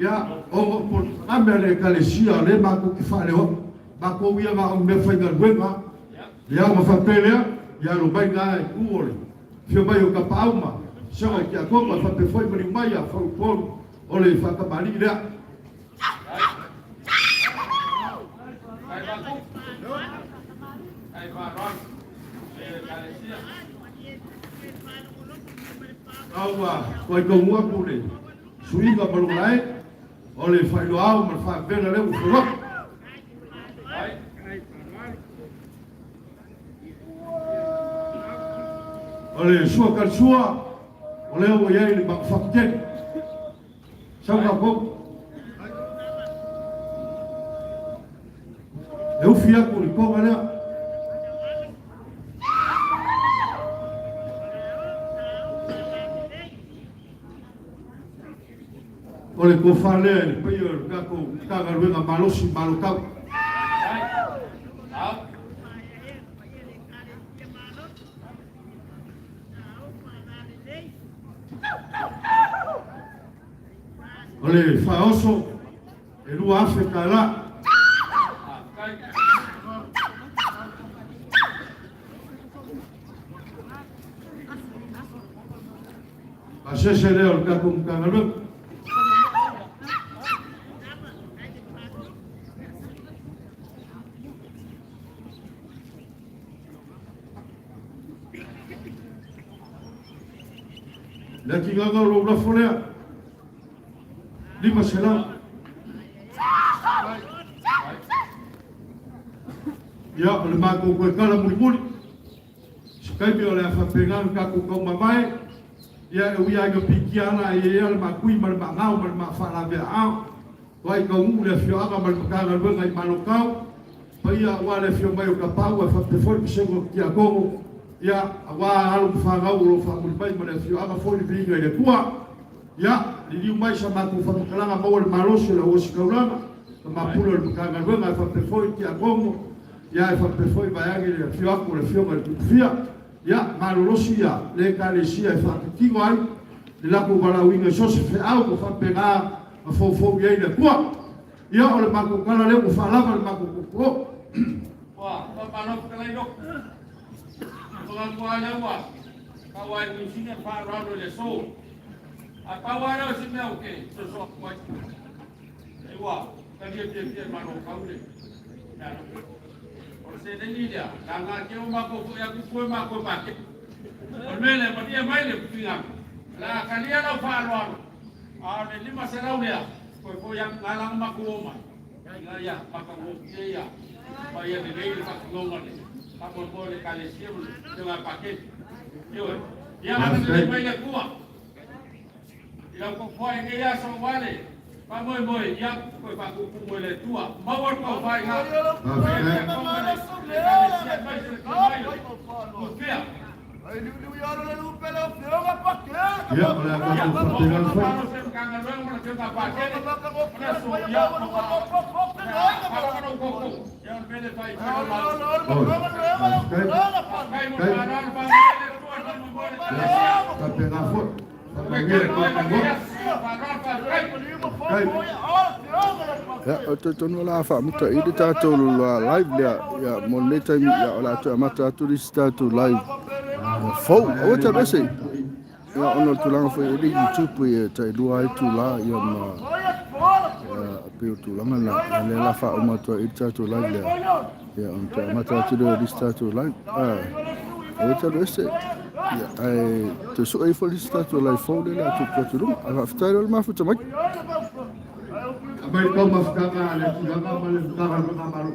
ia, ona o polokalame a le Ekalesia o lea matou te faaleoa, matou ia na o ni meafaigaluega, ia, ona faapea lea. Ia alo mai na e ku o le fio mai o Kapaau ma Soga i Tiakono e faapea foi maliu mai ia Fauupolu o le faatamalii lea. A ua toaitonu atu le suiga ma lou lae o le faailoa ao ma le faavela lea ua fauaku. O le sua kalisua, o lea ua i ai le manufatu tele. Sau tatou. E ufi atu le toga lea. O le tofa lea i le paia o le tatou Matagaluega malosi malotau. O le faaoso e $2,000. Pasese lea o le tatou Matagaluega. Le atigaga o lou lafo lea, 500. Ia, o le matou toe tala mulimuli. Se taimi o le a faapena le tatou taumamae, ia e ui lava ina piitia ala e i ai lava le maatui ma le maagao ma le maafaalavea-aao, toai taunuu le afioaga ma le Matagaluega i Malokau, paia aua le afio mai o Tapaau ae faapea foi le vasega o Tiakono, ia aua alo ma fanau o lo o faamuli mai ma le afioaga foi le viiga i le Atua. Ia, liliu mai sa matou faamatalaga maua le malosi o le auositaulaga, ka mapule o le Matagaluega ae faapea foi Tiakono, Ia, e faapea foi vaeane le afio atu o le Afioga i le Tupufia, ia, malolosi ia le Ekalesia e faatitino ai le latou valaauina i so o se feau ua faapena na foufou i ai le Atua. Ia, o le matou tala lea ua faalava le matou tautuo. Ua faamalo fetalai Loku. Manatu lava lea ua tau ai Niu Sina le faaaloalo i le aso. Ae pau lava lea o se mea ou te soso atu ai. Ua talia fiafia e Malo kau le mea loto. O le seleni lea, na nga ke o makou foi atu fue makou e paketi. O le mea lea, malie mai le finagalo, o le a talia lau faaaloalo, a o le 500 lea, toe foi atu na lana matou o mai, ina ia matagofie ia ma ia lelei le faatinoga le faamoemoe o le Ekalesia ma le faiga paketi. Ioe, ia agalelei mai le Atua. I lau tofoa i lenei aso aua le faamoemoe, ia toe faatutumu e le Atua. Maua le tofa i na Ia, o le a tatou faapena ona fai. Oi, faafetai. Faafetai. Ia, faapena foi. Ia, ou te talitonu o le a faamuta i le tatou live lea ia, mo lenei taimi, ia, o le a toe amata atu le isi tatou live fou. Aua te alu ese, ia, ona o le tulaga foi e le YouTube e tailua ai tula, ia, ma ia, pei o tulaga na, ia, lea la faauma atu ai i le tatou live lea, ia, ona toe amata atu lea o le isi tatou live. Ah, aua te alu ese. Ia, ae toe sue ifo le isi tatou live fou lea o le a tupu atu i luma. Ae faafetai loa le mafuta mai. Aumai le tau mafutaga a le Tulaga ma le Matagaluega a Malo.